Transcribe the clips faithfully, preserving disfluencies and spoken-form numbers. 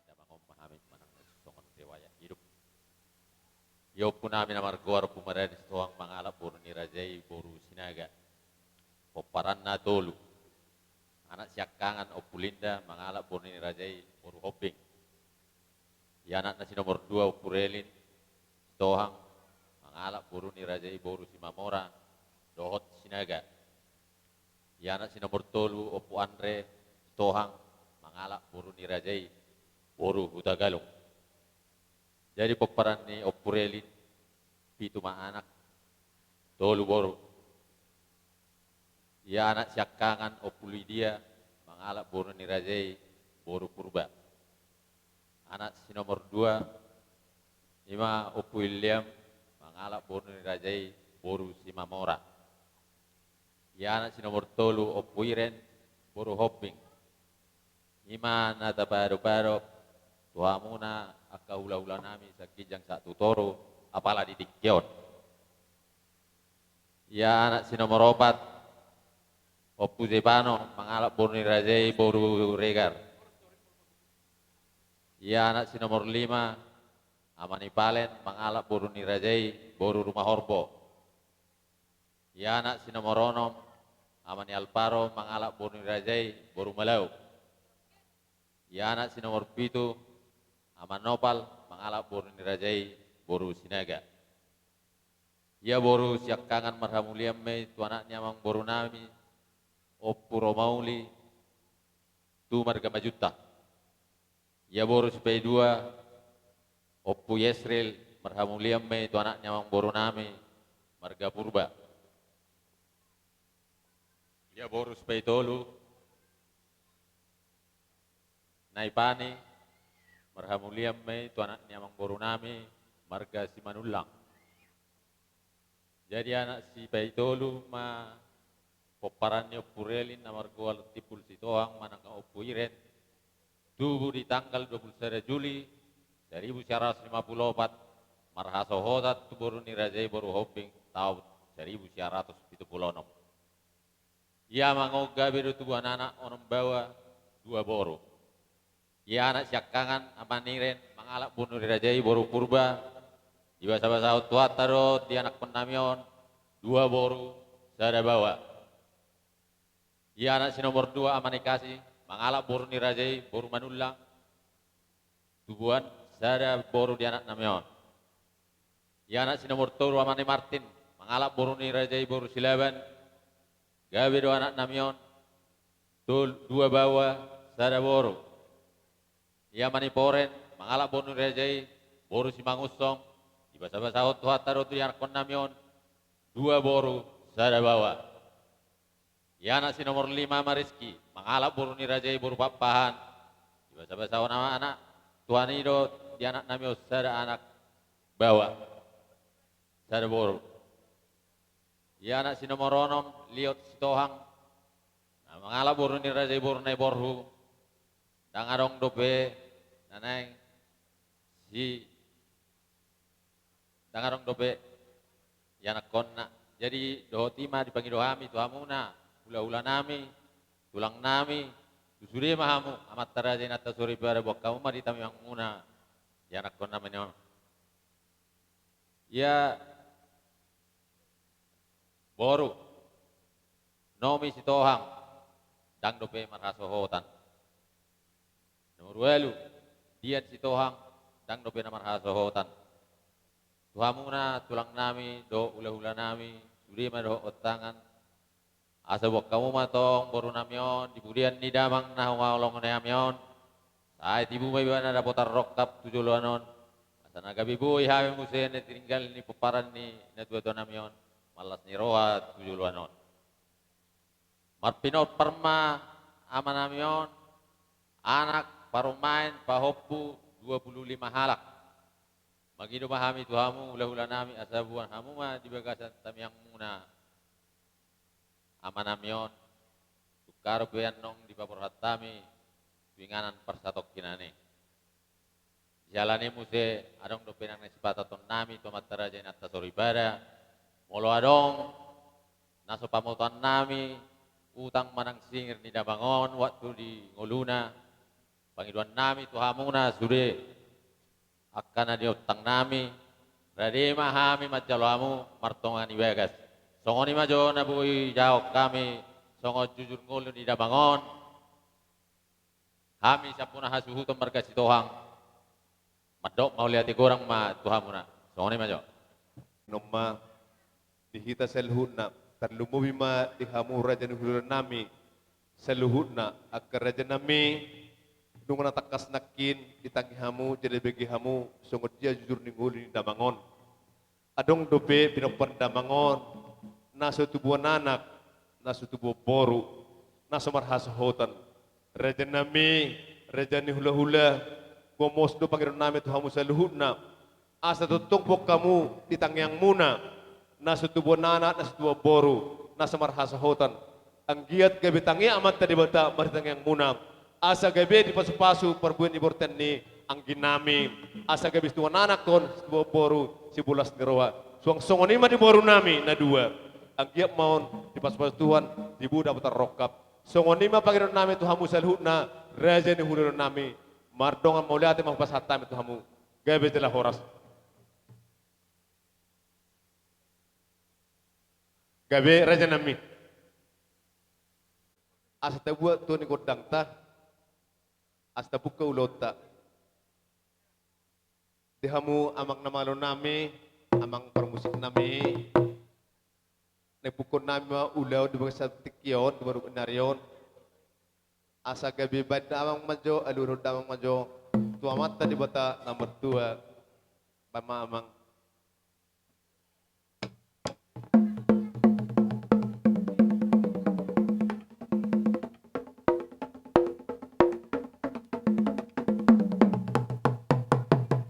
Damang on ma hami manang songon riwayat hidup. Ia ompu nami na margoar Ompu Mardani Sitohang mangalap boru ni raja i boru Sinaga. Pomparanna tolu. Anak siangkangan Ompu Linda mangalap boru ni raja i boru Hombing. Ia anakna si nomor dua Ompu Relin Sitohang mangalap boru ni raja i boru Simamora dohot Sinaga. Ia anak si nomor tolu Ompu Andre Sitohang mangalap boru ni raja i boru Hutagalung. Jadi pomparan ni Ompu Relin pitu ma anak, tolu boru. Ia anak siangkangan Ompu Lidia mangalap boru ni raja i boru Purba. Anak si nomor dua ima Ompu William mangalap boru ni raja i boru Simamora. Ia anak si nomor tolu Ompu Iren boru Hombing. Ima na tapadopadop tu hamuna angka hulahula nami sian ginjang sahat tu toru apala di tingki on. Ia anak si nomor opat Ompu Jepano mangalap boru ni raja i boru Regar. Ia anak si nomor lima Ama ni Palen mangalap boru ni raja i boru Rumahorbo. Ia anak si nomor onom Ama ni Alvaro mangalap boru ni raja i boru Malau. Ia anak si nomor pitu Ama Nopal mangalap boru ni raja i boru Sinaga. Ia boru siangkangan marhamulian ma i tu anak ni amangboru nami Ompu Romauli tu marga Majuntak. Ia boru sipaidua, Ompu Yesril, marhamulian ma i tu anak ni amangboru nami, marga Purba. Ia boru sipaitolu, Naipani, marhamulian ma i tu anak ni amangboru nami, marga Simanullang. Jadi anak sipaitolu ma pomparan ni Ompu Relin na margoar Timbul Sitohang manang Ompu Iren, tubu di tanggal dua pulu sada Juli saribu sia ratus lima pulu opat, marhasohotan tu boru ni raja i boru Hombing taon saribu sia ratus pitu pulu onom. Ia mangogo gabe do tubuan anak onom baoa dua boru. Ia anak siangkangan Amaniren mangalap boru ni raja i boru Purba, dibasabasahon Tuhanta do di anakkon nami on dua boru sada baoa. Ia anak si nomor dua Amanikasi mangalap boru ni raja i boru Manullang, tubuan sada boru di anak nami on. Ia anak si nomor tolu Amani Martin mangalap boru ni raja i boru Silaban, gabe do anak nami on tol-, dua baoa sada boru. Ia Amani Poren mangalap boru ni raja i boru Simangunsong, dibasabasahon Tuhanta do tu di anakkon nami on dua boru sada baoa. Ia anak si nomor lima Amariski mangalap boru ni raja i boru Pakpahan, dibasabasahon anak Tuhan i do di anak nami on sada anak baoa, sada boru. Ia anak si nomor onom Liot Sitohang, na mangalap boru ni raja i boru Naiborhu, ndang adong dope na naeng si Ndang adong dope ianakkonna. Jadi dohot i ma dipangido hami tu hamuna, hulahula nami, tulang nami, tu sude ma hamu, amanta raja inanta soripada, boan hamu ma di tangiangmuna ianakkon nami on. Ia boru Nomi Sitohang, ndang dope marhasohotan. Nomor ualu Dian Sitohang, ndang dope na marhasohotan. Tu hamuna tulang nami dohot hulahula nami, sude ma dohot tangan, asa boan hamu ma tong boru nami on di pudian ni damang na huhaholongi hami on. Sai tibu ma ibana dapotan rongkap tu joloan on, asa na gabe boi hami muse na tininggal ni pomparan ni natuatua nami on, mallas ni roha tu joloan on. Marpinompar ma ama nami on anak parumaen pahompu dua pulu lima halak. Mangido ma hami tu hamu hulahula nami, asa boan hamu ma di bagasan tangiangmuna ama nami on, tung haru pe annon dipaborhat hami tu inganan parsatongkinan i. Siala ni i muse adong dope nang na sipataaton nami tu amanta raja inanta soripada, molo adong na so pamotoan nami utang manang singir ni damang on waktu di ngoluna, pangidoan nami tu hamuna sude angka na niontang nami, rade ma hami manjalo hamu martonga ni bagas. Songon i ma jo na boi jahaon hami songon jujur ngolu ni damang on. Hami sian bona hasuhuton marga Sitohang mandok mauliate godang ma tu hamuna. Songon i ma jo. Nunga di hita saluhutna, tarlumobi ma di hamu raja ni hulahula nami saluhutna, angka raja nami, nunga na tangkas nangkin ditangi hamu, jala dibege hamu songon dia jujur ni ngolu ni damang on. Adong dope pinompar ni damang on na so tubuan anak, na so tubuan boru, na so marhasohotan. Raja nami, raja ni hulahula, gomos do pangidoan nami tu hamu saluhutna, asa tongtong boan hamu di tangiangmuna, na so tubuan anak, na so tubuan boru, na so marhasohotan. Anggiat gabe tangiang Amanta Debata marhite tangiangmuna, asa gabe dipasupasu parbue ni bortean ni anggi nami, asa gabe situbuan anak on, situbuan boru, sibolas ni roha. Suang songon i ma di boru nami na dua. Anggiat ma on dipasupasu Tuhan, tibu dapotan rongkap. Songon i ma pangidoan nami tu hamu saluhutna, raja ni hulahula nami, mardongan mauliate ma hupasahat hami tu hamu. Gabe jala horas. Gabe raja nami. Asa tabuat tu ni gondangta, asa tabungka ulaonta. Di hamu amang na malo nami, amang parmusik nami, na ipukkon nami ma ulaon di bagasan tingki on, di baru nari on. Asa gabe baen damang ma jo, aluhon damang ma jo tu Amanta Debata na martua. Baen ma, Amang.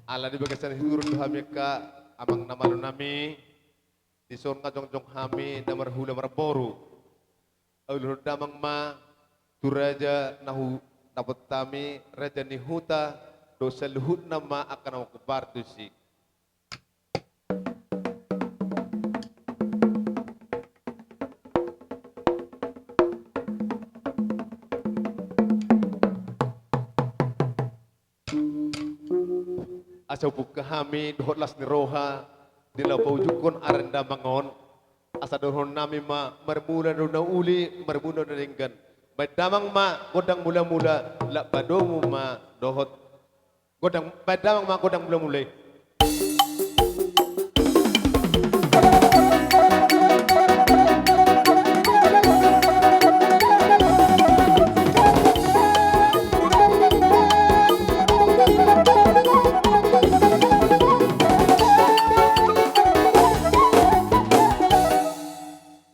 Ala di bagasan i hurang do hami angka amang na malo nami, dison nga jongjong hami na marhula marboru. Aluhon damang ma tu raja na hudapot hami, raja ni huta, dohot saluhutna ma angka na mangkupar tusi. Asa hubuka hami dohot las ni roha di laho paujunghon ari ni damang on. Asa dohonon nami ma, marmula do na uli, marmula do na denggan. Baen damang ma gondang mulamula, lak padomu ma dohot gondang, baen damang ma gondang mulamula i.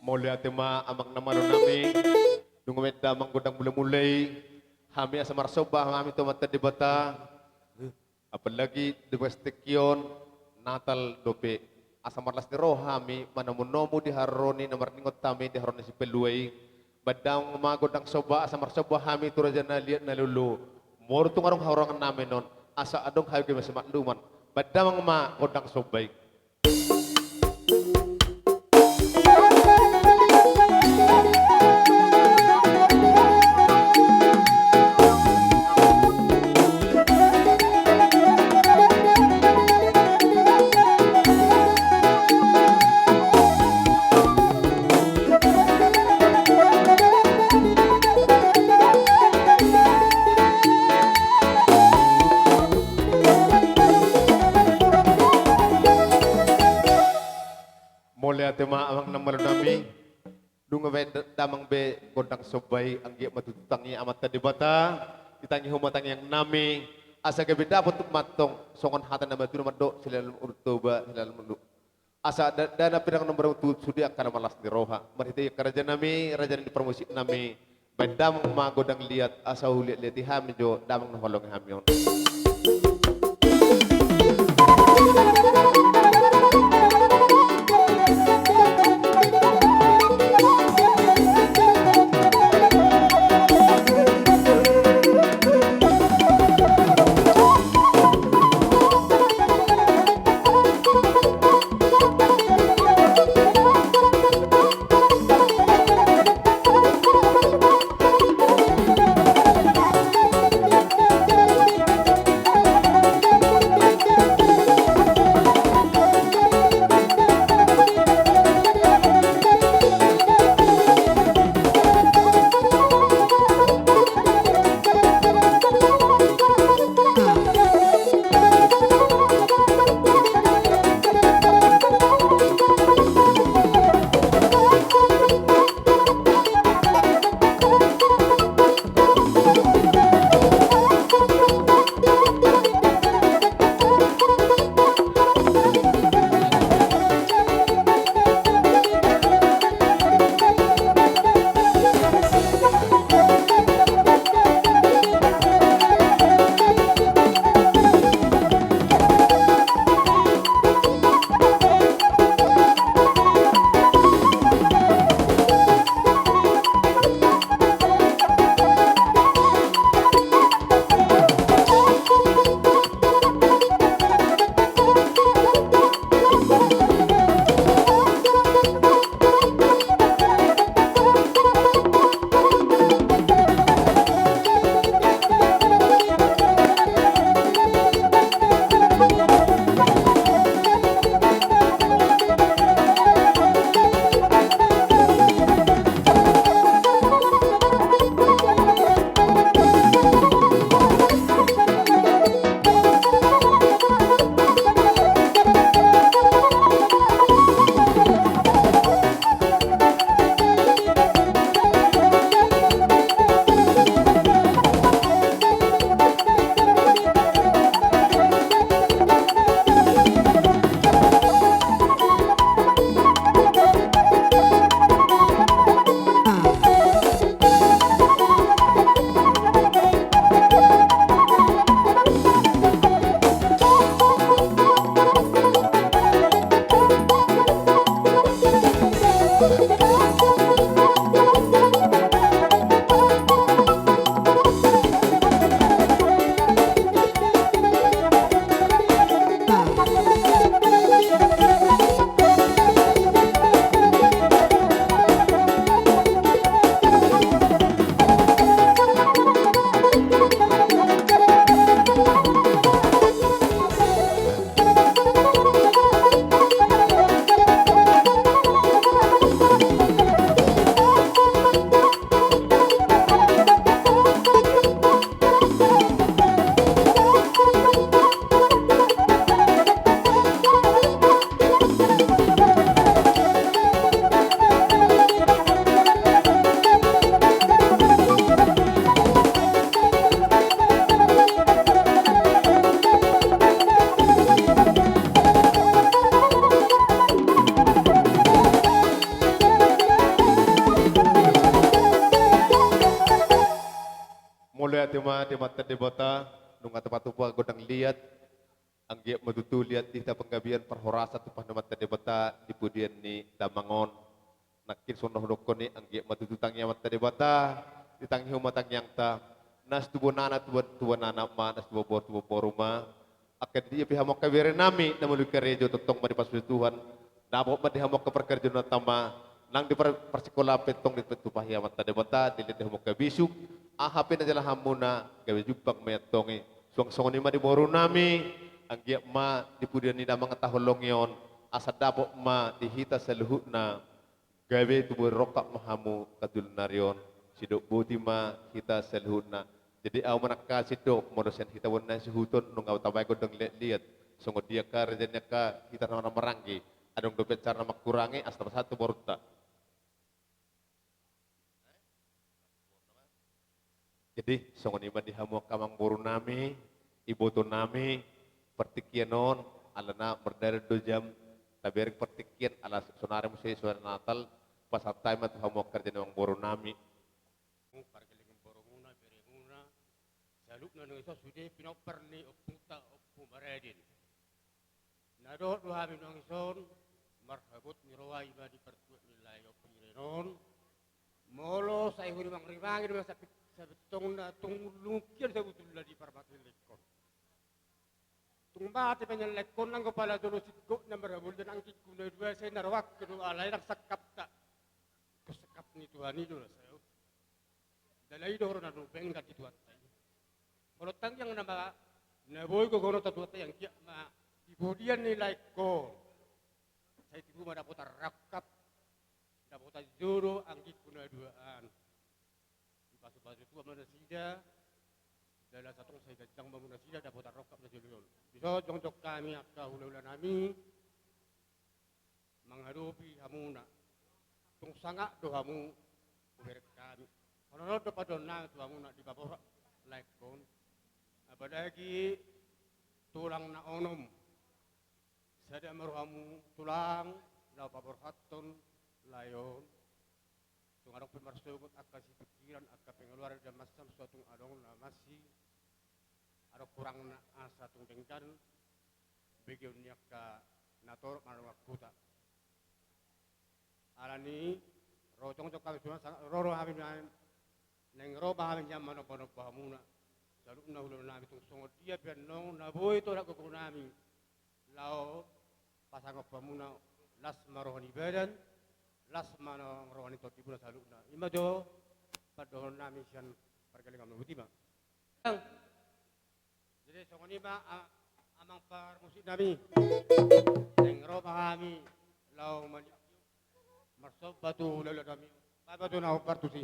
Mauliate ma amang na malo nami. Nunga baen damang gondang mulamula i, hami asa marsomba hami tu Amanta Debata. Apalagi di bagas tingki on, Natal dope. Asa marlas ni roha hami manomunomu di haroro ni na marningot hami di haroro ni sipalua i. Baen damang ma gondang somba, asa marsomba hami tu raja na liat na lolo. Molo tung adong hahurangan nami on, asa adong hami gabe simaldoman. Baen damang ma gondang somba i. Mauliate ma amang na malo nami. Nunga baen da-, damang be gondang somba i, anggiat ma tutu tangi Amanta Debata, ditangihon ma tangiang nami, asa gabe dapot ma antong songon hata ni natuatua mandok, silalu ulu Toba, silalu ulu. Asa da-, dana pinangido ma antong tu sude angka na marlas ni roha. Marhite i angka raja nami, raja ni parmusik nami, baen damang ma gondang liat, asa huliatliati hami jo damang na huhalongi hami on. Ate ma di Amanta Debata, nunga tapatupa gondang liat, anggiat ma tutu liat di hita panggabean parhorasan tumpah ni Amanta Debata di pudian ni damang on. Nangkin songon na hudokkon i, anggiat ma tutu tangi Amanta Debata, ditangi hamu ma tangiangta, na situbu anak, tubu, tubu anak ma, na situbu boru, tubu boru ma. Angka dia pe hamu angka bere nami na muli karejo, tongtong ma dipasupasu Tuhan, dapot ma di hamu angka parkarejoanta ma, nang di par-, parsikolaan pe tong dipatupahi Amanta Debata, dilehon di hamu angka bisuk, aha pe na jalahanmuna, gabe jumpang ma i antong i. Suang songon i ma di boru nami, anggiat ma di pudian ni damang taholongi on, asa dapot ma di hita saluhutna gabe tubu rongkap ma hamu angka joloan ni ari on, sidok boti ma hita saluhutna. Jadi ahu manangkasi do, molo sian hita bona suhuton, nunga tabaen gondang liat-liat. Songon dia angka raja ni angka hita na marhahamaranggi, adong dope acara na mangkurangi, asa tapasahat tu borunta. Jadi, songon i ma di hamu angka amangboru nami, iboto nami, partingkian on, alana mardalan do jam, tabereng partingkian, ala sonari muse sonari Natal, pasahat hami ma tu hamu angka raja ni amangboru nami. Pargellengan borumuna, beremuna, saluhutna nang i sude pinompar ni ompunta, Ompu Maradin. Na dohot do hami nuaeng ison, marhabot ni roha i ma di partuat ni lae on, piren on. Molo sai hurimangrimangi do ma sapit-, sapitongna, tung lungkian sabutulna di parmatelekon. Tung mate pe na laengkon, nanggo pala jolo singkop na marhabot, dan anggingku na dua, sai na rohangku do alai nang sangkapta. Ingkon sangkap ni Tuhan i do na sai. Jala i do horong na denggan di Tuhanta i. Molo tangiang nama na boi gogononta Tuhanta i, anggiat ma di pudian ni laengkon, sai tibu ma dapotan rangkap, dapotan jodo anggingku na dua an. Dipasupasu Tuhan ma nasida, jala satongkin sai ganjang ma muna nasida dapotan rangkap na jolo i on. Dison jongjong hami angka hulahula nami, mangadopi hamuna. Tung sangap do hamu hubereng hami. Songon on do pandohan nami tu hamuna di paborhat laengkon. Apalagi tulang na onom. Sada ma rohamu tulang, laho paborhathon lae on. Tung adong pe marsogot angka sipingkiran, angka pengeluaran dan macam, so tung adong na masih, adong kurangna asa tung denggan begeon ni angka na torop manang dongan huta. Alani, ro jongjong hami sude, sangap ro roha nami, naeng ro ma hami nian manombanomba hamuna. Saluhutna hulahula nami, tung songon dia pe annon na boi tolap gogo nami laho pasangap hamuna, las ma roha ni badan, las ma nang roha ni tondimuna saluhutna. I ma jo pandohan nami sian pargellengan on, botima. Jadi songon i ma, a-, amang parmusik nami. Naeng ro ma hami laho mani-, marsomba tu hulahula nami. Baen ma jo na hombar tusi.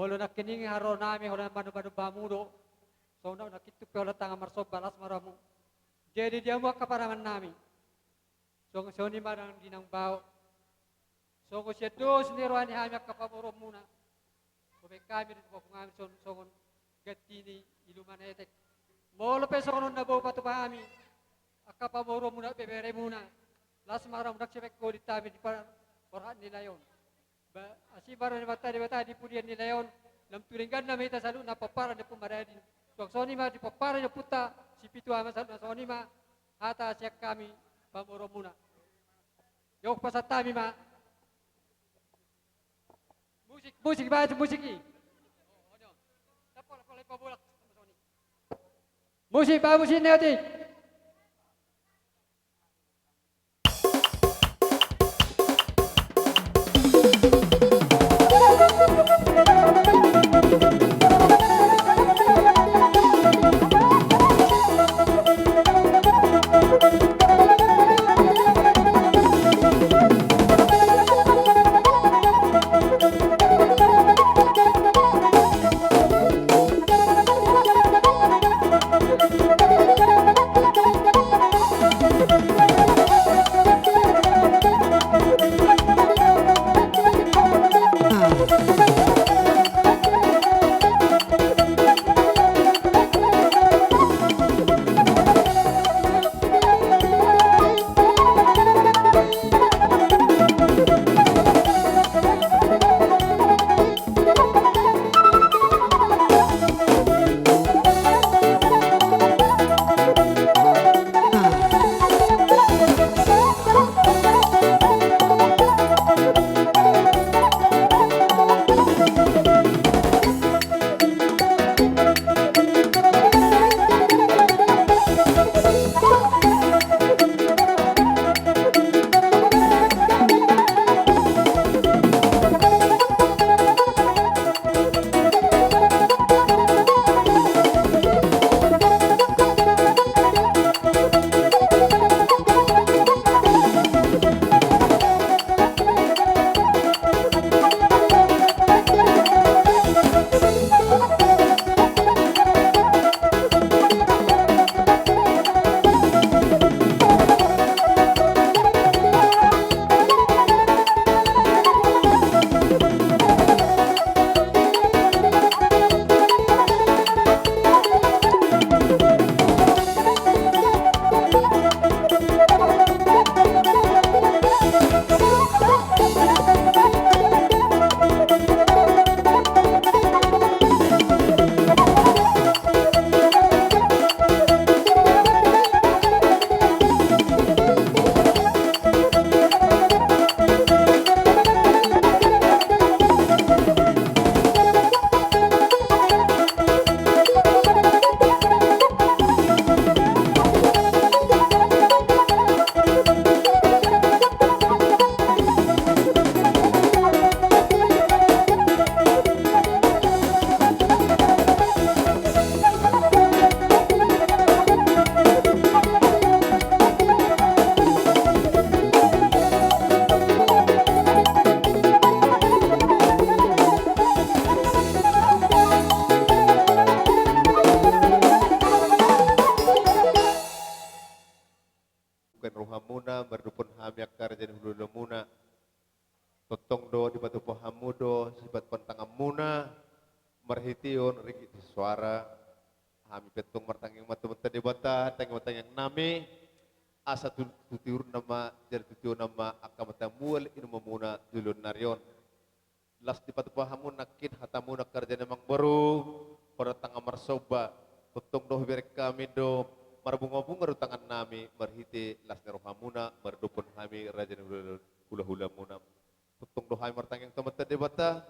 Molo nangkining haroro nami holan manomba-nomba hamu do, songon nangkin tung pe holan tangan marsomba, las ma rohamu. Jadi di hamu angka parumaen nami, songon songon i ma nang di naung bao. Songon sian dos ni roha ni hami angka pamoruonmuna, bahen hami do tu pahompu nami songon, songon ganti ni iluman etek. Molo pe songon on na boi patupa hami angka pamoruonmuna, beberemuna, las ma rohamu, ndang sai bahen holong hami di par-, parhat ni lae on. Ba, asi ma roha ni Amanta Debata di pudian ni lae on, lam tu denggan nama hita saluhutna pomparan ni Ompu Maradi. Suang songon i ma di pomparan ni ompunta Sipitu Ama saluhutna, songon i ma hata sian hami pamoruonmuna. Jok, pasahat hami ma. Musik, musik, bahen musik i. Musik, bahen musik, neotik. Bukan rohamuna, mardophon hami angka raja ni hulahulamuna. Tongtong do dipatupa hamu do sifat pantanganmuna, marhitehon ringgit soara. Hami pe tong martangiang ma tu Amanta Debata, tangiang ma tangiang nami, asa tu, tu tiur nama, jala tu tiur nama angka mata mual inumamuna tu joloan ni ari on. Las dipatupa hamu nangkin hatamuna angka raja ni amangboru, holan tangan marsomba, tongtong do hubereng hami do, marbungabunga do tangan nami, marhite las ni rohamuna, mardophon hami raja ni hula-, hulahulamuna. Tongtong do hami martangiang tu Amanta Debata,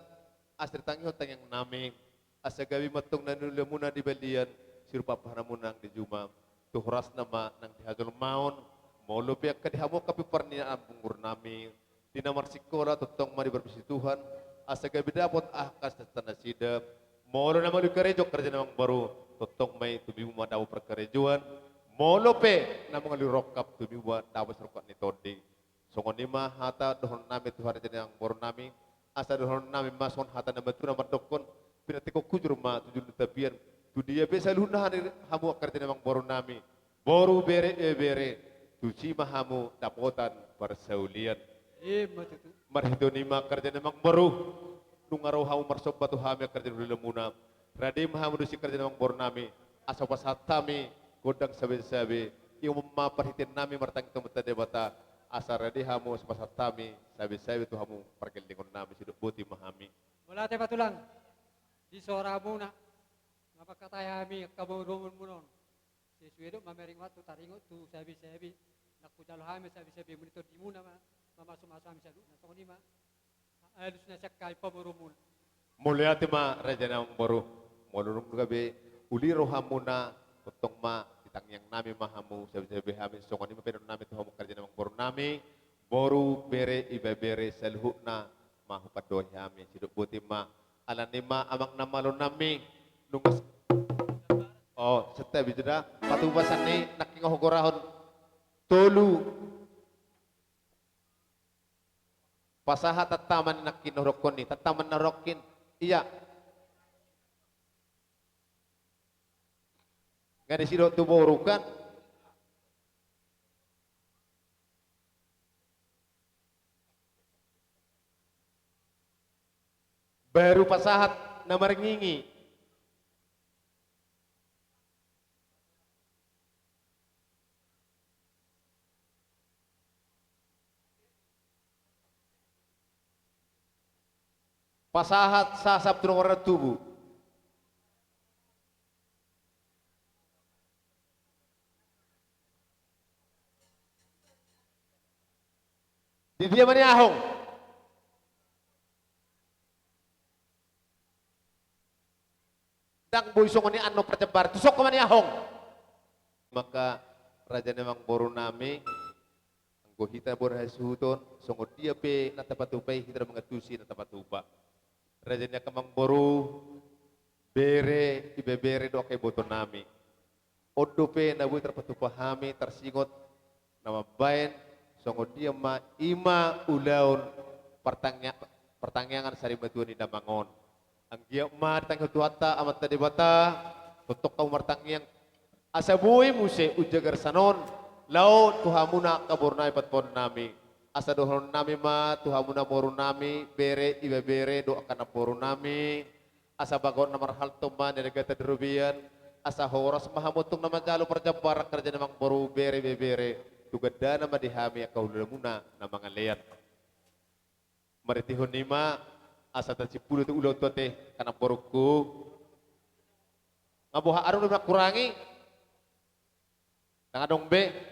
asa ditangihon tangiang nami, asa gabe ma tong na niulamuna di balian, sirupa pahanamuna nang di juma, tu horasna ma nang di hajolmaon, molo pe angka di hamu angka pinomparni anak punggur nami, di na marsikola tongtong ma diparpisi Tuhan, asa gabe dapot angka sitata nasida, molo na mangalului karejo angka raja ni amangboru, tongtong ma i tumibu ma dapot parkarejoan, molo pe na mangalului rongkap tumibu ma dapot sirongkap ni tondi. Songon i ma hata dohonon nami tu raja ni amangboru nami, Asa dohonon nami ma songon hata na matua na mandokkon, pinantikhon hujur ma tu julu ni tapian, tu dia pe saluhutna hami, hamu angka raja ni amangboru nami, boru, bere, ibebere, tusi ma hamu dapotan parsaulian. Ima tutu. Marhite on i ma angka raja ni amangboru, nunga ro hamu marsomba tu hami angka raja ni hulahulamuna, rade ma hamu tusi angka raja ni amangboru nami, asa hupasahat hami gondang sabesabe, i ma parhitean nami martangiang tu Amanta Debata, asa rade hamu asa hupasahat hami sabesabe tu hamu pargellengon nami, sidok boti ma hami. Mauliate ma tulang, di soramuna, na mangkatai hami angka boruboru muna on. Sesuai do mamereng waktu taringot tu sabesabe, na hujalo hami sabesabe muna i tondimuna ma, mamasumasu hami saluhutna, songon i ma. Alus na sian hami pamoruonmuna. Mauliate ma raja ni amangboru. Molo dung gabe uli rohamuna, tongtong ma di tangiang nami ma hamu, sabesabe hami, songon i ma bahenon nami tu hamu angka raja ni amangboru nami, boru, bere, ibebere saluhutna ma hupandohi hami, sidok boti ma. Alani ma amang na malo nami, nunga s-, o, santabi jo da, patupa sian i nangkin hugorahon. Tolu. Pasahat tantangan nangkin na hudokkon i, tantangan na hudokkon i. Ia. Nga disi dohot tu boru kan. Baru pasahat na maringingi. Pasahat sasap tu nomor na tubu. Di dia ma niahong? Ndang boi songon i annon parjambaran, tu son ma niahong. Maka raja ni amangboru nami, anggo hita boru hasuhuton, songon dia pe na tapatupa i hita do mangantusi na tapatupa. Raja ni angka amangboru, bere, ibebere dohot angka iboto nami. On dope na boi tarpatupa hami tarsingot na mambaen songon dia ma i ma ulaon partangia-, partangiangan sarimatua ni damang on. Anggiat ma ditangihon Tuhanta Amanta Debata, tongtong hamu martangiang, asa boi muse unjagar sanon, laho tu hamuna angka boru nami, patupaon nami. Asa dohonon nami ma tu hamuna boru nami, bere, ibebere, dohot angka namboru nami, asa bagot na marhalto ma na dagatan di robean, asa horas ma hamu tong na manjalo parjambaran angka raja ni amangboru, bere, ibebere, tu gandana ma di hami angka hulahulamuna na mangalean. Marhitehon i ma, asa tasimpulu tu ulaon tu ate, angka namborungku. Nga boha adong do na hurangi? Ndang adong be.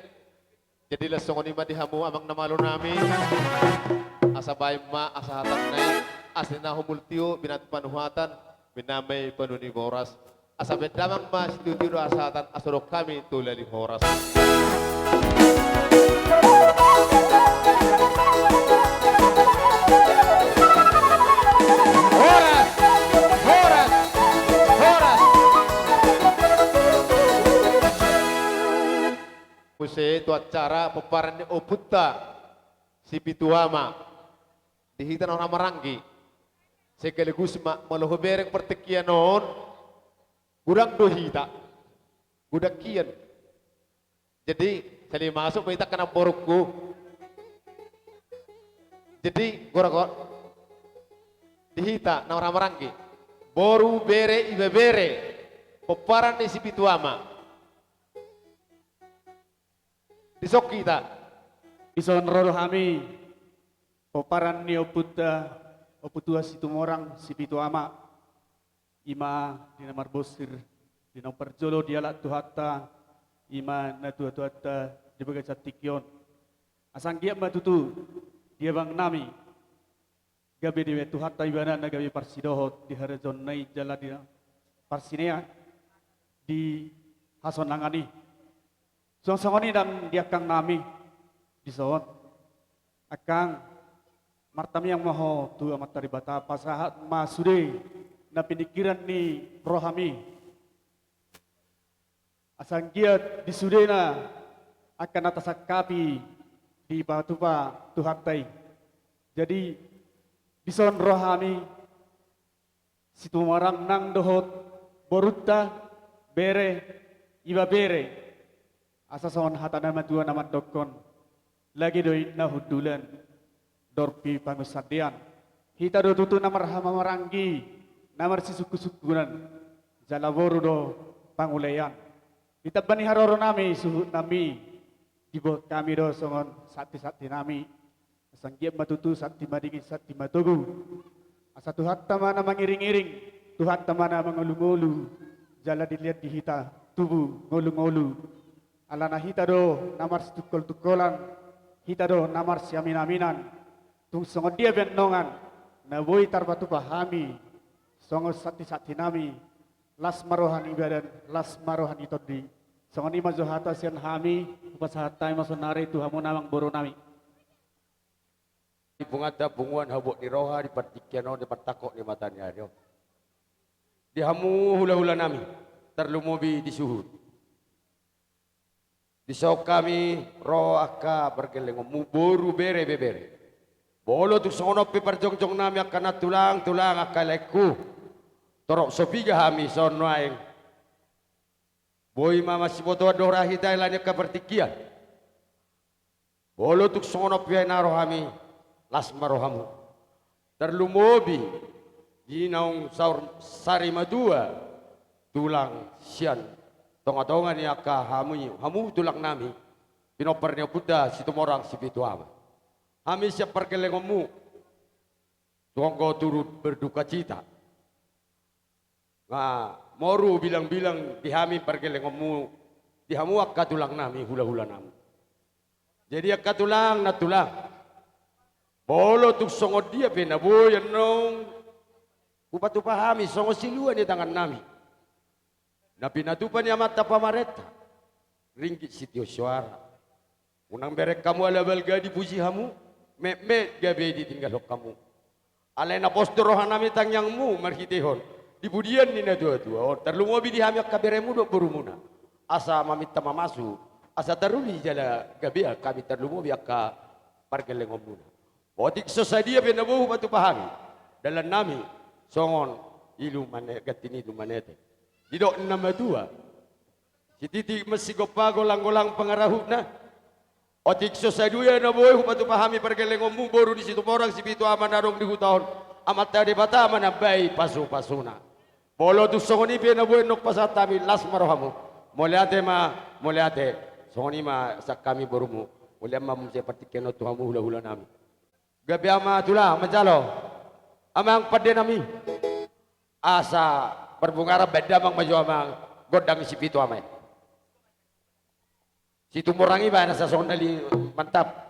Jadi laos songon i ma di hamu amang na malo nami. Asa baen ma, asa hatangna i, asli na humul tio, binatang panuhatan, binamai panuh ni boras. Asa baen damang ma sitio-tio dohot hasahatan, asa dok hami tu lali horas. Horas, horas, horas. Muse tu acara pomparan ni ompunta Sipitu Ama. Di hita na hona maranggi. Sekaligus ma, molo hubereng partingkian on, godang do hita. Godang hian. Jadi, sali masuk ma hita angka namborungku. Jadi, gora-gora. Di hita na hona maranggi. Boru, bere, ibebere. Pomparan ni Sipitu Ama. Dison hita. Dison ro do hami, pomparan ni ompunta, Ompu Tua Situmorang, Sipitu Ama, i ma di na marbosir, di na umparjolo dialap Tuhanta, i ma natua-tuanta di bagasan tingki on. Asa anggiat ma tutu, di abang nami, gabe dibaen Tuhanta ibana na gabe parsidohot di harajaonna i jala di parsinean di hasonangan i. Songon-songon i nang di angkang nami dison. Angkang, martangiang ma ho tu Amanta Debata, pasahat ma sude na piningkiran ni rohami. Asa anggiat di sudena angka na tasangkapi dipatupa Tuhanta i. Jadi, Dison ro hami Situmorang nang dohot borunta, bere, ibebere. Asa songon hata na matua na mandokkon, lage do inna hundulan, dorpi pangunsandean. Hita do tutu na marhaha maranggi, na marsisungkunsungkunan, jala boru do pangulean. Di tamba ni haroronami, suhutnami, diboan hami do songon santisantinami. Asa anggiat ma tutu santi madingin, santi matogu. Asa Tuhanta ma na mangiringiring, Tuhanta ma na mangolungolu, jala dilehon di hita tubu ngolungolu. Alana hita do na marsitungkoltungkolan, hita do na marsiaminaminan. Tung songon dia pe annon na boi tarpatupa hami songon santisantinami, las ma roha ni badan, las ma roha ni tondi. Songon i ma jo hata sian hami. Hupasahat hami ma saonari tu hamu amangborunami. Di punguanta punguan habot ni roha di partingkian on, di partangkok ni mata ni ari on. Di hamu hulahulanami, tarlumobi di suhut. Dison hami ro angka pargellengonmu, boru, bere, ibebere. Molo tung songon on pe parjongjongnami angka nantulang, tulang, angka laengku, torop so piga hami songon nuaeng, boi ma masibotoan dohot hita alani angka partingkian. Molo tung songon on pe na ro hami, las ma rohamu. Tarlumobi di naung saur sari matua, tulang sian tongatonga ni angka hamu, hamu tulangnami, pinompar ni ompunta Situmorang Sipitu Ama. Hami sian pargellengonmu, tung anggo turut berdukacita. Nga moru bilangbilang di hami pargellengonmu, di hamu angka tulangnami, hulahulanami. Jadi angka tulang, nantulang, molo tung songon dia pe na boi annon hupatupa hami songon silua ni tangannami na pinatupa ni amanta pamarenta, ringgit sitio soara. Unang bereng hamu ala balga dipuji hamu, metmet gabe ditinggalhon hamu. Alai na pos do rohanami tangiangmu marhitehon di pudian ni natuatua on, tarlumobi di hami angka beremu dohot borumuna. Asa maminta mamasu, asa taruli jala gabean hami, tarlumobi angka pargellengonmuna. Otik so sadia pe na boi hupatupa hami dalannami songon ilu mane-, ganti ni ilu manete. Didok na matua, sititi ma sigompa, golanggolang pangarahutna. Otik so sadia na boi hupatupa hami pargellengonmu, boru ni Situmorang Sipitu Ama na adong di huta on, Amanta Debata manambai pasupasuna. Molo tung songon i pe na boi annon hupasahat hami, las ma rohamu. Mauliate ma, mauliate. Songon i ma sian hami borumu. Mauliate ma muse partingkian on tu hamu hulahulanami. Gabe ama tulang manjalo. Amang pandenami. Asa parbungaran baen damang ma jo amang gondang ni Sipitu Ama i. Situmorang i baen asa songon na mantap.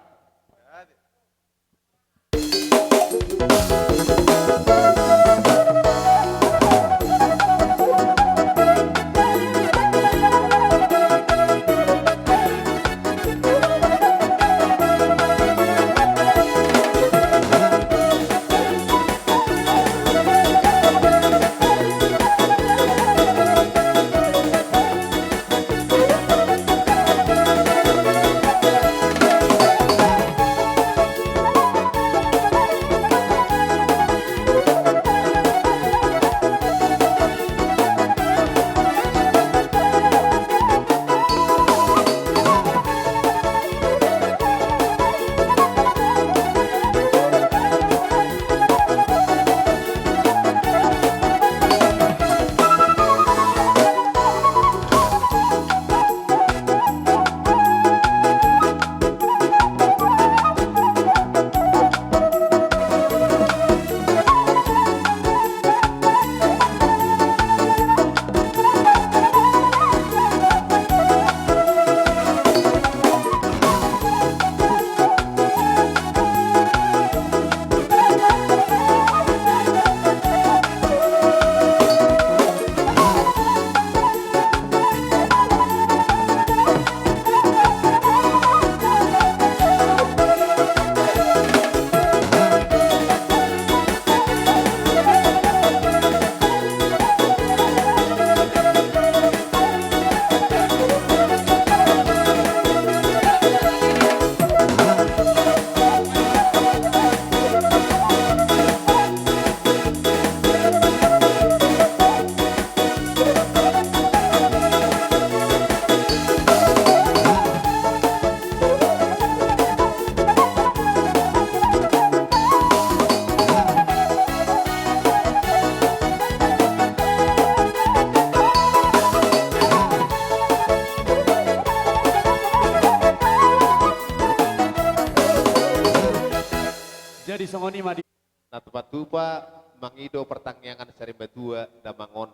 Jadi songon i ma di. Na tupa-tupa mangido partangiangan sari matua damang on.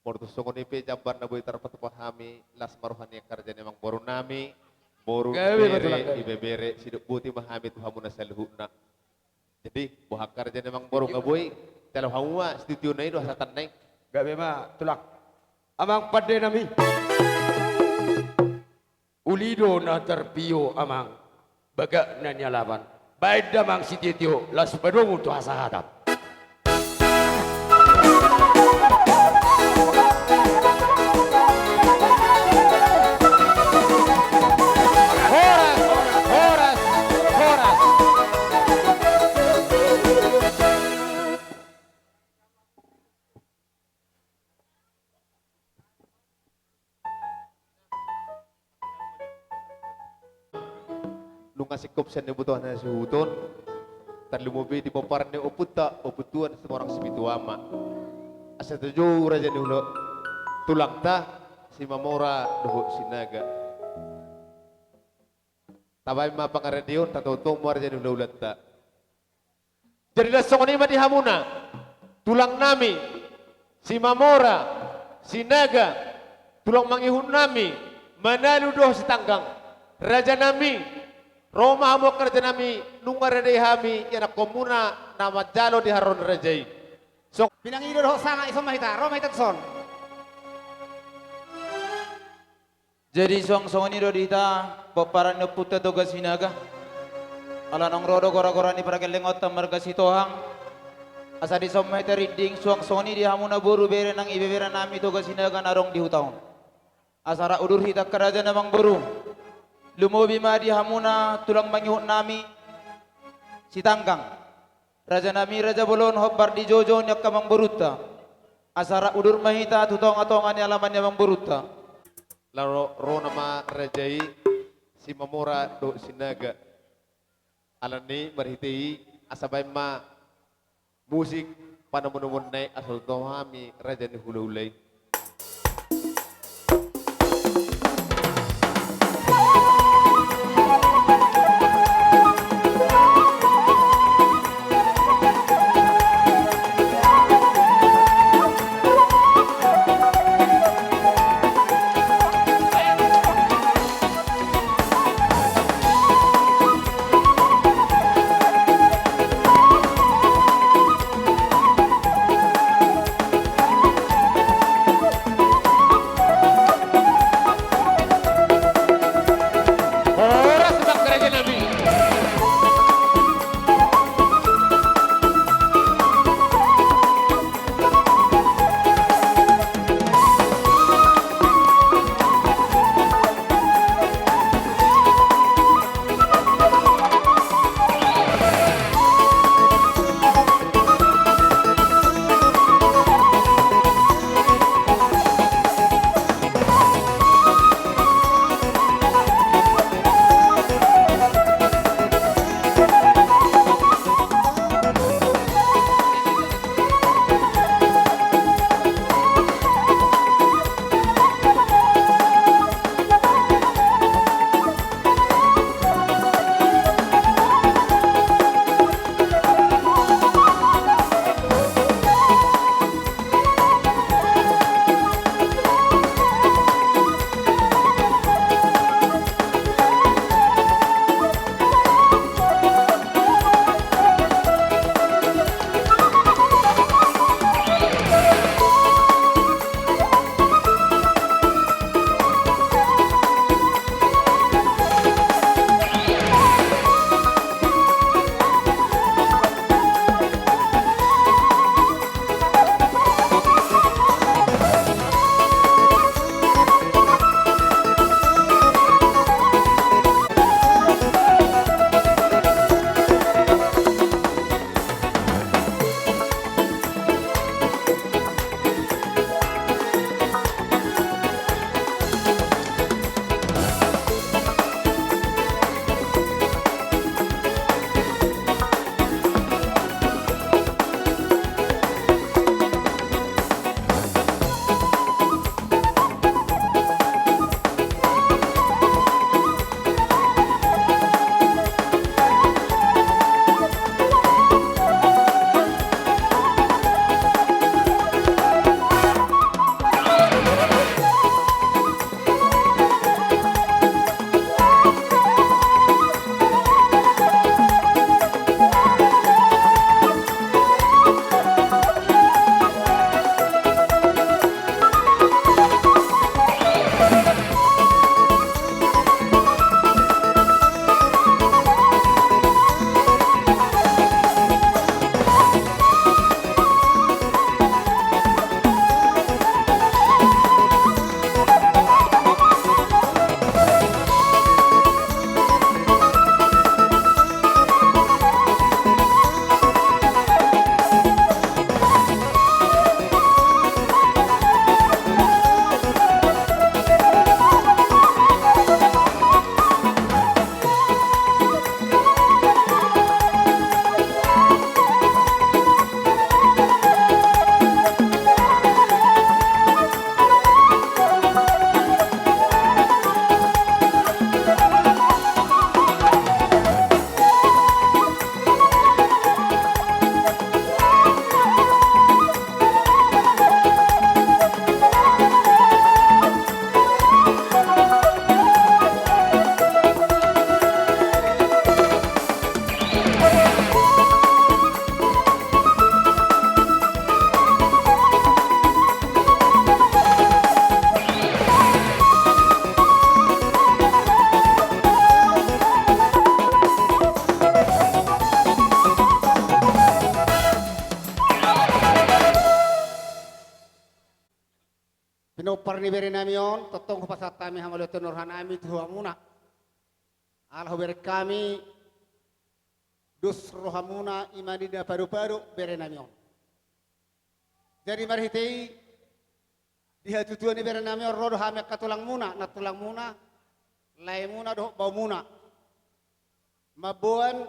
Molo tung songon i pe jambar na boi tarpatupa hami, las ma roha ni angka raja ni amangboru nami, boru, gabe ma tulang, ibebere, gabe. Sidok boti ma hami tu hamuna saluhutna. Jadi, boha angka raja ni amangboru, gabe. Nga boi, talo hamu ma situtiona i do hasahatan nai. Gabe ma tulang. Amang pande nami. Uli do na tarpio amang, bagak na nialapan. Baen damang sitio-tio, laos padomu tu hasahatan. Horas, horas, horas. Nunga singkop sian ni butuhan na suhuton, tarlumobi di pomparan ni ompunta, Ompu Tuan Situmorang Sipitu Ama. Asa tutu raja ni hula tulangta, Simamora dohot Sinaga. Tabaen ma pangaradeon, tatoto ma raja ni hula-hulanta. Jadi las songon i ma di hamuna, tulang nami, Simamora, Sinaga, tulang mangihut nami, Manalu dohot Sitanggang, raja nami, ro ma hamu angka raja nami, nunga rade hami, ianakhonmuna, na manjalo di haroro ni raja i. Song. Pinangido dohot sanga, ison ma hita, ro ma hita tuson. Jadi suang songon i do di hita pomparan ni ompunta Toga Sinaga. Ala naung ro do gora-gora ni pargellengonta marga Sitohang. Asa dison ma hita rinding suang songon i di hamuna boru bere nang ibebere nami Toga Sinaga na adong di huta on. Asa rap udur hita angka raja ni amangboru. Lumobi ma di hamuna tulang mangihut nami Sitanggang. Raja nami, raja bolon, hombar di joujou ni angka amangborunta. Asa rap udur ma hita tu tonga-tonga ni alaman ni amangborunta. Laos ro nama raja i, Simamora dohot Sinaga. Alani marhite i, asa baen ma musik panomunomuon nai asa tutu hami raja ni hulahula i. Ni bere nami on, tongtong hupasahat hami hamauliateon ni roha nami tu hamuna. Ala hubereng hami dos rohamuna, i ma na padopadohon bere nami on. Jadi marhite i, di hatutuan ni bere nami on ro do hami angka tulangmuna, nantulangmuna, laemuna dohot baomuna, mamboan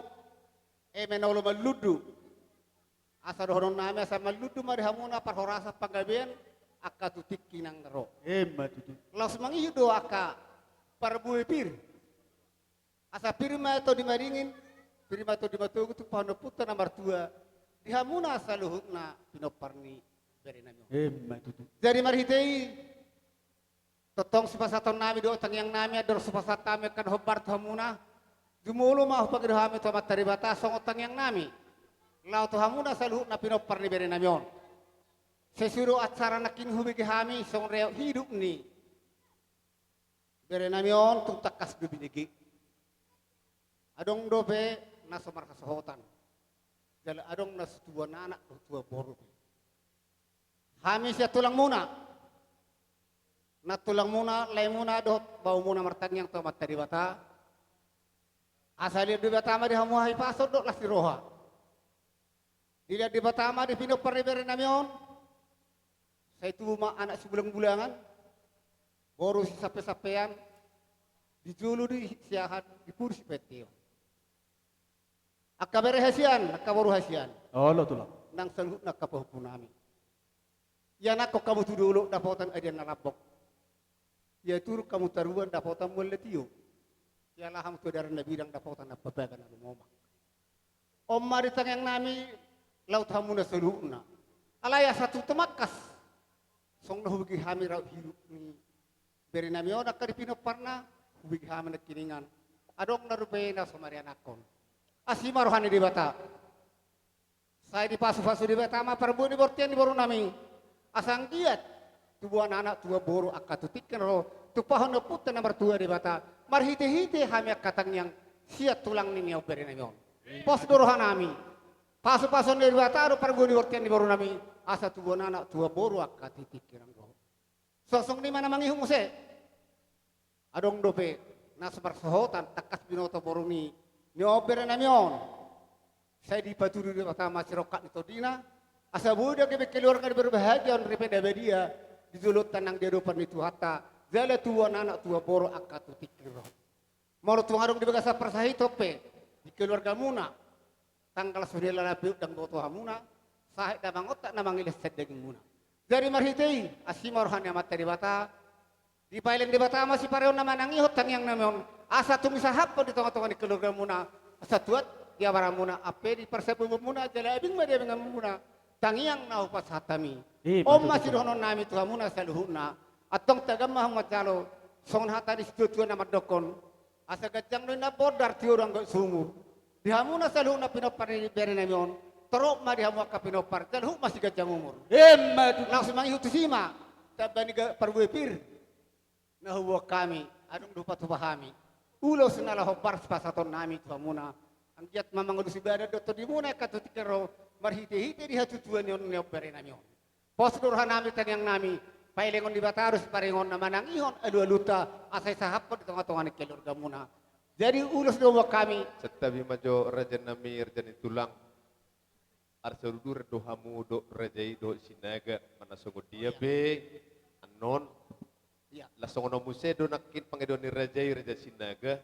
eme na olo marlundu. Asa dohonon nami, asa marlundu ma di hamuna parhorasan panggabean angka tu tingki na ro. Emma tutu. Laos mangihut do angka parbue pir. Asa pir ma tondi madingin, pir ma tondi matogu, tumpahon ni ompunta na martua di hamuna saluhutna pinompar ni bere nami on. Emma tutu. Jadi marhite i, tongtong sipasahaton nami dohot tangiang nami, andor sipasahat nami angka na hombar tu hamuna. Jumolo ma hupangido hami tu Amanta Debata songon tangiang nami laho tu hamuna saluhutna pinompar ni bere nami on. Sesuai do acara nangkin hubege hami songon riwayat hidup ni bere nami on, tung tangkas do binege. Adong dope na so marhasohotan, jala adong na so tubuan anak dohot tubuan boru pe. Hami sian tulangmuna, nantulangmuna, laemuna dohot baomuna martangiang tu Amanta Debata, asa dilehon Debata ma di hamu hahipason dohot las ni roha. Dilehon Debata ma di pinompar ni bere nami on, sai tubu ma anak sibulangbulanga, boru sisampesampean, di jolo do siahaan, di pudi sipaeteon. Angka bere hasian, angka boru hasian. Olo, Tulang. Nang saluhutna angka pahompu nami. Ianakhon hamu tu dolok dapotan adian na lambok. Ia turun hamu taruan dapotan mual na tio. Ia laho hamu tu adaran na bidang dapotan na pambaga na lumomak. On ma di tangiang nami laho tu hamuna saluhutna. Alai asa tung tumangkas songon na hubege hami riwayat hidup ni bere nami on angka di pinomparna, hubege hami nangkiningan adong na rupe na so marianakhon. Asi ma roha ni Debata. Sai dipasupasu Debata ma parbue ni bortian ni boru nami. Asa anggiat tubuan anak tubuan boru angka tu tingki na ro, tumpahon ni ompunta na martua Debata. Marhitehite hami angka tangiang sian tulang ni nion bere nami on. Pos do roha nami. Pasupasuon ni Debata do parbue ni bortian ni boru nami. Asa tubuan anak tubuan boru angka tu tingki na ro. Songon i ma na mangihut muse. Adong dope na so marsohotan tangkas binoto boru ni nion bere nami on. Sai dipatudu Debata ma sirongkap ni tondina. Asa boi do gabe keluarga na berbahagia, on ripe na badia di jolonta nang di adopan ni Tuhanta. Jala tubuan anak tubuan boru angka tu tingki ro. Molo tung adong di bagasan parsahiton pe di keluargamuna, tanggal songon i ala na pe undang boto hamuna, sahit na mangontak na mangilas sian dagingmuna. Jadi marhite i, asi ma roha ni Amanta Debata, dipaeleng Debata ma sipareon na manangihon tangiang nami on, asa tung disahaphon di tongatonga ni keluargamuna, asa tuat di abaramuna, ampe di parsabubamuna, jala abing ma di abinganmuna tangiang na hupasahat hami. Ima tutu. On ma sidohonon nami tu hamuna saluhutna. Antong tagam ma hamu manjalo, songon hata ni situatua na mandokkon, asa ganjang do inna bondar, tio do anggo sumur. Di hamuna saluhutna pinompar ni bere nami on, torop ma di hamu angka pinompar, jala huhut ma siganjang umur. Ima tutu. Langsung mangihut tusi ma, tamba ni ga-, parbue pir na huboan hami, adong do hupatupa hami ulos na laho hombar sipasahaton nami tu hamuna. Anggiat ma mangalusi badan dohot tondimuna angka tu tingki na ro, marhitehite di hatutuan ni on nion bere nami on. Pos do roha nami tangiang nami, paelengon Debata do sipareongon na manangihon alualunta, asa disahaphon di tongatonga ni keluargamuna. Jadi ulos do huboan hami. Santabi ma jo raja nami, raja ni tulang. Arsaduduran do hamu dohot raja i dohot Sinaga, manang songon dia pe annon. Ia. Laos songon on muse do nangkin pangidoan ni raja i, raja Sinaga.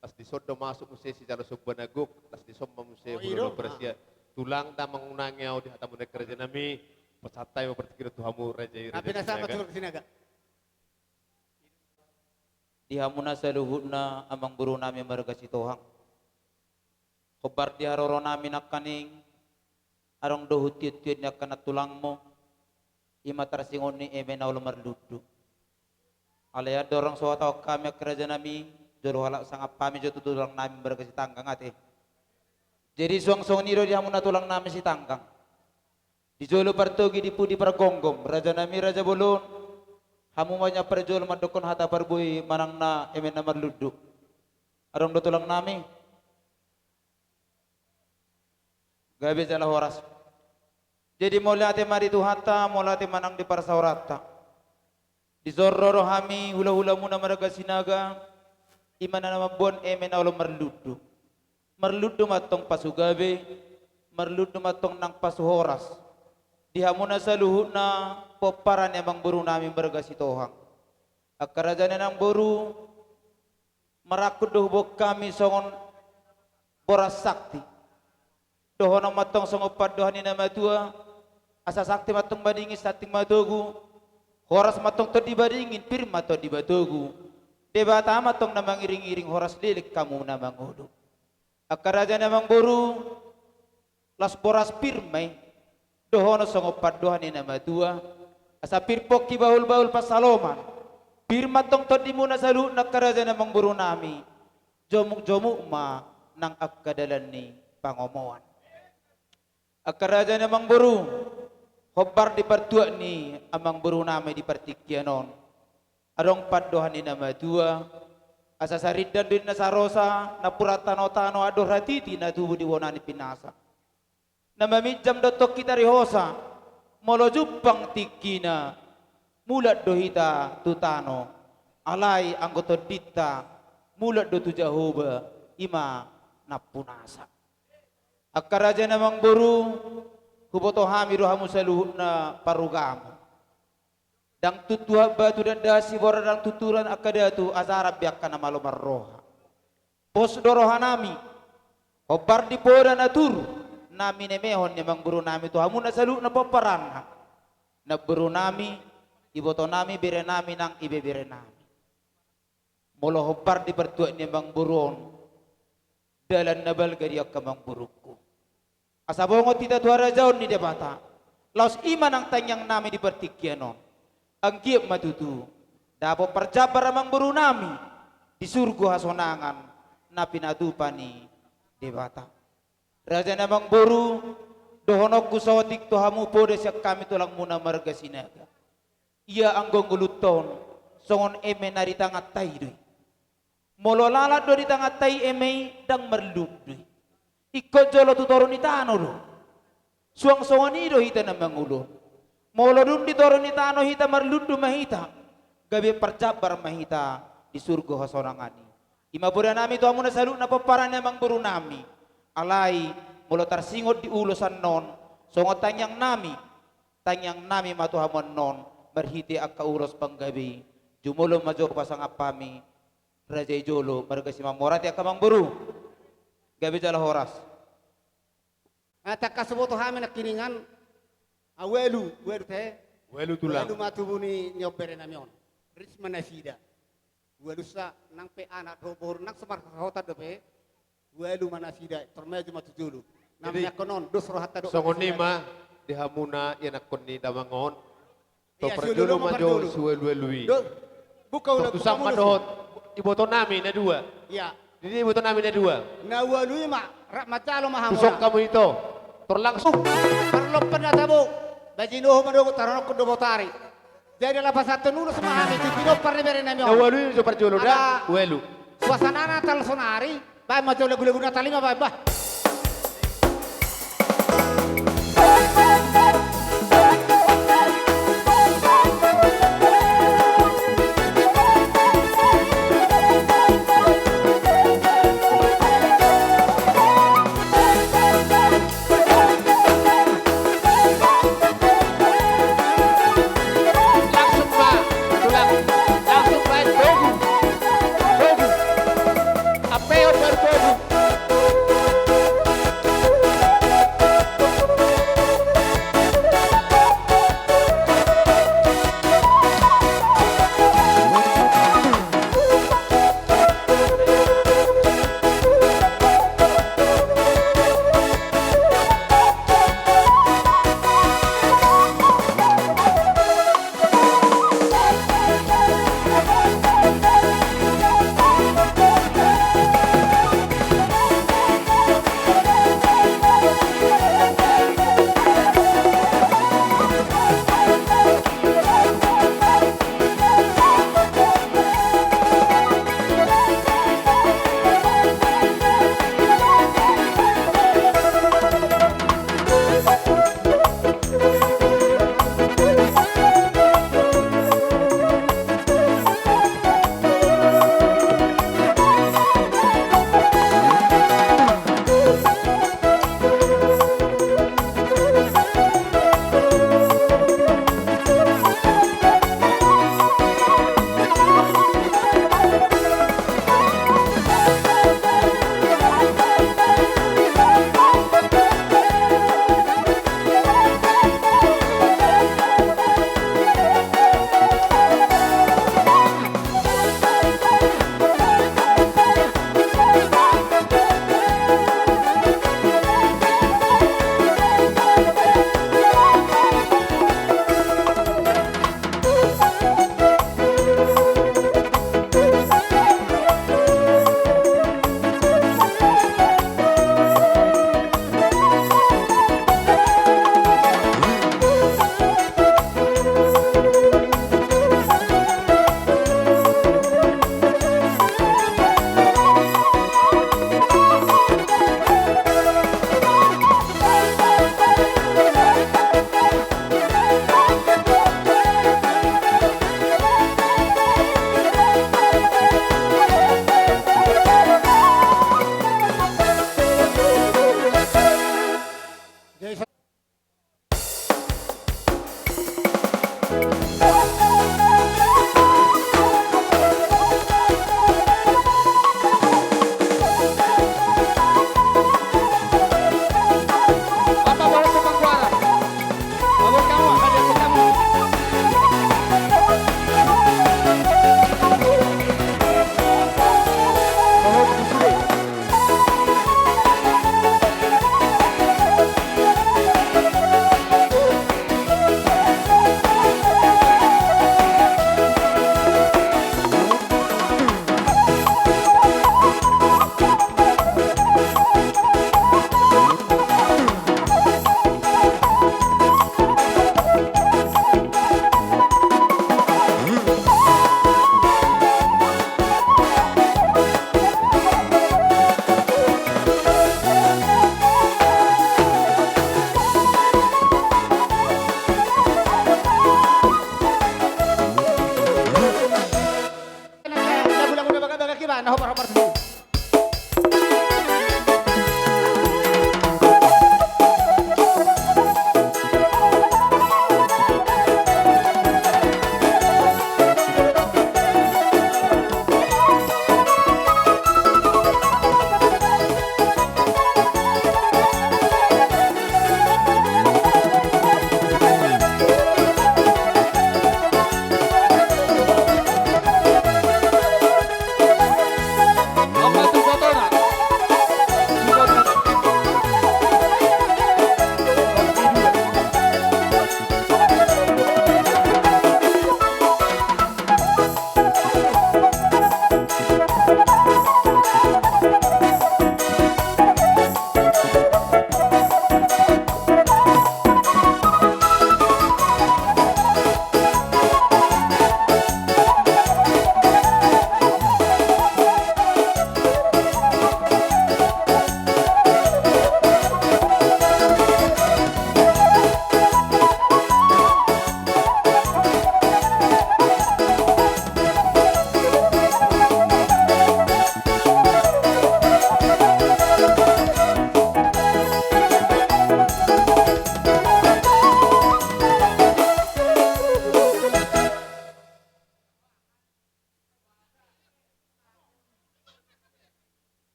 Laos dison do masuk muse sijalo somba na gok, laos dison ma muse hulahula parasian. Tulang, ndang mangunangi ahu di hatamu nangkin raja nami. Pasahat hami ma partingkian tu hamu raja i, raja Sinaga. Di hamuna saluhutna amangboru nami marga Sitohang. Hombar di haroro nami nangkaning, adong do hutihutihut ni angka nantulangmu, ima tarsingot ni eme na olo marlundu. Alai andorang so hatahon hami angka raja nami, jolo halak sangap hami jo tu tulang nami marga Sitanggang ate. Jadi suang songon i do di hamuna tulang nami Sitanggang. Di jolo partogi, di pudi pargomgom, raja nami raja bolon, hamu ma nian parjolo mandokkon hata parbue manang na eme na marlundu. Adong do tulang nami? Gabe jala horas. Jadi mauliate ma di Tuhanta, mauliate ma nang di parsaoranta. Dijou ro hami hulahulamuna marga Sinaga, i ma na mamboan eme na olo marlundu. Marlundu ma antong pasu gabe, marlundu ma antong nang pasu horas. Di hamuna saluhutna pomparan ni amangborunami marga Sitohang. Angka raja ni amangboru, marangkup do huboan hami songon boras sakti. Dohonon ma antong songon pandohan ni na matua, asa sakti ma antong madingin santi ma togu, horas ma antong tondi madingin, pir ma tondi matogu. Debata ma antong na mangiringiring, horas leleng hamu na mangolu. Angka raja ni amangboru, laos boras pir ma i, dohonon songon pandohan ni na matua, asa pir pongki bahulbahul pansalongan, pir ma antong tondimuna saluhutna angka raja ni amangborunami, jomukjomuk ma nang angka dalan ni pangomoan. Angka raja ni amangboru, hombar di partuat ni amangborunami di partingkian on, adong pandohan ni na matua, asa sarindan do i na sarosa, napuran tanotano, andor hatiti na tubu di bona ni pinasa. Na maminjam do antong hita di hosa, molo jumpang tingkina, mulak do hita tu tano, alai anggo tondinta, mulak do tu Jahowa, i ma nampunasa. Angka raja ni amangboru, huboto hami do hamu saluhutna parugamo. Ndang tuntuhan batu, ndang dahan sibora, ndang tuntuhan angka datu, asa arap be angka na malo marroha. Pos do rohanami, hombar di poda na tur, na minemehon ni amangborunami tu hamuna saluhutna pomparanna. Namborunami, ibotonami, berenami nang ibeberenami. Molo hombar di partuat ni amangboru on, dalan na balga di angka amangborungku. Asa bongot hita tu harajaon ni Debata. Laos i ma nang tangiangnami di partingkian on. Anggiat ma tutu dapot parjambar amangborunami di surgo hasonangan na pinatupa ni Debata. Raja ni amangboru, dohononku saotik tu hamu poda sian hami tulangmuna marga Sinaga. Ia anggo ngolunta on, songon eme na di tanganta i do i. Molo lalat do di tanganta i eme i, ndang marlundu i. Ingkon jolo tu toru ni tano do. Suang songon i do hita na mangolu on. Molo dung di toru ni tano hita, marlundu ma hita, gabe parjambar ma hita di surgo hasonangan i. I ma podanami tu hamuna saluhutna pomparan ni amangborunami. Alai, molo tarsingot di ulos annon, songon tangiangnami, tangiangnami ma tu hamu annon, marhite angka ulos panggabe i, jumolo ma jo pasangap hami, raja i jolo, marga Simamora, ate angka amangboru. Gabe jala horas. Ah, tangkas huboto hami nangkiningan, ah, ualu, ualu te. Ualu tulang. Ualu ma tubu ni, ni omberenami on. Ris ma nasida. Ualusa nang pe anak dohot boru nang so marhahotan dope. Ualu ma nasida, tor maju ma tu jolo. Nang meakkon on, dos rohanta do. Jadi, songon i ma, di hamuna ianakkon ni damang on. Iya, tor parjolo ma jo si ualualu i. Buka ulos, buka ulos. Tor tu sama dohot ibotonami na dua. Iya. Di dia ibotonami na dua. Na ualu i ma, rap manjalo ma hamu. Pusok hamu ito. Tor langsung. Parlompan na tabo. Bajinoho ma dohot, taronokkon do botari. Jadi lapasathon ulos ma hami tu pinompar ni berenami on. Na ualu i jo parjolo da, ualu. Suasanana talu sonari, baen ma jo lagu-lagu na talima baen bah. Langsung ma, tulang, langsung ma togu. Togu. Ampe on baru togu.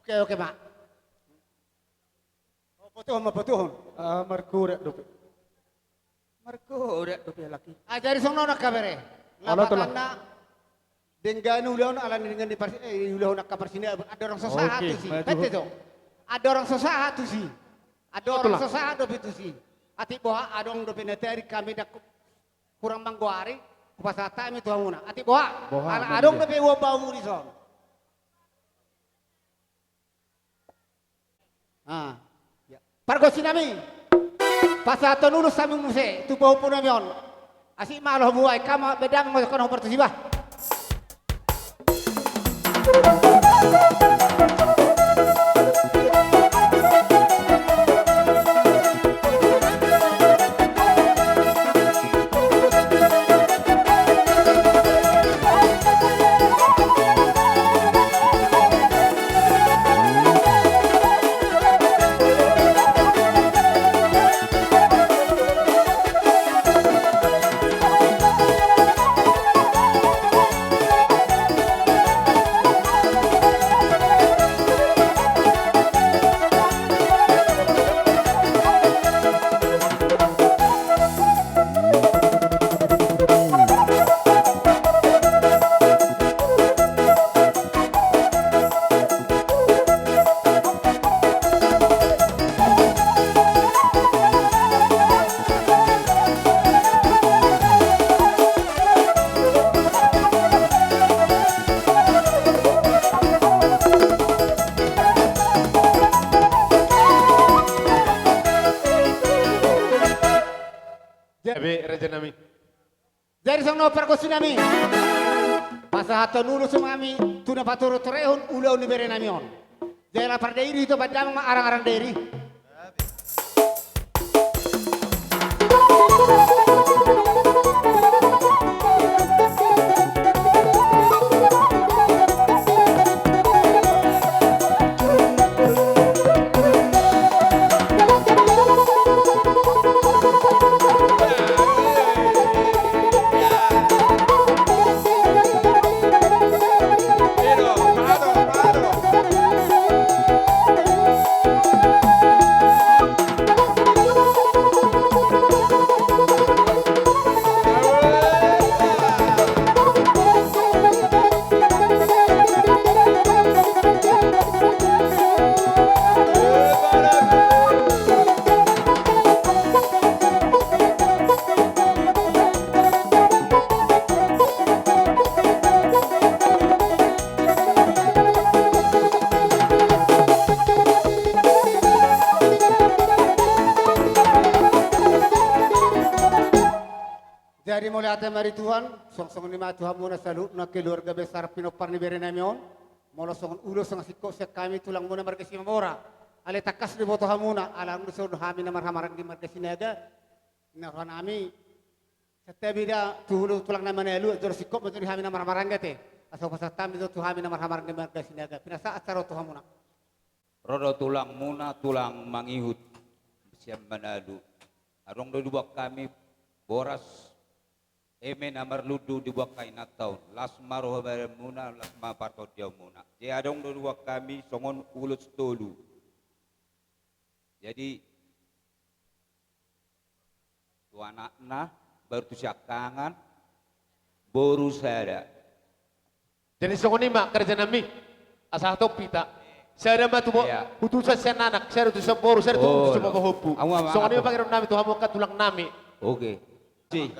Oke, oke, Mak. Oh, potuhon ma, potuhon. Ah, markorek dope. Markorek dope lagi. Ah, jadi songon on angka bere. Lapatanna, denggan ulaon ala ni denggan ni parsi-, eh, ulaon angka parsinaon, andorang so sahat tusi. Oke, maju. Bete jo. Andorang so sahat tusi. Andorang so sahat dope tusi. Atik boha, adong dope na tarik hami, ndang hurang manggoari, hupasahat hami tu hamuna. Atik boha, ala adong dope uang baomu dison. Ah, ya. Pargonsi nami, pasahathon ulos hami muse tu pahompu nami on. Asi ma alo hamu, ai hamu ma, beda ma mangojak na hombar tusi bah. Jadi, raja nami. Jadi songon on pargonsi nami, pasahathon ulos ma hami tu na patorehon ulaon ni bere nami on. Jala pardairi tu, pandamang ma arang-arang dairi. Jadi mauliate ma di Tuhan, songon i ma tu hamuna saluhutna keluarga besar pinompar ni bere nami on. Molo songon ulos na singkop sian hami tulangmuna marga Simamora, alai tangkas diboto hamuna, ala adong do songon hami na marhahamaranggi marga Sinaga. Na roha nami, santabi da tu hula tulang na Manalu, jolo singkop ma jo di hami na marhahamaranggi ate. Asa hupasahat hami jo tu hami na marhahamaranggi marga Sinaga. Pinasahat sahat tu hamuna. Ro do tulangmuna, tulang mangihut sian Manalu. Adong do diboan hami boras, eme na marlundu diboan hami inanta on. Las ma roha badanmuna, las ma partondiaonmuna. Jadi adong do diboan hami songon ulos tolu. Jadi, tu anakna, baru tu siangkangan, boru sada. Jadi songon i ma, raja nami, asa hatop hita. Sada ma tu bo-, iya, utusan sian anak, sada utusan boru, sada tu, oh, utusan pahompu. Songon i ma pangidoan nami tu hamu angka tulang nami. Oke. Si.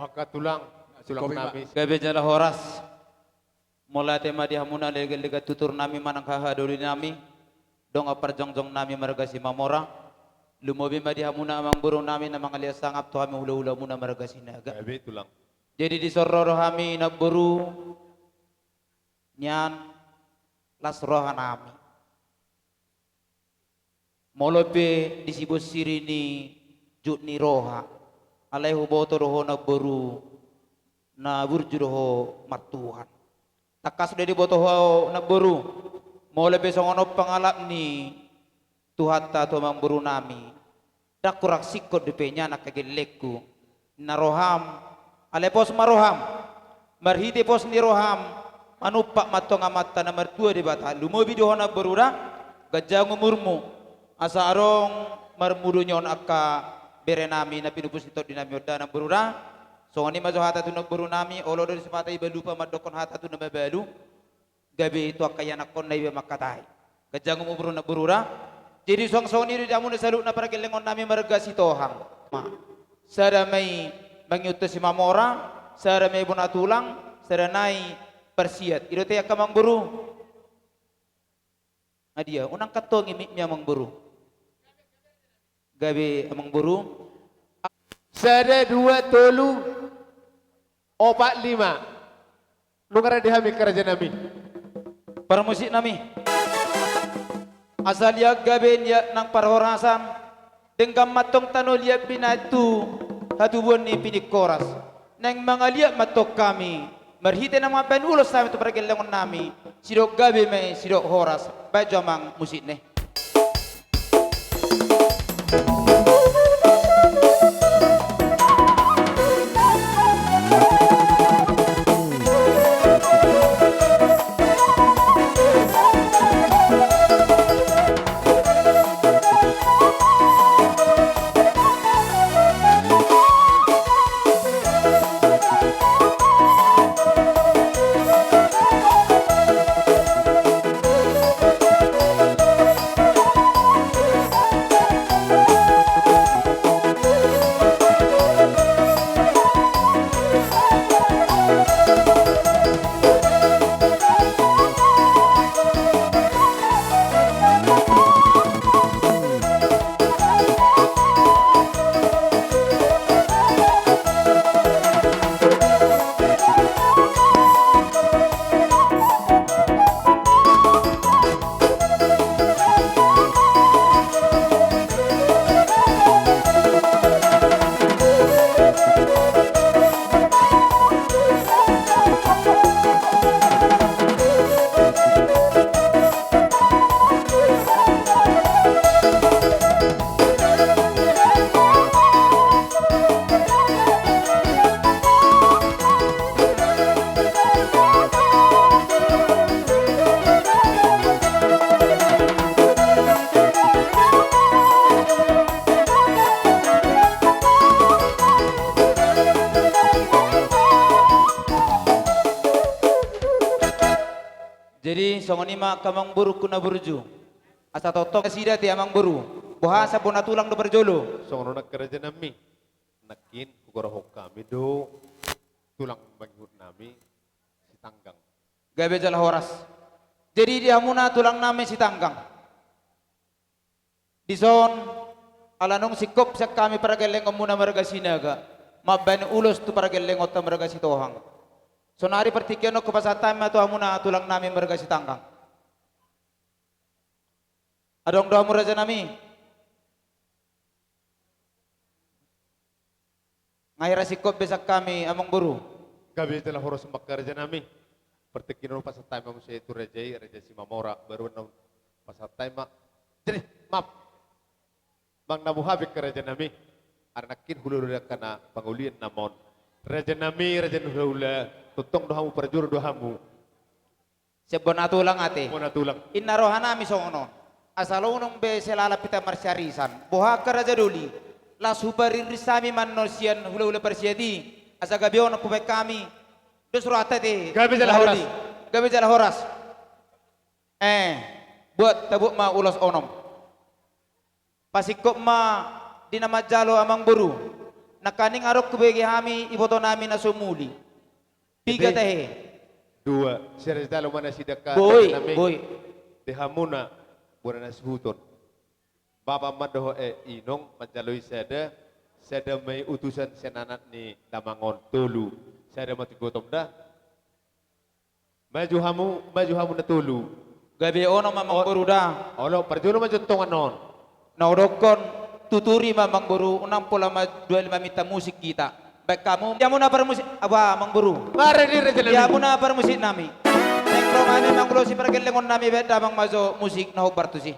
Angka tulang, tulang nami. Gabe jala horas. Mauliate ma di hamuna legan-legan tutur nami manang hahadoli nami, dongan parjongjong nami marga Simamora. Lumobi ma di hamuna amangboru nami na mangaliat sangap tu hami hula-hula muna marga Sinaga. Gabe tulang. Jadi dison ro do hami namboru nian las roha nami. Molo pe di sibonsiri ni jut ni roha, alai huboto do ho namboru na burju do ho martuhan. Tangkas do diboto ho namboru, molo pe songon on pangalap ni Tuhanta tu amangboru nami. Ndang hurang singkop dope nian angka gellengku. Ninna roham, alai pos ma roham. Marhite pos ni roham, manumpak ma antong Amanta na martua Debata. Lumobi do ho namboru da, ganjang umurmu. Asa adong marmudu ni on angka bere nami na pinupus ni tondi nami on da namboru da. Songon i ma jo hata tu namboru nami, olo do disi pata iba lupa mandokkon hata tu na mabalu. Gabe tu angka ianakkonna iba mangkatai. Ganjang umurmu namboru da. Jadi suang songon i do di hamuna saluhutna pargellengon nami marga Sitohang. Ma. Sada ma i mangihut tu Simamora, sada ma i bona tulang, sada nai parsiat. I do ate angka amangboru. Nga dia, unang kantongi mikmi amangboru. Gabe amangboru. Sada, dua, tolu, opat, lima. Nunga rade hami angka raja nami. Parmusik nami. Asa liat gabe niat nang parhorasan, denggan ma antong tano liat binahen tu hatubuan ni piningkoras. Naeng mangaliat ma antong hami, marhite na mambahen ulos hami tu pargellengon nami, sidok gabe ma i sidok horas, bahen jo amang musikna i. Jadi songon i ma angka amangborungku na burju. Asa tongtong nasida ate amangboru. Boha asa bona tulang do parjolo. Songon on angka raja nami. Nangkin hugorahon hami do tulang mangihut nami Sitanggang. Gabe jala horas. Jadi di hamuna tulang nami Sitanggang. Dison, ala nunga singkop sian hami pargellengonmuna marga Sinaga, mambahen ulos tu pargellengonta marga Sitohang. Sonari partingkian on hupasahat hami ma tu hamuna tulang nami marga Sitanggang. Adong do hamu raja nami? Nga hira singkop be sian hami amangboru. Gabe jala horas ma angka raja nami. Partingkian on hupasahat hami ma muse tu raja i, raja Simamora, baruan na hupasahat hami ma. Jadi, maaf. Manang na boha be angka raja nami. Ai nangkin hula-hula angka na pangolian nama on. Raja nami, raja ni hula-hula, tongtong do hamu parjolo do hamu. Sian bona tulang ate. Bona tulang. Inna roha nami songon on. Asa unang be sai lalap hita marsiarisan. Boha angka raja doli. Laos hupariris hami ma annon sian hula-hula parsiat i. Asa gabe onom hubahen hami. Dos rohanta ate. Gabe jala horas. Gabe jala horas. Eh, buat tabuat ma ulos onom. Pasingkop ma di na manjalo amangboru. Nangkaning adong hubege hami ibotonami na so muli. Piga tahe? Dua. Sira jalo ma nasida angka... Boi, nami. Boi. Di hamuna, bona na suhuton. Bapa ma dohot, eh, inong manjalo i sada, sada ma i utusan sian anak ni damang on, tolu. Sada ma tu ibotom da. Maju hamu, maju hamu na tolu. Gabe onom ma amangboru da. Olo, parjolo ma jo tongan on. Na hudokkon, tuturi ma amangboru, unang pola ma dua lima minta musik hita. Baen hamu, di hamuna parmusik, aba amangboru. Mare di raja nami. Di hamuna parmusiknami. Naeng ro hami mangulosi pargellengon nami, baen damang ma jo musik na hombar tusi.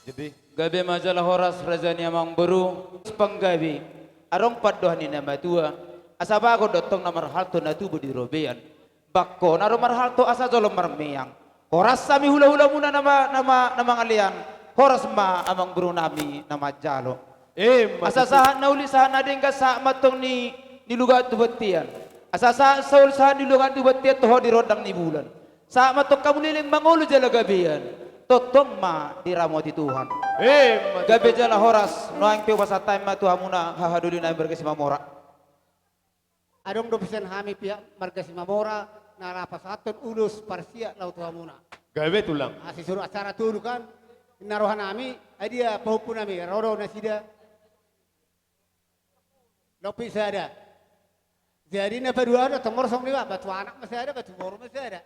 Jadi, gabe ma jala horas raja ni amangboru. Panggabe, adong pandohan ni na matua, asa bagot do tong na marhalto na tubu di robean. Bangkona do marhalto asa jolo marmeang. Horas hami hulahulamuna na ma-, na ma-, na mangalean. Horas ma amangborunami na manjalo. Eh, asa sahat na uli, sahat na denggan, sahat ma tong ni, ni lugaon tu bontean. Asa sahat saul, sahat ni lugaon tu bontean, toho di rondang ni bulan. Sahat ma tong hamu leleng mangolu jala gabean. Tongtong ma diramoti Tuhan. Eh, gabe jala horas, nuaeng pe hupasahat hami ma tu hamuna hahadolinami marga Simamora. Adong dope sian hami pihak marga Simamora na laho pasahathon ulos parsiat laho tu hamuna. Gabe tulang. Ah, sisuru acara tolu kan, ninna rohanami, ai dia pahompunami, ro do nasida. Lopi sada. Jadi na paduahon do tong molo songon i, ba, batu anak ma sada, batu boru ma sada.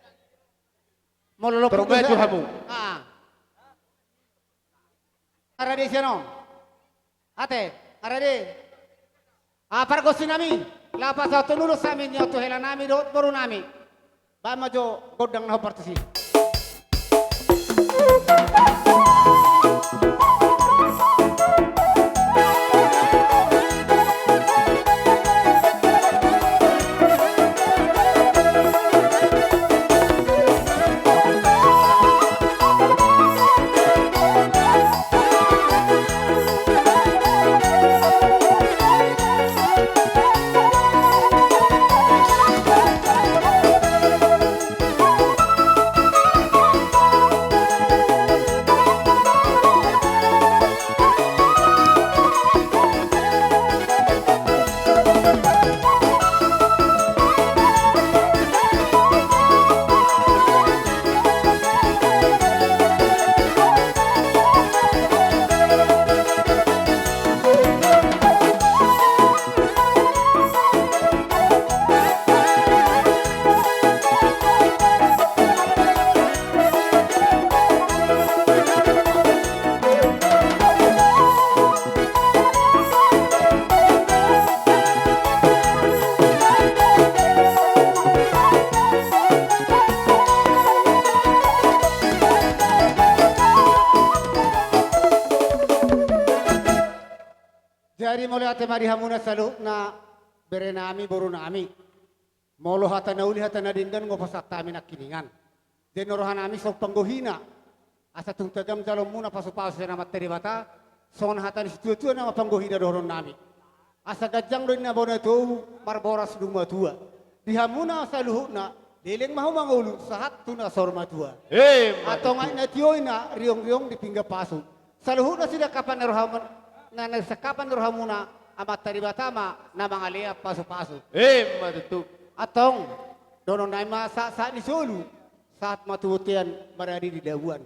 Molo lopi sada. Hamu. Ah. Arade sian on. Ate, arade. Ah, pargonsinami, laho pasahathon ulos hami on tu helanami dohot borunami. Baen ma jo gondang na hombar tusi. Jadi mauliate ma di hamuna saluhutna berenami, borunami. Molo hata na uli, hata na denggan, nunga pasahat hami nangkiningan. Jadi na rohanami songon panggohina. Asa tung tagam jaloonmuna pasupasu sian Amanta Debata, songon hata ni situatua nama panggohina dohononnami. Asa ganjang do ninna bona tou, marboras nunga tua. Di hamuna saluhutna, leleng ma hamu mangolu, sahat tu na saur matua. Emma tutu. Antong aek na tio i na riong-riong di pinggan pasu. Saluhutna sinangkapan ni rohamuna, na sinangkapan ni rohamuna, Amanta Debata ma na mangalehon pasupasu. Emma tutu. Antong, dohononnami ma sahat-sahat ni solu, sahat ma tu bontean, maradi di dabuan.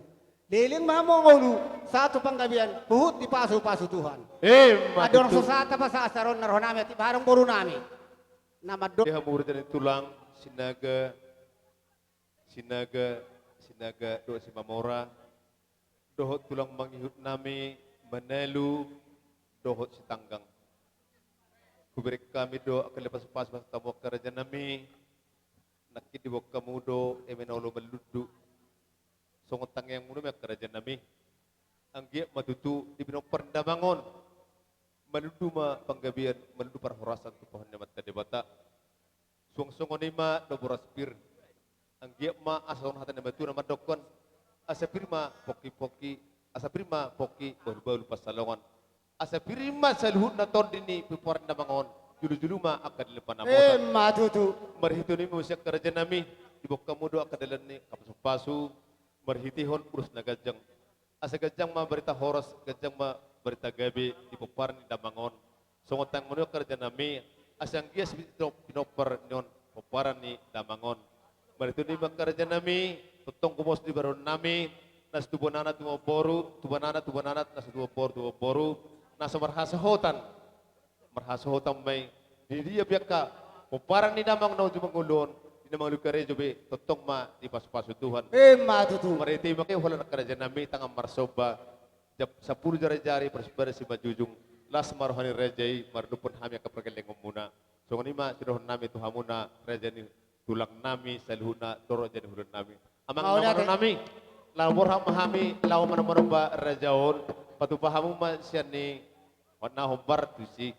Leleng ma hamu mangolu, sahat tu panggabean, huhut dipasupasu Tuhan. Emma tutu. Adong so sahat tapasahat saron na rohanami, atik baharong borunami. Na mandok. Di hamu raja ni tulang, Sinaga, Sinaga, Sinaga dohot Simamora, dohot tulang mangihutnami, Manalu, dohot Sitanggang. Hubereng hami do angka pasupasu, pasupasu hamu angka rajanami, nangkin diboan hamu do eme na olo manlundu. Songon tangiangmuna ma angka rajanami. Anggiat ma tutu di pinompar ni damang on, malundu ma panggabean, malundu parhorasan tu pohon ni Amanta Debata. Suang songon i ma do boras pir. Anggiat ma asa songon hata ni natuatua na mandokkon, asa pir ma pongkipongki, asa pir ma pongki bahulbahul pansalongan. Asa pir ma saluhutna tondi ni pinompar ni damang on, jolojolo ma angka dalan panamotan. Emma tutu. Marhite on i ma muse angka rajanami, diboan hamu do angka dalan ni angka pasupasu, marhitehon ulos na ganjang. Asa ganjang ma barita horas, ganjang ma barita gabe di pomparan ni damang on. Songon tangiangmuna i angka rajanami, asa anggiat sipinompar ni on pomparan ni damang on. Marhite on i ma angka rajanami, tongtong gomos di baronami, na so tubuan anak tubuan boru, tubuan anak tubuan anak, na so tubuan boru tubuan boru, na so marhasohotan. Marhasohotan ma i, di dia pe angka pomparan ni damang na uju mangolu on, di na mangolu karejo be, tongtong ma dipasupasu Tuhan. Emma tutu. Marhite i ma angka rajanami, tangan marsomba, jam sampulu jari-jari, parsomba simanjujung, las ma roha ni raja i, mardophon hami angka pargellengonmuna. Songon i ma sidohononnami tu hamuna, raja ni tulangnami, saluhutna, dohot raja ni hulannami. Amang, mauliate. Dohononnami, laho borhat ma hami, laho manomba-nomba raja on, patupa hamu ma sian ni, on na hombar tusi.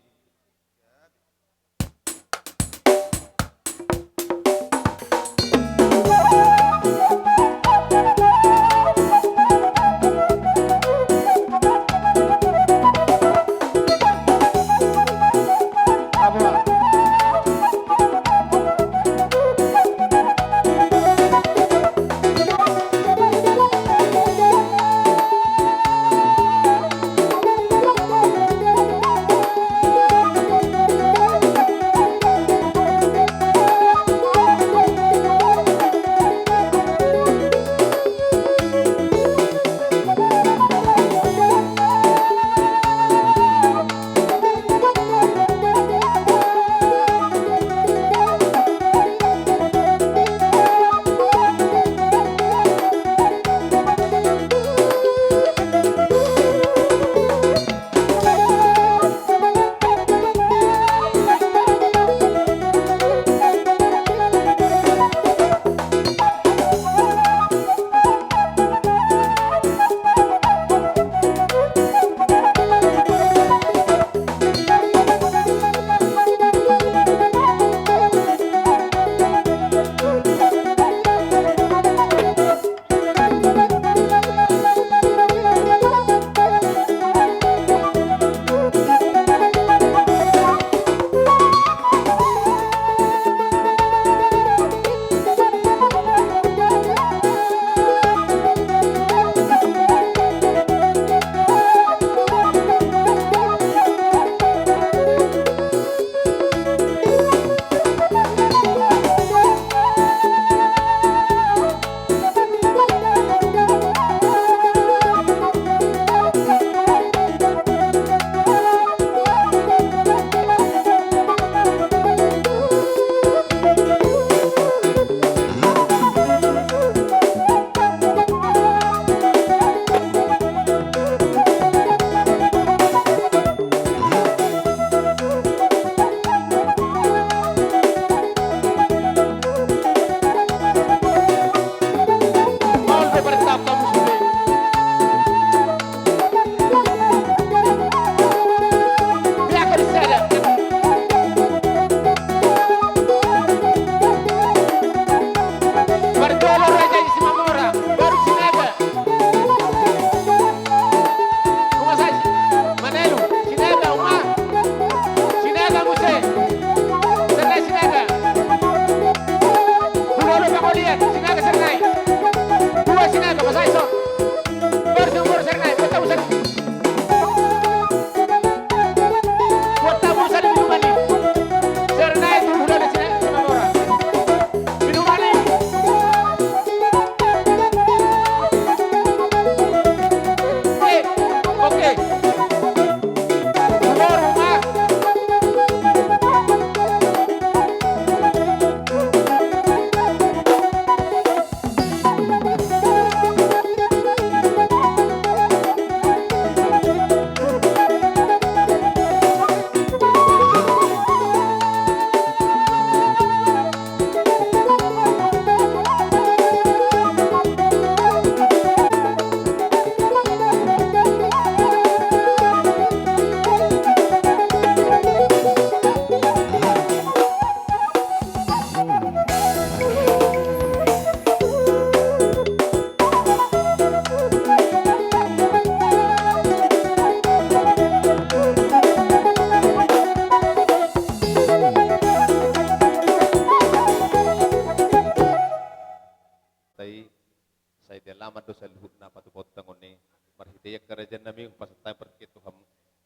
Mando saluhutna patupaon tangan i. Marhite i angka raja nami, hupasahat hami partingkian tu hamu.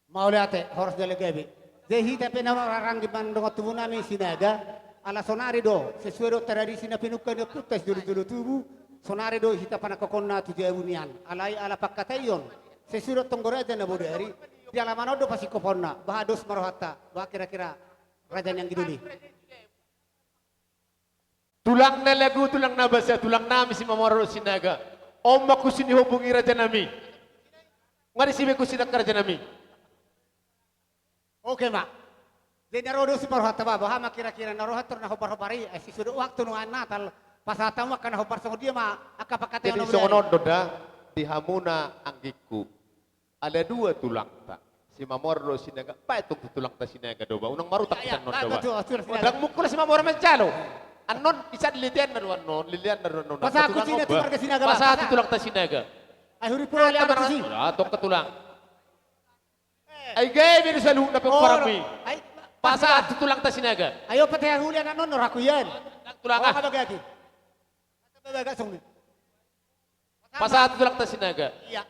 Mauliate, horas jala gabe. Jadi hita pe na marhahamaranggi manang dongan tubu nami Sinaga, ala sonari do, sesuai do tradisi na pinungka ni ompunta sijolo-jolo tubu, sonari do hita panangkokonna tu jabu nian. Alai ala pangkataion, sesuai do tonggo raja na bodari, di alaman on do pasingkoponna, bahat dos ma rohanta, bahat kira-kira raja ni anggi doli. Tulang na lagu, tulang na basa, tulang nami Simamora dohot Sinaga. On ma kunci ni hobung i raja nami. Nga disi be kunci angka raja nami. Oke ma. Jadi na ro dos ma rohanta ba, boha ma kira-kira na roha tor na hombar-hombar i, eh, sesuai do waktu nunga Natal, pasahat hamu angka na hombar songon dia ma, angka pangkataion. Jadi songon on do da, di hamuna anggingku. Ala dua tulangta. Simamora dohot Sinaga, baen tung tu tulangta Sinaga do ba, unang marutak. Iya, iya, sian on do ba. Betul, betul, Sinaga. Ndang mungkin Simamora manjalo. Annon, isa dililianna do annon, lilianna do annon. Pasahat kunci na tu marga Sinaga ba. Pasahat tu tulangta Sinaga. Ai huri pura le amat si. Ah, tong ke tulang. Eh. Ai gabe do saluhutna pe. Oh, parami. Ai, pasahat tu tulangta Sinaga. Ayo pate hulian annon, no raku ian. Tulang ah. Bagaki. Bagak song ni. Pasahat tu tulangta Sinaga. Iya.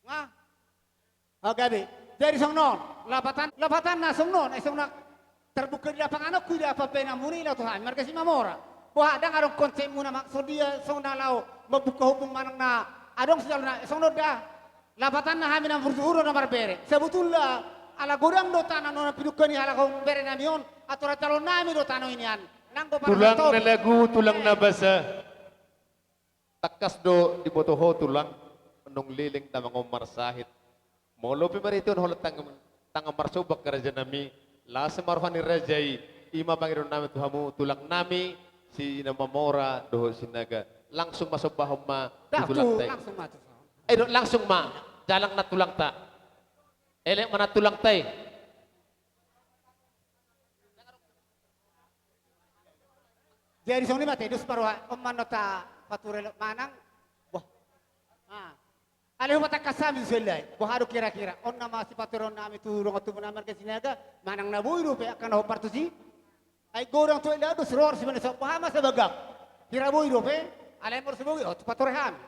Nga. Oke, be. Jadi songon on, lapatan, lapatanna songon on, eh, songon on. Terbuka di lapangan, aku di apa pena muni lah Tuhan, marga Simamora. Boha, ndang adong konsepmuna maksud dia, songon na laho, mambuka hubung manang na, adong sejalo na, songon on da. Lapatanna hami na marjuhur na marbere. Sebetulna, ala godang do tangan na pinungka ni halak on bere nami on, aturan calon nami do tano i nian. Nang go. Tulang na lagu, tulang na basa. Tangkas do diboto ho tulang, nung leleng damang on marsahit. Molo pe marhite on holan tangan, tangan marsomba angka raja nami, las ma roha ni raja i, i ma pangidoan nami tu hamu, tulang nami, Simamora dohot Sinaga. Langsung ma sombahon ma tu tulangta i. Langsung ma tu. Eh, do, langsung ma, jalang na tulangta. Elek ma na tulangta i. Jadi songon i ma te, dos ma roha, on ma na tapature manang. Wah. Ah. Alai hupatangkas hami tu si elek i. Boha do kira-kira. On nama sipatureon nami tu dongan tubu nami marga Sinaga, manang na boi dope angka na hombar tusi. Ai godang tu elek i dos roha si manesa, boha ma sabagak. Hira boi dope, alai molo so boi, oh, tu pature hami.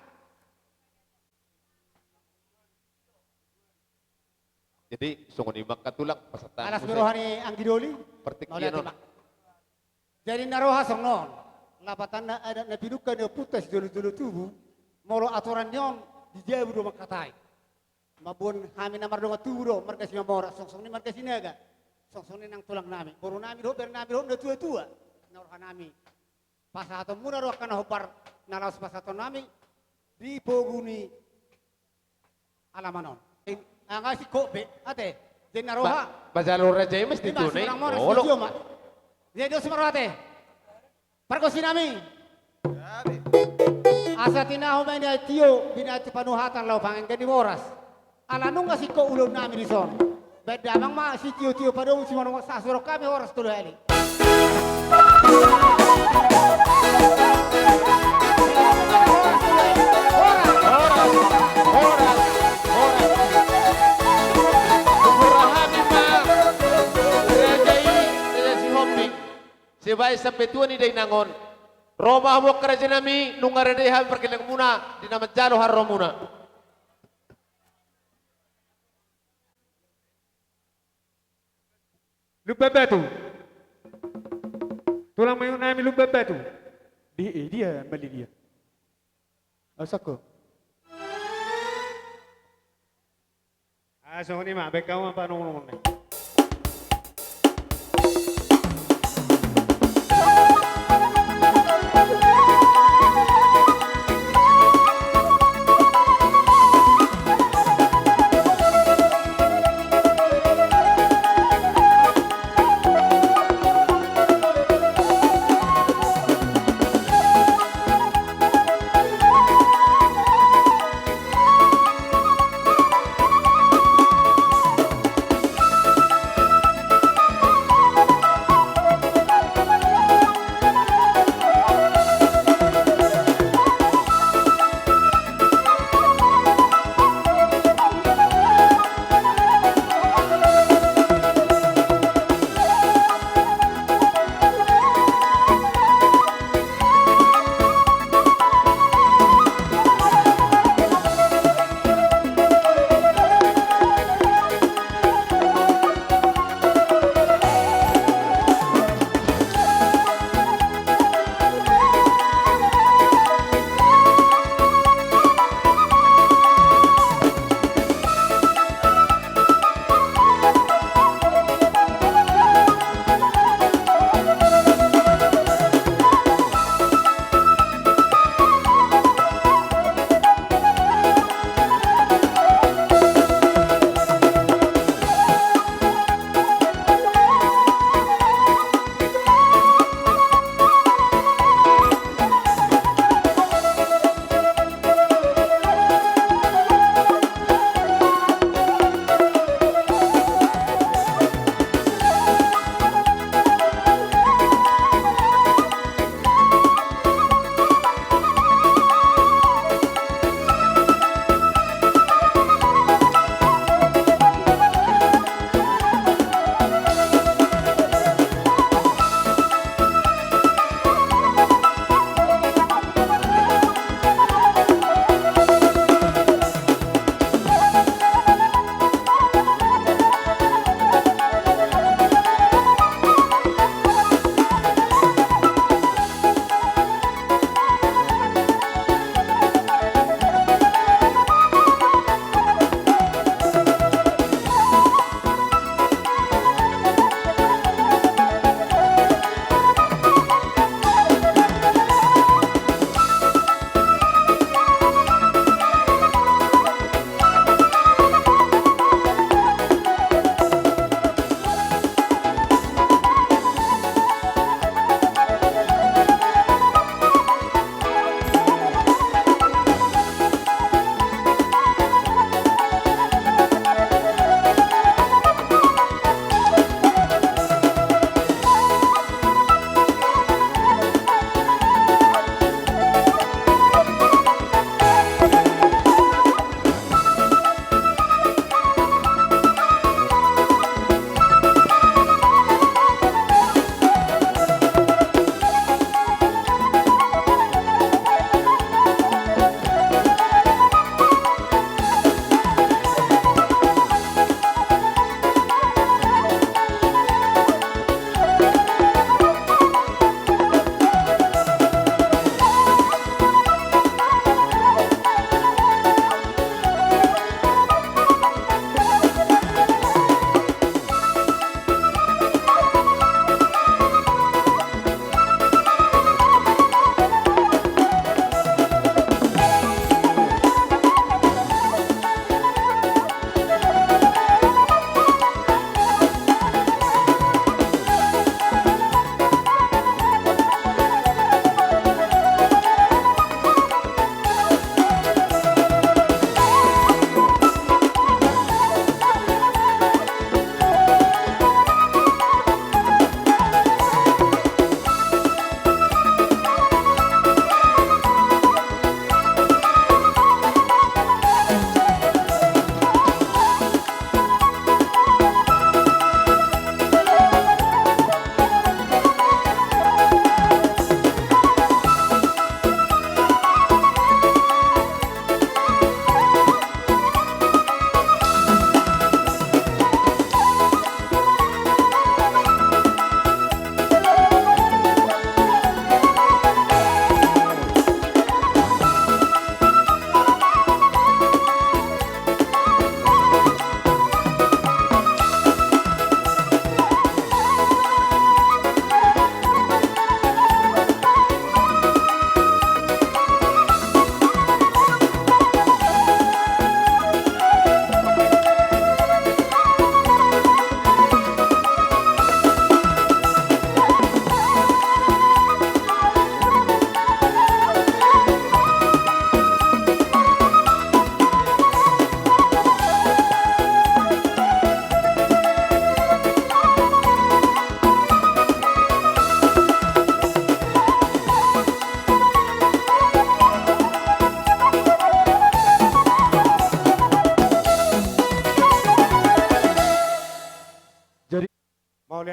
Jadi songon i ma angka tulang, pasahat hami. Alas muse roha ni anggi doli. Partingkian on. Jadi na roha songon on. Lapatanna adat na pinungka ni ompunta sijolo-jolo tubu. Molo aturan ni on di jabu do mangkatai. Mamboan hami na mardongan tubu do, marga Simamora, songon-songon i marga Sinaga. Songon-songon i nang tulang nami. Boru nami dohot bere nami dohot na tua-tua. Na roha nami. Pasahaton muna do angka na hombar na laos pasahaton nami di pogu ni alaman on. Nga singkop be ate. Jadi na roha. Ba, ba jalo raja i mesti tu ne. Jadi dos ma roha ate. Pargonsi nami. Asa tinahu ma i na tio, binahen tu panuhatan laho pangenggan ni boras. Ala nunga singkop ulaon nami dison. Baen damang ma sitio-tio padomu, simanongan sahat surang hami horas tolu hali. Horas, horas, horas. Horas hami ma. Raja i, Raja Sihombing. Sibaen sampe tua ni dainang on. Ro ma hamu angka raja nami, nunga rade hami pargellenganmuna di na manjalo haroromuna. Lumban Batu. Tulang manyuk nami Lumban Batu. Di, eh, dia, mali dia. Asakko. Ah, songon i ma, baen hamu ma panongon-nongon.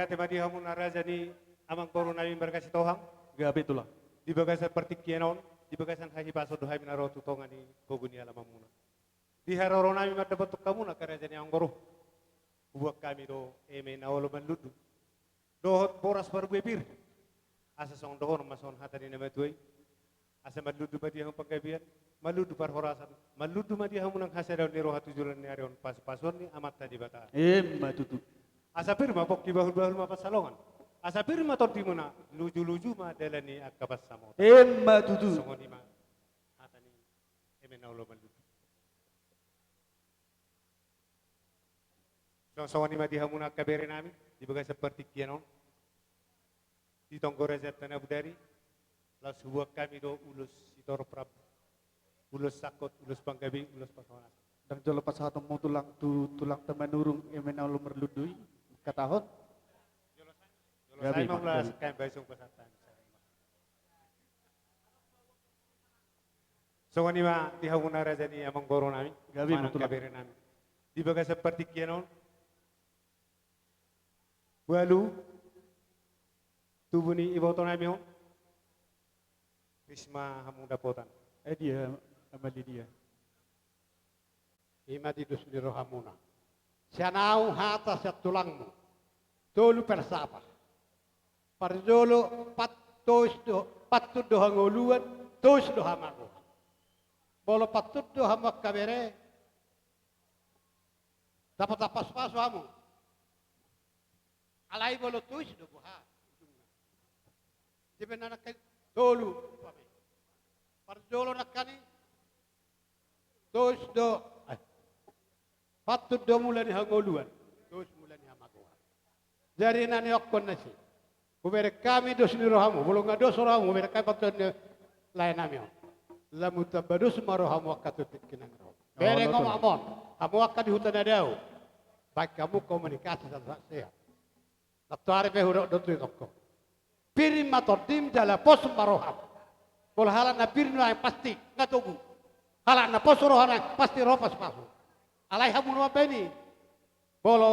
Mauliate ma di hamuna raja ni amangboru nami marga Sitohang. Gabe tulang. Di bagasan partingkian on, di bagasan hahipason do hami na ro tu tonga ni gogo ni alamanmuna. Di haroro nami mandapothon hamuna angka raja ni amangboru, huboan hami do eme na olo marlundu dohot boras parbue pir. Asa songon dohonon ma songon hata ni na matua i. Asa marlundu ma di hamu panggabean, marlundu parhorasan, marlundu ma di hamu nang hasadaon ni roha tu joloan ni ari on pasupasuon ni Amanta Debata. Emma tutu. Asa pir ma pongki bahulbahul ma pansalongan. Asa pir ma tondimuna, lujuluju ma dalan ni angka pansamotan. Emma tutu. Songon i ma hata ni eme na olo marlundu. Songon i ma di hamuna angka bere nami di bagasan partingkian on. Di tonggo raja Tanah Budari, laos huboan hami do ulos sitorop rambu, ulos sangkot, ulos panggabean, ulos parhorasan. Ndang jolo pasahatonmu tulang tu tulangta Manurung eme na olo marlundu i, mangkatahon. Jolo sae ma, jolo sae ma, gabe ma, ulas gabe. Kami baisung pasahat hami. Songon i ma di hamuna raja ni amangboru nami. Gabe ma tulang. Angka bere nami di bagasan partingkian on. Ualu, tubu ni iboto nami on. Risma hamu dapotan. Eh, dia, Amalia dia. I ma di dos ni rohamuna. Sian ahu hata sian tulangmu. Tolu persapa. Parjolo, pat-, tois do, pantun do hangoluan, tois do hamagoan. Molo pantun do hamu angka bere, dapotan pasupasu hamu. Alai molo tois do boha ujungna. Jadi nangkin tolu umpamai. Parjolo nangkin i tois do, eh, pantun do mula ni hangoluan, tois mula ni hamagoan. Jadi na niokkon na si. Hubereng hami dos ni rohamu, molo nga dos rohamu, hubereng hami pantun ni lae nami on. Lam tamba dos ma rohamu angka tu tingki na ngerong. Bereng on amon, hamu angka di huta na dao. Baen hamu komunikasi sada sehat. Nantoari pe hudok do tu i tongko. Pir ma tondim jala pos ma roham. Molo halak na pir nuaeng pasti nga togu. Halak na pos rohana pasti ro pasupasu. Alai hamu na mambaen i. Molo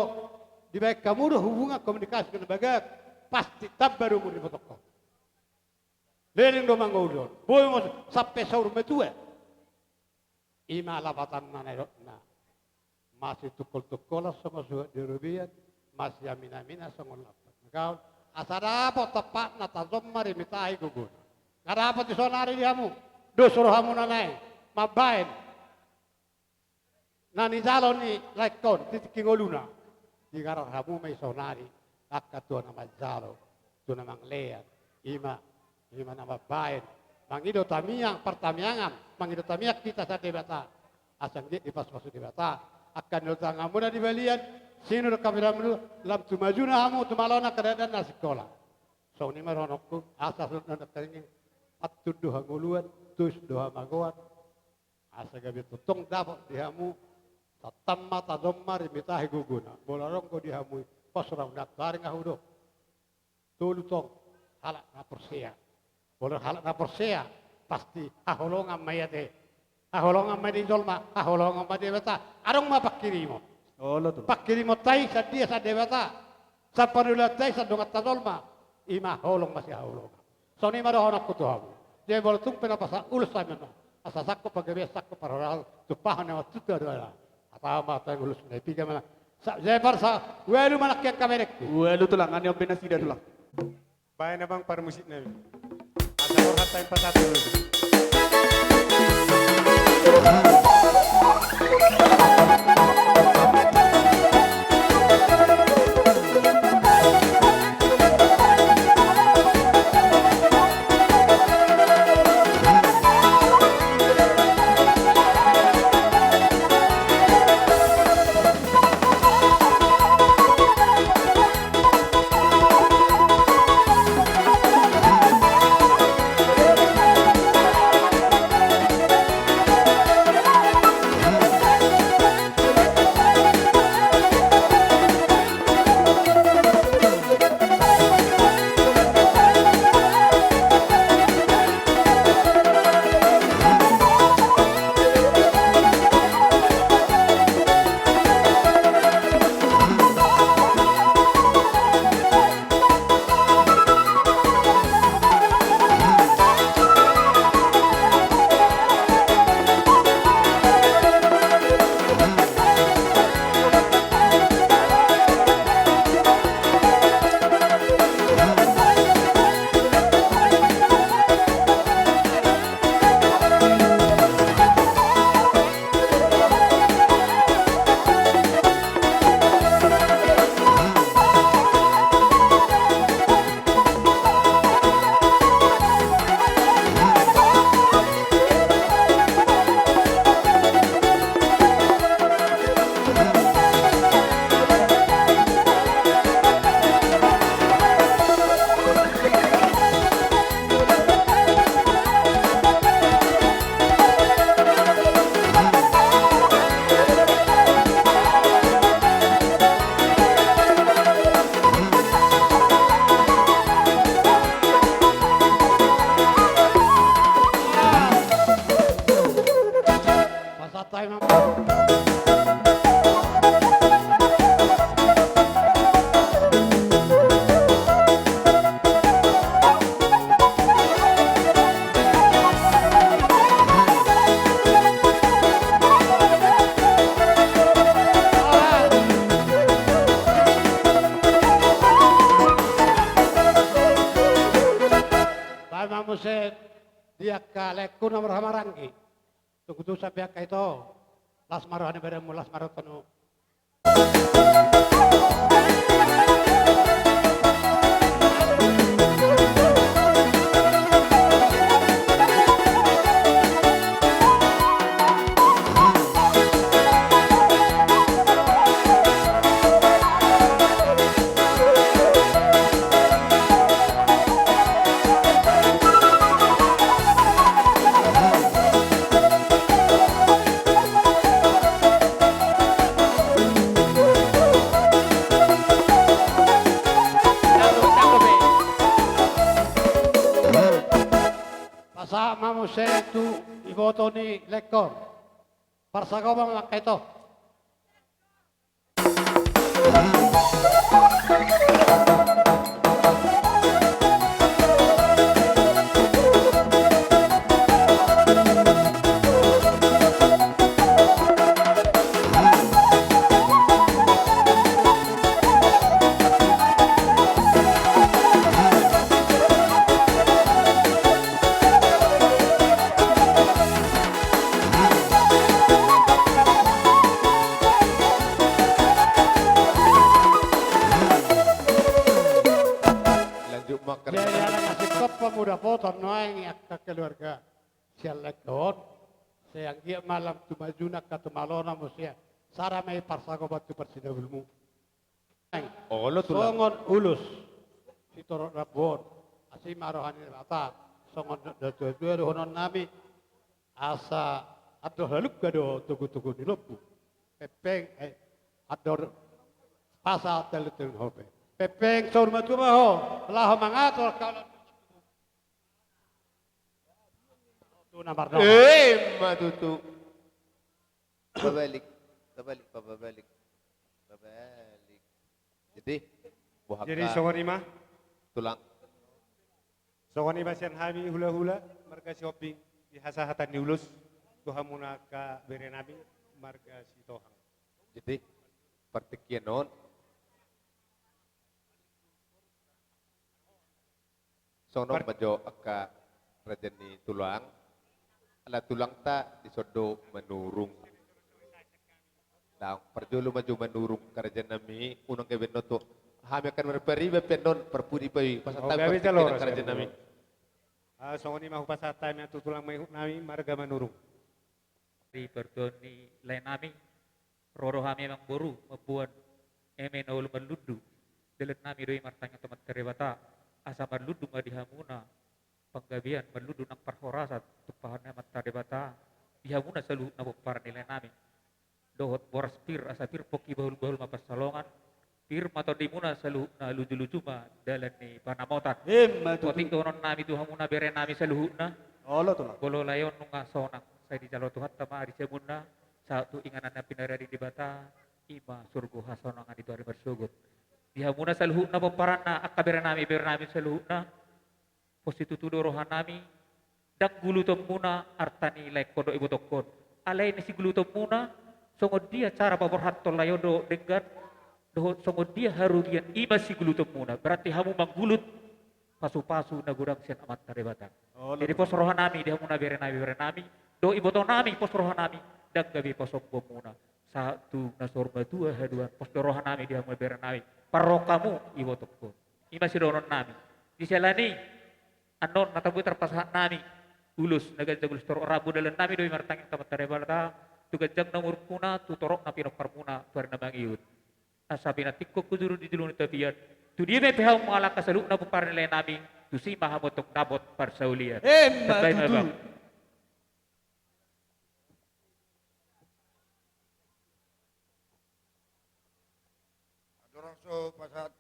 dibaen hamu do hubungan komunikasi na bagak, pasti tamba do umur ni ibotongkon. Leleng do mangolu on. Boi ma sampe saur matua. I ma lapatanna na nidokna. Masitungkoltungkolan songon suhat di robean, masiaminaminan songon lampak na gaol. Asa dapot tampakna tajom ma rimitahi gogona. Nga dapot i sonari di hamu. Dos rohamuna nai mambaen na nijalo ni laengkon di tingki ngoluna. Digarar hamu ma i sonari angka tua na manjalo, tua na mangalean. I ma, i ma na mambaen mangido tamiang, partamiangan, mangido tamiang hita sian Debata. Asa anggiat dipasupasu Debata angka ni tanganmuna di balian, sinur kapiramuna, lam tu majuna hamu, tu malona keadaan na sikola. Songon i ma dohononku, asa songon na nangkin i, pantun do hangoluan, tois do hamagoan. Asa gabe tongtong dapot di hamu, santan ma tajom ma rimitahi gogona. Molo adong do di hamu i, pos roham, nantoari nga hudok. Tolu tong halak na porsea. Molo halak na porsea, pasti haholongan ma i ate. Haholongan ma i di jolma, haholongan ma i di Debata. Adong ma pangkirimon. Olo tutu. Pangkirimon ta i sian dia? Sian Debata. Sian parulahon ta i, sian donganta jolma. I ma holong masihaholongan. Songon i ma dohononku tu hamu. Jadi molo tung pe na pasahat ulos hami on, asa sangkot panggabean, sangkot parhorasan, tumpahon ni amanta Debata. Asa ma tahe ulos na i, piga ma na. Sa-, jadi parsa, ualu ma nangkin angka berengku. Ualu tulang, ani on be nasida tulang. Baen amang parmusik nami. Asa roha ta i pasahat ulos. Muse di angka laengku na marhahamaranggi. Tunggu tu sampe angka ito. Las ma roha ni badanmu, las ma roha tonu. Pasahat ma muse tu iboto ni laengkon. Parsagopan ma angka ito. Lanjut makan. Jadi anak kasih kop pemuda potong noaeng angka keluarga. Sian laengkon. Sai anggiat ma lam tu majuna angka tu malona muse. Sada ma i parsagopan tu parsinabulmu. Olo tulang. Songon ulos sitorop rambu on, asi ma roha ni Debata, songon natuatua dohonon nami, asa andor halumpang do togutogu ni lombu. Pengpeng, eh, andor pasa talu talu hope. Pengpeng saur matua ma ho, laho mangatur kalau tu na mardomu. Eh, ma tutu. Pabalik, pabalik, pabalik, pabalik. Jadi, boha. Jadi, angka songon i ma. Tulang. Songon i ma sian hami hulahula marga Sihombing di hasahatan ni ulos tu hamuna angka bere nami marga Sitohang. Jadi, partingkian on. Songon on ma jo angka raja ni tulang. Ala tulangta dison do Manurung. Dang, parjolo ma jo Manurung angka raja nami, unang gabe annon tu hami angka na marpariban pe annon, parpudi pe i, pasahat hami partingkian angka raja nami. Ah, songon i ma hupasahat hami tu tulang mahut nami marga Manurung. Di partuaon ni lae nami, ro do hami amangboru mamboan eme na olo marlundu. Dalan nami do i martangiang tu Amanta Debata, asa marlundu ma di hamuna panggabean, marlundu nang parhorasan, tumpahan ni Amanta Debata di hamuna saluhutna pomparan ni lae nami. Dohot boras pir, asa pir pongki, bahulbahul ma pansalongan. Pir ma tondimuna saluhutna, lujuluju ma dalan ni panamotan. Emma tutu. Otik dohonon nami tu hamuna bere nami saluhutna. Olo tulang. Molo lae on nunga sonang, sai dijalo Tuhanta ma ari siamunna, sahat tu inganan na pinarade Debata, i ma surgo hasonangan i tu ari marsogot. Di hamuna saluhutna pomparanna, angka bere nami, bere nami saluhutna. Pos situtu do roha nami, ndang gulutonmuna arta ni laengkon dohot ibotongkon. Alai na sigulutonmuna, songon dia cara paborhathon lae on dohot denggan, dohot songon dia harugian, i ma sigulutonmuna. Berarti hamu manggulut pasupasu na godang sian Amanta Debata. Jadi pos roha nami di hamuna bere nami, bere nami, dohot iboto nami, pos roha nami, ndang gabe pasombonmuna. Sahat tu na saur matua haduan, pos do roha nami di hamuna bere nami. Parroha hamu ibotongkon. I ma sidohonon nami. Di siala ni i, annon na tabo i tarpasahat nami ulos na ganjang, ulos torop rambu. Dalan nami do i martangiang tu Amanta Debata, tu ganjang na umurmuna, tu torop na pinomparmuna tu ari na mangihut. Asa pinantikhon hujur di julu ni tapian. Tu dia ma pe hamu mangalangka saluhutna pomparan ni lae nami, tusi ma hamu antong dapot parsaulian. Emma tutu. Andorang so pasahat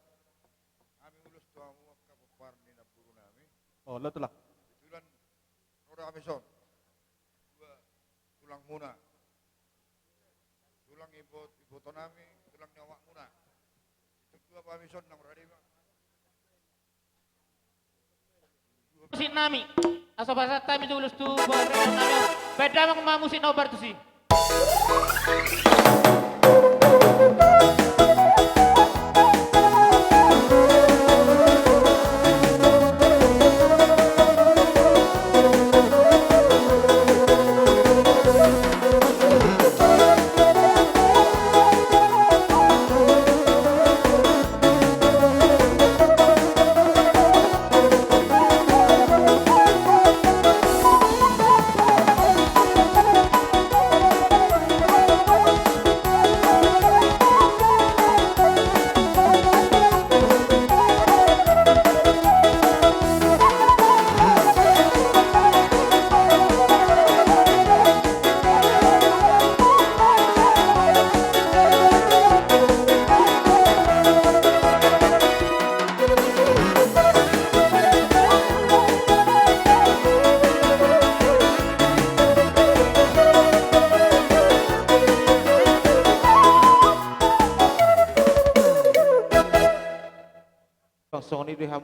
hami ulos tu hamu angka pomparan ni namboru nami. Olo tulang. Kebetulan ro do hami son. Dua tulangmuna. Tulang ibot, iboto nami, tulang ni omakmuna. Tung dua pe hami son nang rade ma. Musik nami. Asa pasahat hami tu ulos tu boha ni nami. Baen damang ma musik na hombar tusi.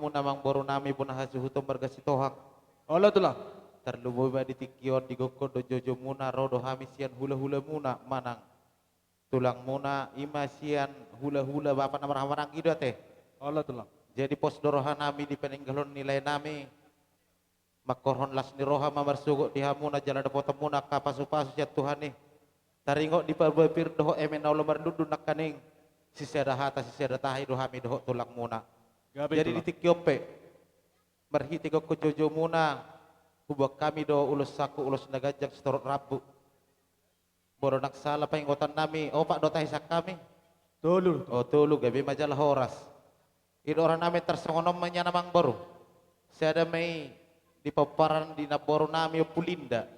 muna, amangboru nami, bona hasuhuton marga Sitohang. Olo, Tulang. Tarlumobi ma di tingki on, digokhon do joujou muna, ro do hami sian hula-hula muna, manang tulang muna, i ma sian hula-hula bapa na marhahamaranggi do ate. Olo, Tulang. Jadi pos do roha nami di paninggalhon ni lae nami, manghorhon las ni roha ma marsogot di hamuna jala dapoton muna angka pasu-pasu sian Tuhan i. Taringot di parbue pir dohot eme na olo marlundu nangkaning, sisada hata sisada tahi do hami dohot tulang muna. Gabe, Tulang. Jadi di tingki on pe, marhite gokhon joujou muna, huboan hami do ulos sangkut ulos na ganjang sitorop rambu. Molo ndang sala paingotan nami, opat do tahi sian hami. Tolu. O, tolu, gabe ma jala horas. I do roha nami, tarsongon on ma nian, amangboru. Sada ma i di pomparan ni namboru nami Ompu Linda.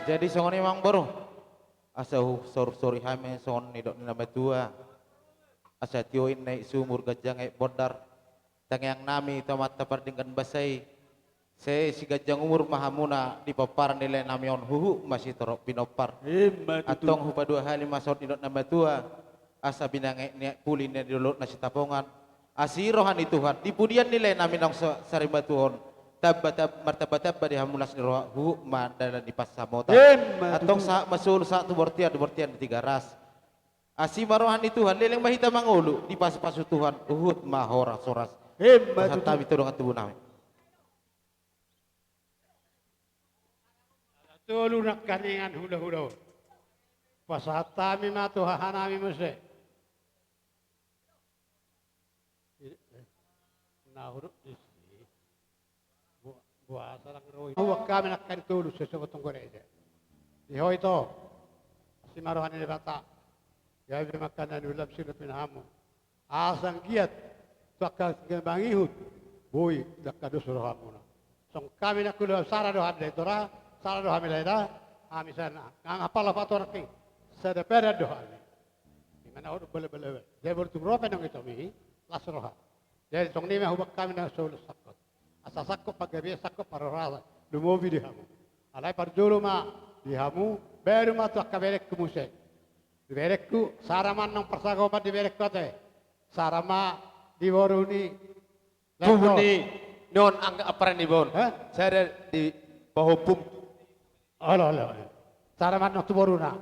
Jadi songon i, amangboru. Asa husorsori hami songon nidok ni na matua. Asa tio i na i sumur, ganjang i bondar. Tangiang nami tu Amanta Pardenggan Basa i, sai siganjang umur ma hamuna di pomparan ni lae nami on, huhut ma sitorop pinompar. Ima tutu. Antong hupadua hali ma songon nidok na matua, asa binanga ni aek puli na di dolok na Sitapongan. Asi roha ni Tuhan, di pudian ni lae nami naung sa-, sarimatua on, tamba, tab-, martamba-tamba di hamu las ni roha, huhut ma dalan ni pansamotan. Ima tutu. Antong sahat ma solu, sahat tu bortian, di bortian di Tigaras. Asi ma roha ni Tuhan, leleng ma hita mangolu, dipasu-pasu Tuhan, huhut ma horas-horas. Ima tutu. Pasahat hami tu dongan tubu nami. Tolu nangkaningan hula-hula on. Pasahat hami ma tu haha nami muse. Na huruk disi. Boasa ndang ro i? Huboan hami nangkin tolu, sesebotong goreja. Di ho ito. Asi ma roha ni Debata. Gabe ma nangkin na niulam, sinurat pinahanmu. Asa anggiat tu angka na mangihut, boi ndang hados rohamuna. Songon hami na hula, sara do hami da i tora, sara do hami lae da, hami sada. Nang apala patorang i, sada padan do hami. Ima na hot bale-bale. Jadi molo tung ro pe naung itomi, las roha. Jadi songon i ma huboan hami na so ulos sangkot. Asa sangkot panggabean, sangkot parhorasan. Lumobi di hamu. Alai parjolo ma di hamu, baru ma tu angka berengku muse. Di berengku, sara ma annon parsagopan di berengku ate. Sara ma di boru ni tubu ni on, angka amparan ni boru. Hah? Sada di pahompum. Olo, olo. Sara ma annon tu boruna.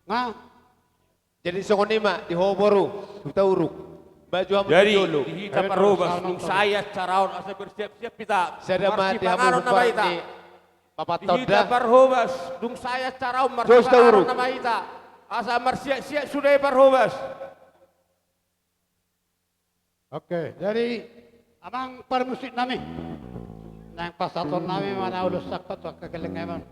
Nga? Jadi songon i ma di ho boru, Hutauruk. Maju hamu tu jolo. Jadi di hita parhobas, dung sae acara on, asa bersiap-siap hita. Sada ma di hamu parhobas. Marsipanganon nama hita. Di hita parhobas, dung sae acara on, marsipanganon nama hita. Asa marsiap-siap sude parhobas. Oke, jadi amang parmusik nami, naeng pasahaton nami ma na ulos sangkot tu angka gelleng nami on.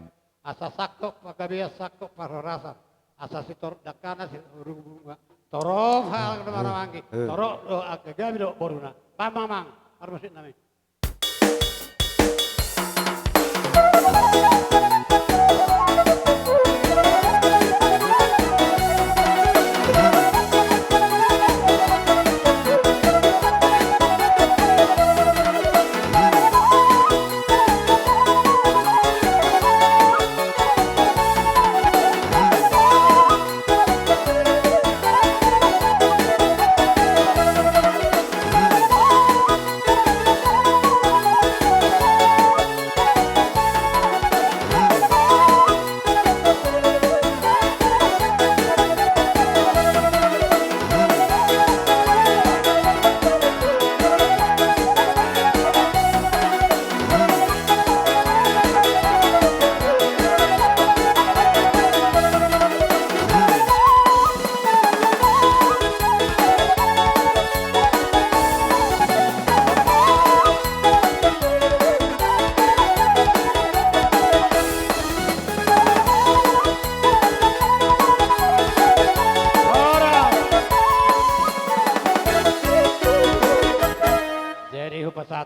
Asa sangkot panggabean, sangkot parhorasan. Asa sitorop dangkana, sitorop bunga. Torop halak na marhahamaranggi. Eh. Torop do angka gabe dohot boruna. Paham, amang parmusik nami.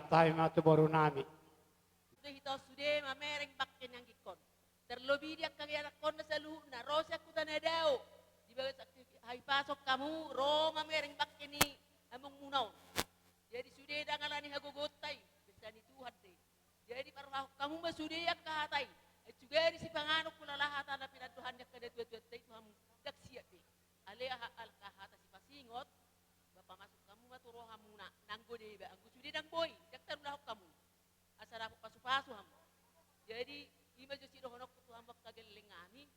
tahe ma tu boru nami. Sude hita on sude mamereng bangke ni anggikkon. Terlebih di angka ianakkonna saluhutna, ro sian huta na dao. Di bagas angka hahipason hamu, ro mamereng bangke ni amongmuna on. Jadi sude ndang ala ni hagogoonta i, basa ni Tuhan do i. Jadi parrohahon hamu ma sude angka hata i. Ai sugari sipanganon hulala hata na pinandohan ni angka natuatuanta i tu hamu, ndang siap be. Alai aha, angka hata sipasingot, ba pamasuk hamu ma tu rohamuna, nanggo deba, anggo sude ndang boi, ndang tarulahon hamu. Asa dapot pasupasu hamu. Jadi, i ma jo sidohononku tu hamu angka gelleng nami,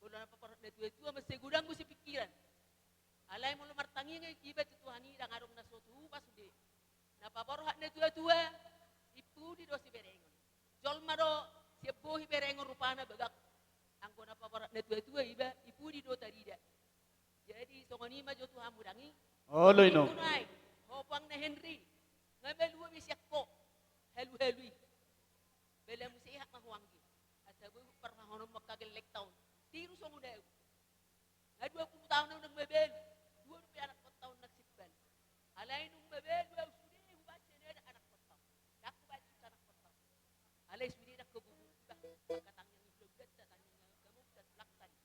molo na paborhat natuatua, mansai godang do sipingkiran. Alai molo martangiang iba tu Tuhan i, ndang adong na so tupa sude. Na paborhat natuatua, i pudi do siberengon. Jolma do sian bohi berengon rupana bagak. Anggo na paborhat natuatua iba, i pudi do tarida. Jadi songon i ma jo tu hamu dang i. Olo, inong. Nunga i, ho puang na Henry, nga malua be sian ho haluhalu i. Balamu sehat ma ho anggi. Asa boi huparrohahononmu angka gellengta on. Tiru songon ahu. Nga dua pulu taon ahu ndang mabalu. Dua dope anakkonta on na simpan. Alai nunga mabalu ahu sude hubaen sian anak anakkonta on. Ndang hubaen susa anakkonta on. Alai sude ndang hugogo, bah, angka tangiang ni hulahulanta, tangiang ni hulahulanta, tulangta i.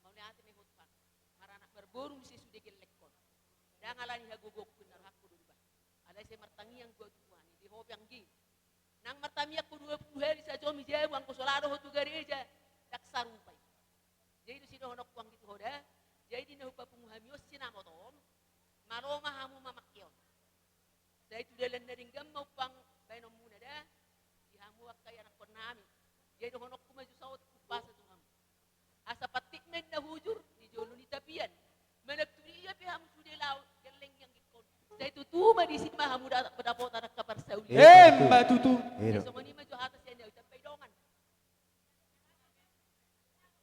Mauliate ma i ho Tuhan. Maranak marboru muse sude gellengkon. Ndang ala ni hagogoonku, na rohangku do, bah. Alai sai martangiang do ahu tu Tuhan i, di ho pe anggi. Nang martangiang ho dua pulu hali sajomi jabu, anggo so lao do ho tu gareja, ndang sarupa i. Jadi do sidohononku anggi tu ho da, jadi na hupapungu hami on sinamot on, malo ma hamu mamangke on. Sai tu dalan na denggan ma umpang baenonmuna da, di hamu angka ianakkon nami. Jadi dohononku ma jo saut umpasa tu hamu. Asa pantik ma inna hujur di jolo ni tapian. Manang tu dia pe hamu sude lao gelleng ni anggikkon, sai tutu ma disi ma hamu da-, dapotan angka parsaulian. Emma tutu. Jadi songon i ma jo hata sian ahu, tambai dongan.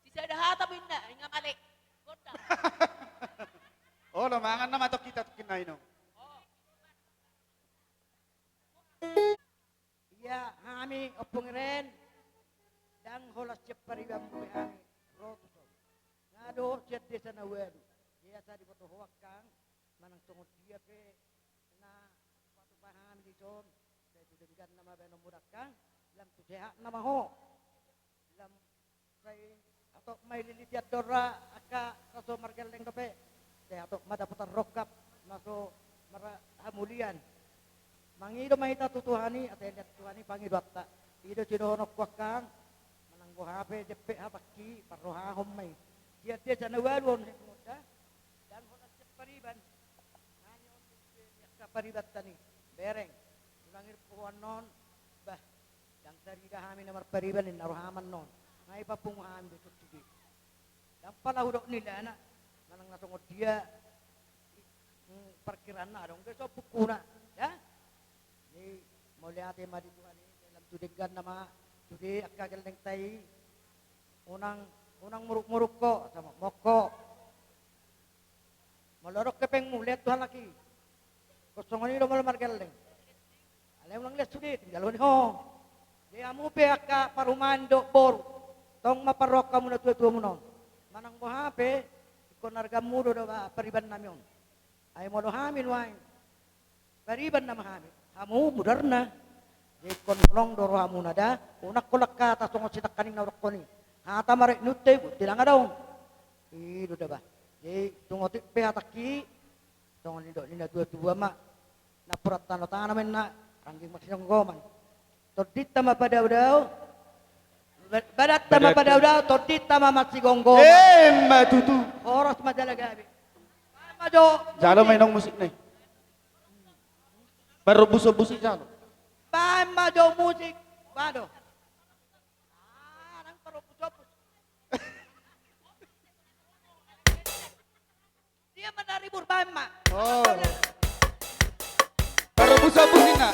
Sisada hata ma inna, inga male. Gondang. Olo, mangan nama tong hita tungkin na ino. Ia hami ompung Iren, ndang holan sian paribanmu be hami ro tuson. Nga dohot sian desa na ualu. Ia asa diboto ho angkang, manang songon dia pe na hupatupa hami dison, sai tu denggan nama baenonmu da angkang, lam tu sehat nama ho. Lam sai hatop ma i liliti andorra angka na so margelleng dope. Sai hatop ma dapotan rongkap na so marhamulian. Mangido ma hita tu Tuhan i, asa ilean Tuhan i pangidoanta. I do sidohononku angkang, manang boha pe jempek hatangki, parrohahon ma i. Sian desa na ualu on, he, munda. Ndang holan sian pariban. Hami on muse ni angka paribanta ni bereng. Unang irpuhoan non, bah, ndang tarida hami na marpariban, ninna roham annon. Nga ipapungu hami do tontu be. Ndang pala hudok nilana, manang na songon dia, mm, parkiraanna adong do so buku na, ya. Jadi mauliate ma di Tuhan i, dalam tu denggan nama, sude angka gellengta i, unang, unang muruk-muruk ho, samokmok ho. Molo adong hepengmu, lean tu halak i. Ingkon songon i do molo margelleng. Alai unang lean sude, tinggalhon i ho. Jadi hamu pe angka parumaen dohot boru, tong ma parrohahon hamu natuatuamuna on. Manang boha pe, ingkon argamu do, do ba pariban nami on. Ai molo hami nuaeng pariban nama hami, hamu mudarna. Jadi ingkon holong do rohamuna da, unang holan hata songon sinangkaning na hudokkon i. Hata ma rap ni unta i, bontean ndang adong. I do da bah. Jadi tung otik pe hatangki, songon nidok ni natuatua ma, napuran tano-tano ma inna, rangging ma sinonggoman. Tondinta ma padao-dao, ba-, badanta ma padao-dao, tondinta ma masigomgoman. Emma tutu. Horas ma jala gabe. Baen ma jo. Jalo ma inong musikna i. Parombusombus i jalo. Baen ma jo musik. Waduh. Ah, nang parombusombus. Dia menari purba, Mak. Oh. Parombusombus inna.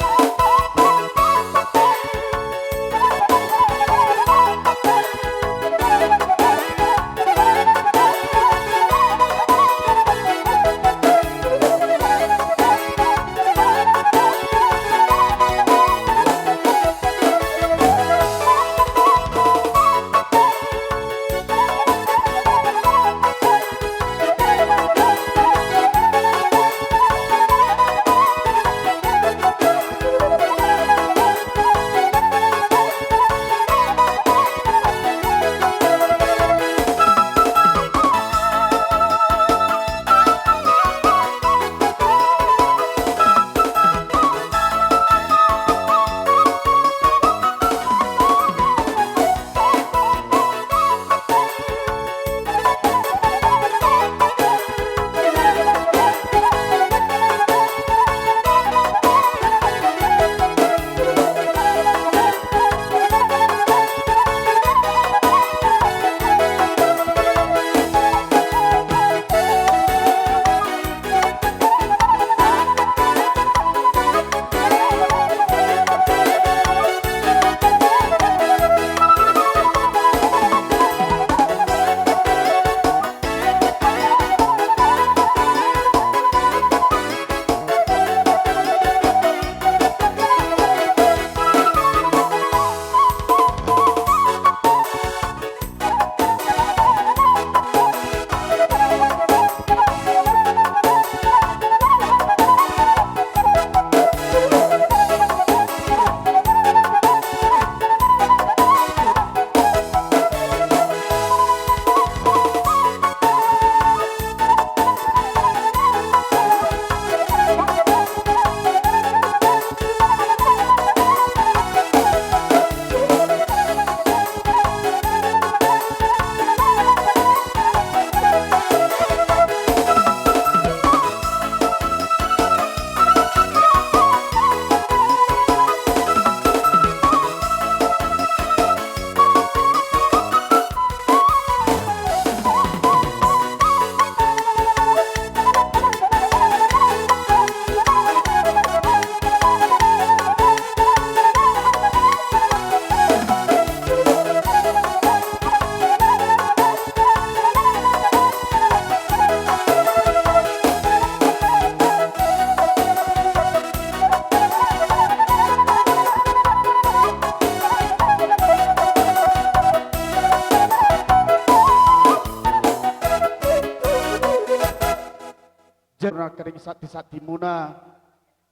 Jala nangkaning santisantimuna,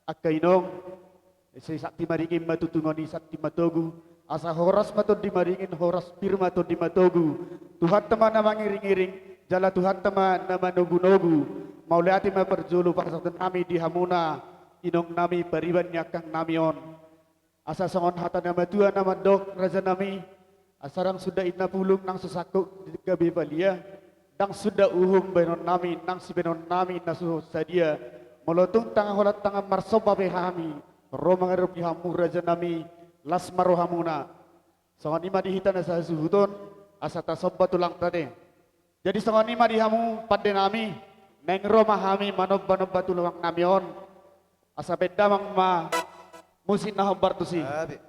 angka inong, sai santi maringin ma tutu songon i santi matogu, asa horas ma tondi maringin, horas pir ma tondi matogu. Tuhanta ma na mangiringiring, jala Tuhanta ma na manogunogu. Mauliate ma parjolo pasahaton nami di hamuna, inong nami, pariban ni angkang nami on. Asa songon hata ni natuatua na mandok, raja nami, asa ndang suda inna pulung nang so sangkut gabe palia, ndang suda uhum bahenon nami nang sibahenon nami na so sadia. Molo tung tangan holan tangan marsomba pe hami ro mangadopi hamu, raja nami, las ma rohamuna. Songon i ma di hita na sahasuhuton, asa tasomba tulangta ate. Jadi songon i ma di hamu pande nami, naeng ro ma hami manombanomba tulang nami on. Asa bahen damang ma musik na hombar tusi. Abe.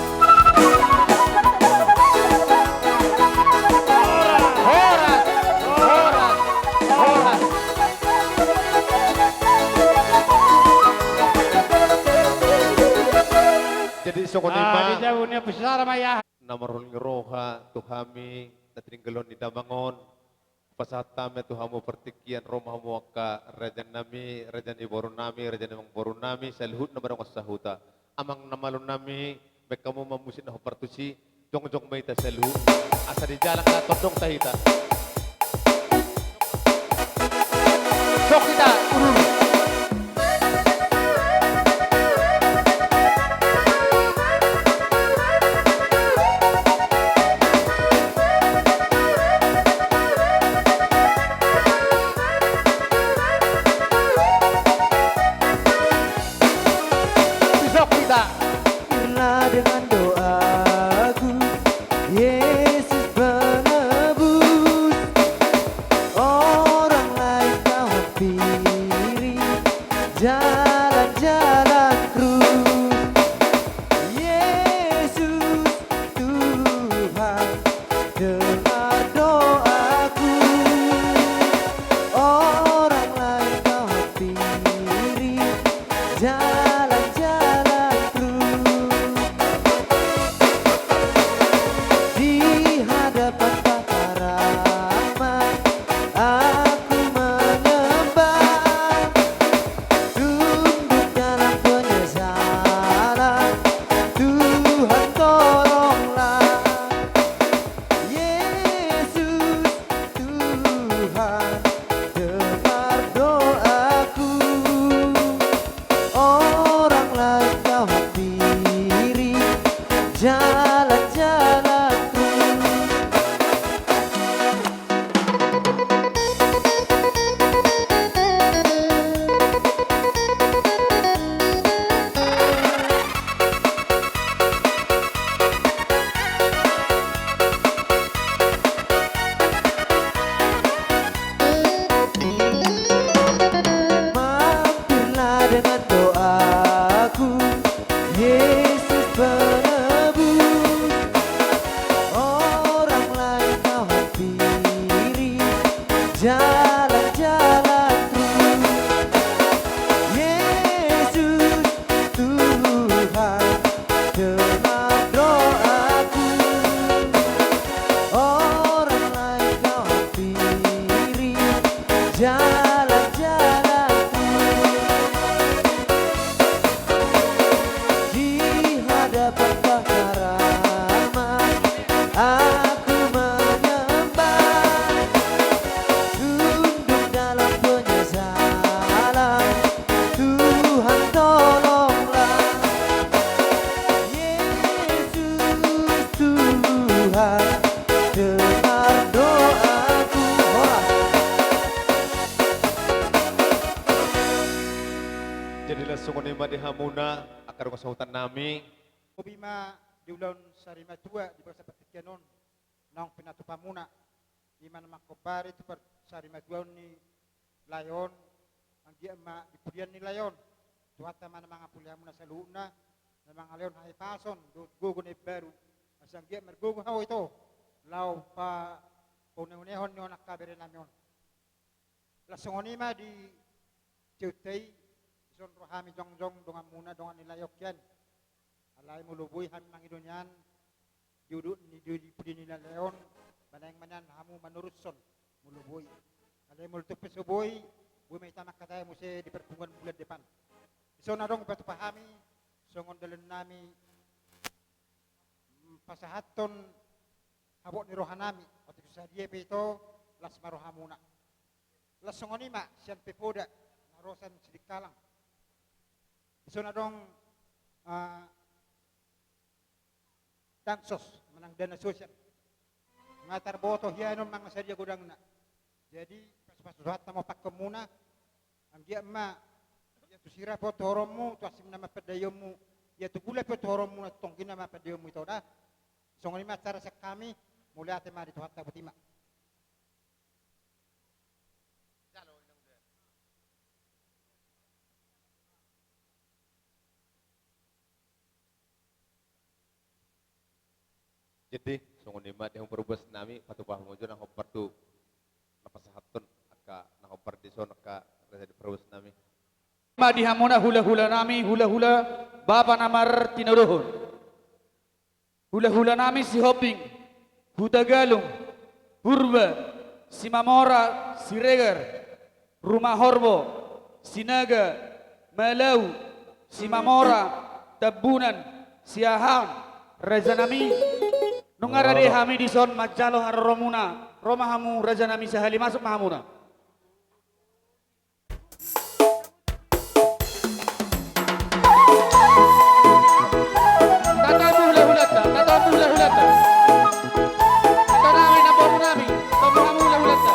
Horas, horas, horas. Jadi songon i ma. Ah, di jabu ni pusara ma ya. Na marhulhul ni roha tu hami na tininggalhon ni damang on. Pasahat hami tu hamu partingkian, ro ma hamu angka raja nami, raja ni boru nami, raja ni amangboru nami, saluhutna ma dongan sahuta. Amang na malo nami, baen hamu ma musik na hombar tusi, jongjong ma hita saluhut. Asa di jalan na tondong ta hita. Sok hita, ururu. Isok kita. Irna dengan doaku, Yesus penebus. Orang lain kau hampiri, jalan-jalan terus. Yesus Tuhan, dengar doaku. Orang lain kau hampiri, jalan-jalan terus. Di hadapan Papa Rahman, aku menyembah. Tunduk dalam penyesalan, Tuhan tolonglah. Yesus Tuhan, dengar doaku. Orang lain kau hampiri, jalan-jalan terus. Mampirlah dengan doaku, Yesus penebus. Orang lain kau hampiri, jalan-jalan terus. Yesus Tuhan, dengar doaku. Orang lain kau hampiri, jalan-jalan terus. Di hadapan Papa Rahman, aku menyembah. Tunduk dalam penyesalan, Tuhan tolonglah. Yesus Tuhan, dengar doaku. Horas. Jadi laos songon i ma di hamuna angka dongan sahuta nami. Hobi ma di ulaon sarimatua di bagasan partingkian on, naung pinatupa muna, i ma na mangkombari tu par-, sarimatuaon ni lae on, anggiat ma di pudian ni lae on, Tuhanta ma na mangapuli hamuna saluhutna, na mangalehon hahipason dohot gogo na imbaru, asa anggiat margogo hamu ito, laho pa-, paunehunehon ni on angka berenami on. Laos songon i ma di saonari, dison ro hami jongjong donganmuna, dongan ni lae on hian. Alai molo boi hami mangido nian, di udut ni, di, di pudi ni lae on, ba naeng ma nian hamu manorushon, molo boi. Alai molo tung pe so boi, boi ma hita mangkatai muse di pertemuan bulan depan. Dison adong patupa hami, songon dalannami, mm, pasahathon habot ni rohanami, otik so sadia pe ito, las ma rohamuna. Laos songon i ma sian Pepoda, na ro sian Sidikalang. Dison adong, ah, dansos, manang dana sosial. Nga tarboto hian on manang sadia godangna. Jadi, pasupasu Tuhanta ma pangkeonmuna, anggiat ma, ia tu sira pe on tu horonmu, tu asing nama pandaionmu, ia tu gula pe on tu horonmu, na tonggina ma pandaionmu ito da. Songon i ma acara sian hami, mauliate ma di Tuhanta, boti ma. Jadi, songon i ma di hamu parhobas nami, patupa hamu jo na hombar tu na pasahathon angka na hombar dison angka raja ni parhobas nami. Ma di hamuna hulahula nami, hulahula bapa na martinodohon. Hulahula nami Sihombing, Hutagalung, Purba, Simamora, Siregar, Rumahorbo, Sinaga, Malau, Simamora, Tambunan, Siahaan, raja nami. Nunga rade hami dison manjalo haroromuna, ro ma hamu raja nami, sahali masuk ma hamuna. Tatamu hulahulanta, tatamu hulahulanta. Tanami na boru nami, tatamu hulahulanta.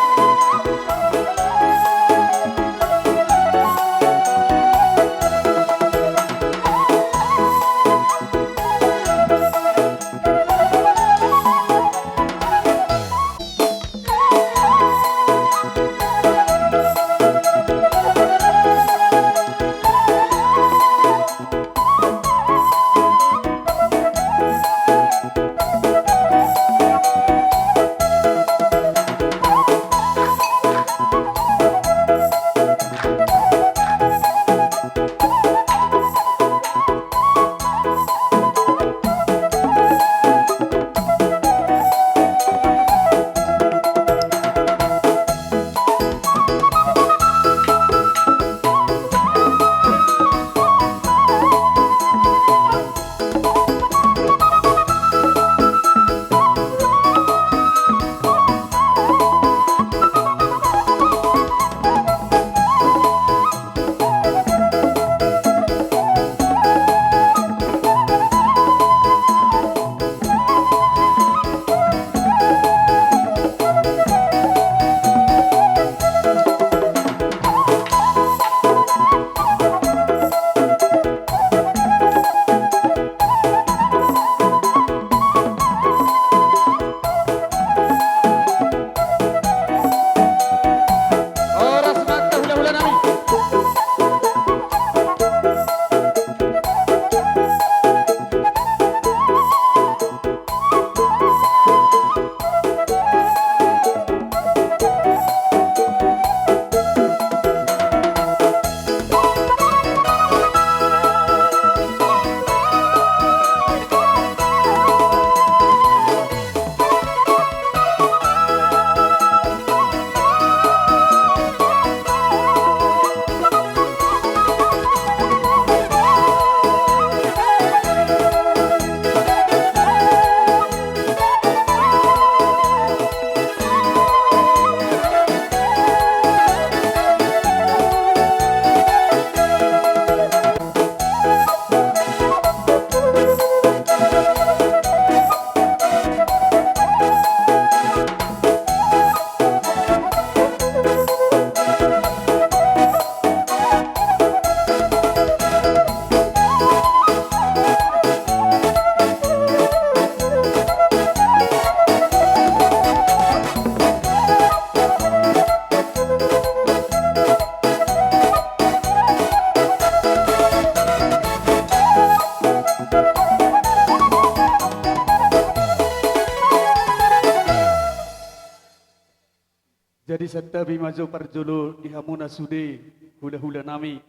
Jadi santabi ma jo parjolo di hamuna sude hula-hula nami.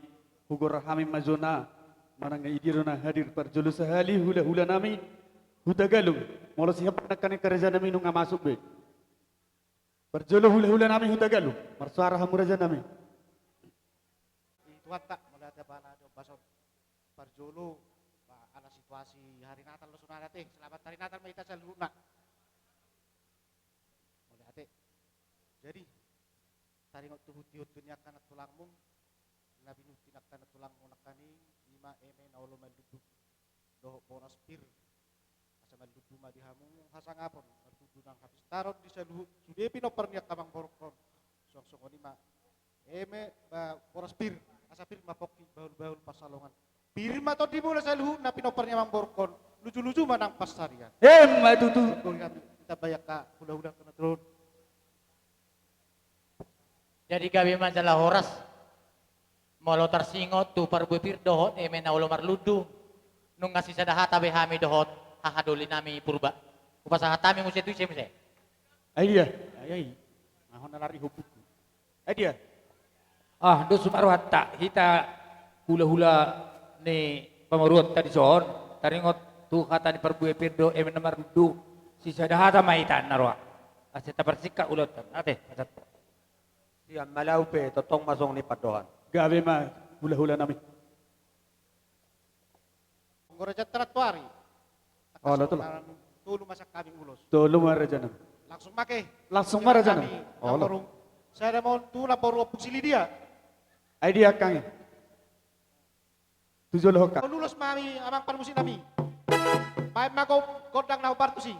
Hugoar hami ma jo na manang i dia do na hadir parjolo sahali hula-hula nami Hutagalung. Molo siap nangkaning raja nami nunga masuk be. Parjolo hula-hula nami Hutagalung. Marsoara hamu raja nami. I Tuhanta, mauliate bala do bason. Parjolo, ba, ala situasi hari Natal do sonari ate, selamat hari Natal ma hita saluhutna. Mauliate. Jadi, taringot tu hutihut tu ni angka na tulangmu, na binuti ni angka na tulangmu nangkaning, ima eme na olo marlundu. Dohot boras pir. Asa marlundu ma di hamu hasangapon, marlundu nang hapistaron di saluhut sude pinompar ni angka amangborungkon. Suang songon i ma. Eme, ba, boras pir, asa pir ma pongki bahul-bahul pansalongan. Pir ma tondimuna saluhutna pinompar ni amangborungkon. Luju-luju ma nang pansarian. Emma tutu. Ditambai angka hula-hula na tulang. Jadi gabe ma jala horas. Molo tarsingot tu parbue pir dohot eme na olo marlundu, nunga sisada hata be hami dohot hahadoli nami Purba. Hupasahat hami muse tu ise muse. Ai dia, ai, ai. Ngahon na lari hopukku. Ai dia. Ah, dos ma rohanta, hita hula-hula ni pamoruonta dison, taringot tu hata ni parbue pir dohot eme na marlundu, sisada hata ma hita na roha. Asa taparsingkat ulaonta, ate, pasahat. Sian Malau pe tongtong ma songon i pandohan. Gabe ma hula-hula nami. Anggo raja tara tuari. Olo, tolu. Tolu ma sian hami ulos. Tolu ma raja nami. Langsung ma ke. Langsung ma raja nami. Olo. Sada ma on tu namboru Ompung si Lidia. Ai dia angkang i. Tu jolo ho ka. Ulos ma hami amang parmusik nami. Baen ma gondang na hombar tusi.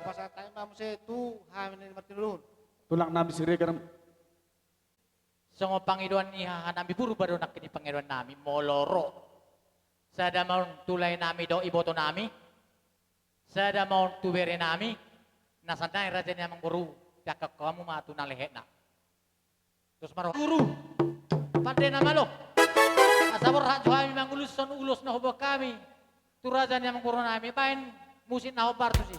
Hupasahat hami ma muse tu hami na di martinuluhon. Tulang nami Siregar. Songon pangidoan ni haha nami Purba do nangkin i pangidoan nami, molo ro. Sada ma on tu lae nami dohot iboto nami. Sada ma on tu bere nami. Na sannari raja ni amangboru, diangkat hamu ma tu na lehetna. Dos ma roha. Guru, pande na malo. Asa borhat jo hami mangulushon ulos na huboan hami. Tu raja ni amangboru nami, baen musik na hombar tusi.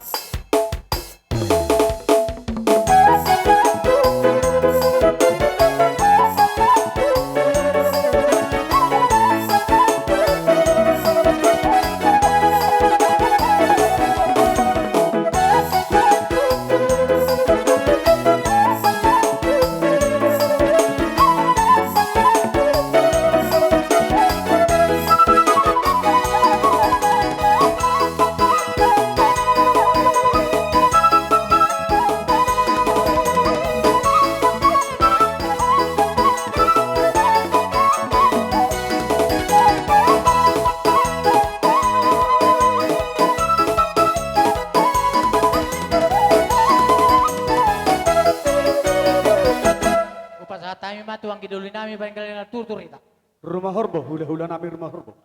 Hupasahat hami ma tu anggi doli nami, baen gale na turtur hita. Ruma Horbo, hula-hula nami Ruma Horbo.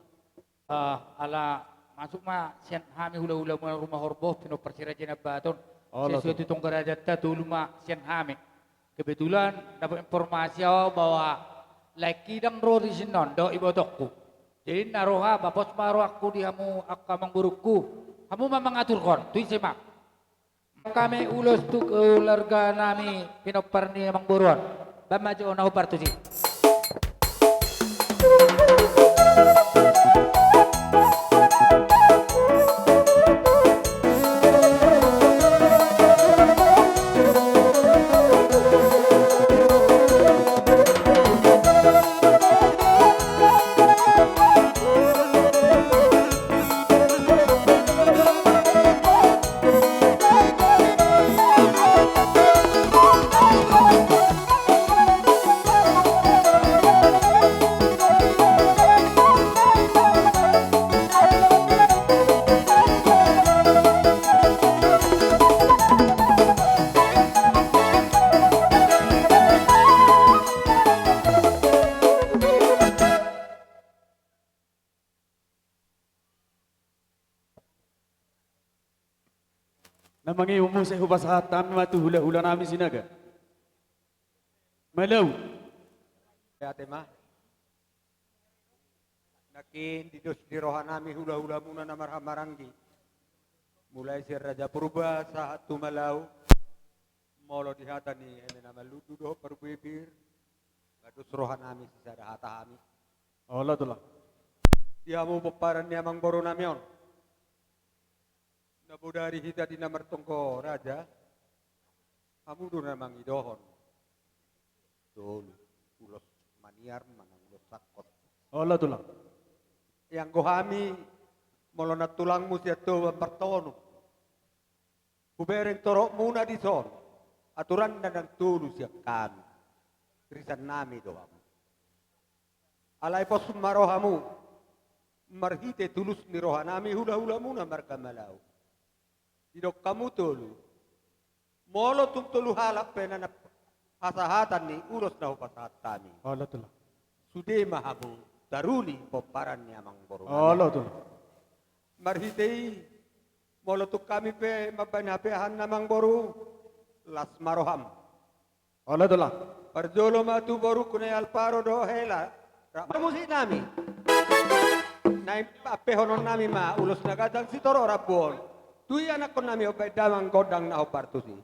Ah, ala masuk ma sian hami hula-hula muna Ruma Horbo, pinompar si Raja Nambaton. Olo, sesuai tu tongga rajanta, tolu ma sian hami. Kebetulan dapot informasi au bahwa lae hidang ro di sinon dohot ibotongku. Jadi na roha, ba pos ma rohangku di hamu angka amangborungku. Hamu ma mangaturhon, tu ise ma. Hami ulos tu keluarga nami pinompar ni amangboru on. Baen ma jo na hombar tusi. Na mangihut muse hupasahat hami ma tu hulahula nami Sinaga. Malau. Ate ma. Nangkin didos di roha nami hulahula muna na marhahamaranggi. Mulai sian Raja Purba sahat tu Malau. Molo di hata ni eme na marlundu dohot parbue pir, nga dos roha nami sisada hata hami. Olo tulang. Di hamu pomparan ni amangboru nami on. Na bodari hita di na martonggo raja, hamu do na mangidohon. Tolu, ulos maniar manang ulos sangkot. Olo tulang. Ianggo hami, molo na tulangmu sian Toba martonun. Hubereng torop muna dison, aturan na ndang tolu sian hami. Risan nami do hamu. Alai pos ma rohamu, marhite tulus ni roha nami hulahula muna marga Malau. Didok hamu tolu. Molo tung tolu halak pe na na hasahatan ni ulos na hupasahat hami. Olo tulang. Sude ma hamu taruli pomparan ni amangboru nami. Olo tulang. Marhite i, molo tung hami pe mambahen hapeahan amangboru, las ma roham. Olo tulang. Parjolo ma tu borungku na i Alvaro dohot Hela. Rap ma musik nami. Naeng ampehonon nami ma ulos na ganjang sitorop rambu on. Tu i anakkon nami, umbahen damang gondang na hombar tusi.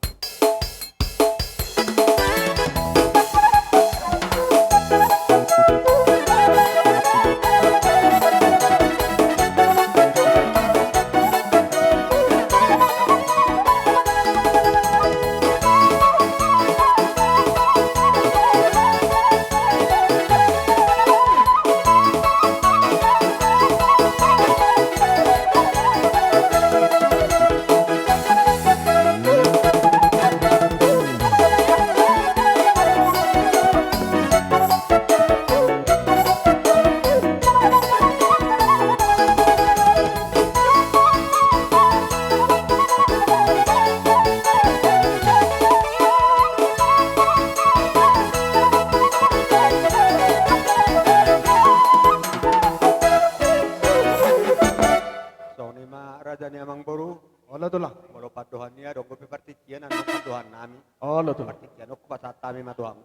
Songon i ma raja ni amangboru. Olo tulang. Molo pandohan i adong dope partingkian, adong pandohan nami. Olo tulang. Partingkian on hupasahat hami ma tu hamu.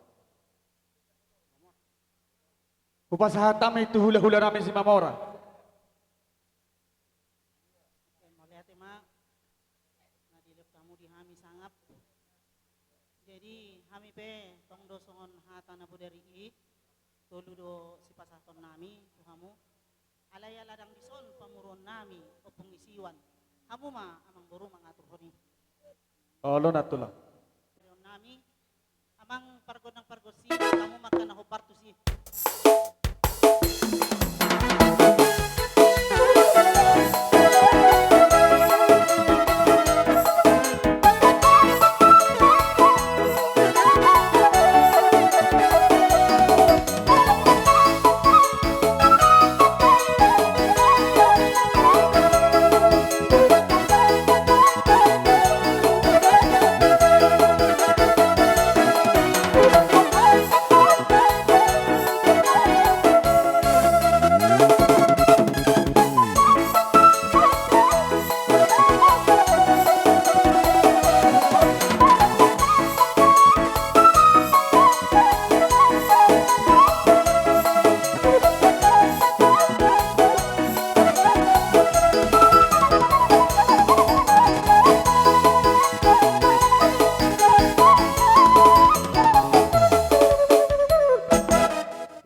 Hupasahat hami tu hulahula nami Simamora. Oke, mauliate ma na dilehon hamu di hami sangap. Jadi hami pe tong do songon hata na bodari i, tolu do sipasahaton nami tu hamu. Alai ala ndang dison pamoruon nami, ompung ni si Iwan. Hamu ma amangboru mangaturhon i. Olo na tulang. Nami, amang pargondang pargonsi, hamu ma angka na hombar tusi.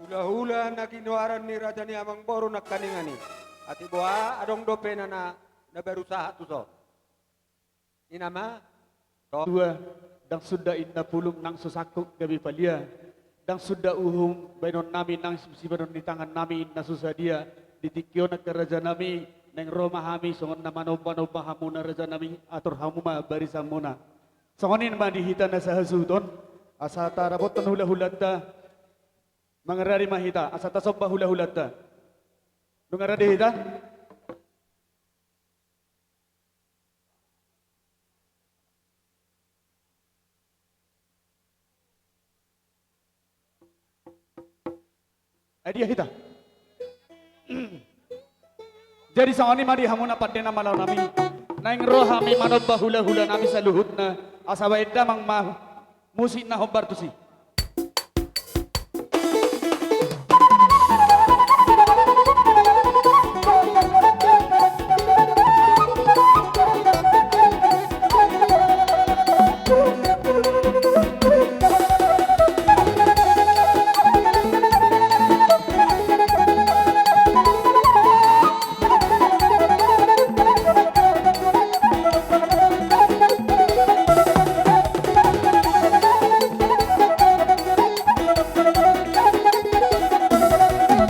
Hulahula na ginoaran ni raja ni amangboru nangkaningan i. Ate boha, adong dope na, na, na baru sahat tuson. Inna ma. Tua, ndang suda inna pulung nang so sangkut gabe palia, ndang suda uhum baenon nami nang sibaenon ni tangan nami inna so sadia. Di tingki on angka raja nami, naeng ro ma hami songon na manomba-nomba hamu na raja nami, atur hamu ma barisan muna. Songon i ma di hita na sahasuhuton, asa tarapothon hula-hulanta, mangarade ma hita, asa tasomba hula-hulanta. Dung rade hita. Ai dia hita. Jadi songon i ma di hamu na pande na malo nami. Naeng ro hami manomba hulahula nami saluhutna, asa baen damang ma musik na hombar tusi.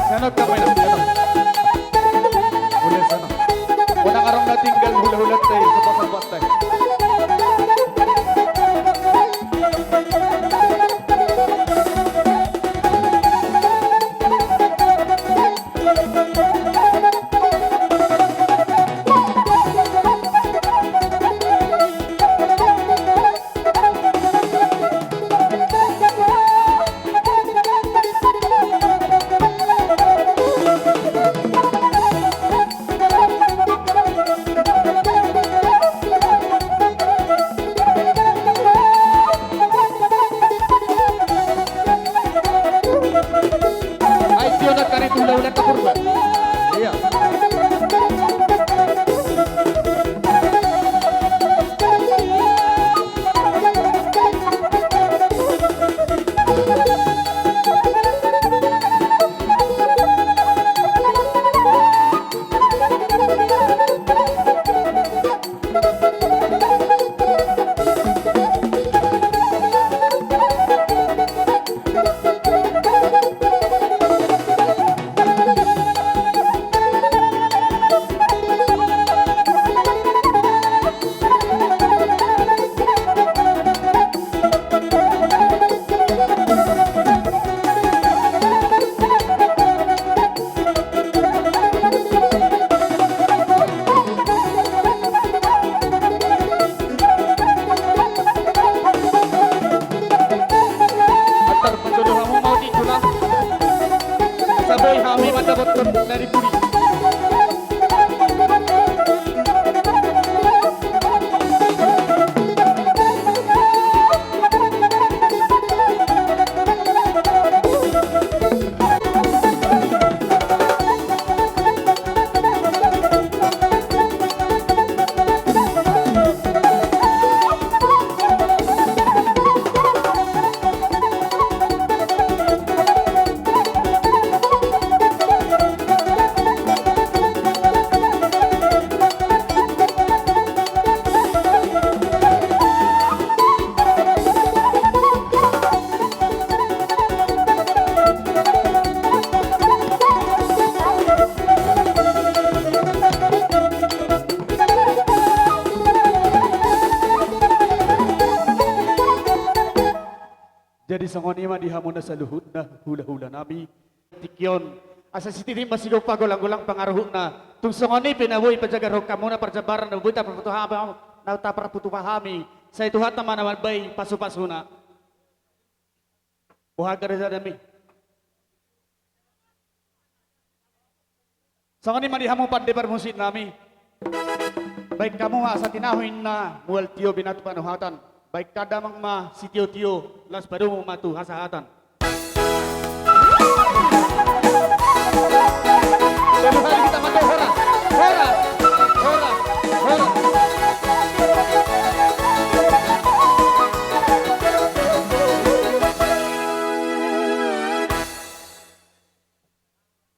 Sanok kamu enak, sanok. Boleh sanok. Unang adong na tinggal hulahulanta i, sobat-sobatta i. Ai tio na kari tu hulahulanta Purba. Ia. Antar manjodo hamu ma di tulang. Asa boi hami mandapothon na di pudi. Jadi songon i ma di hamuna saluhutna hulahula nami. Tingki on asa sititi ma sigompa, golang-golang pangaruhutna. Tung songon i pe na boi pajagarhon hamuna parjambaran na boi taparputu hami, na taparputu hami. Sai Tuhanta ma na mambahen pasu-pasuna. Boha gareja nami. Songon i ma di hamu pande parmusik nami. Baen hamu ma asa tinahu inna mual tio binatu panuhatan. Baen damang ma sitio-tio, laos padomu ma tu hasahatan. Tolu hali hita mandok horas, horas, horas, horas.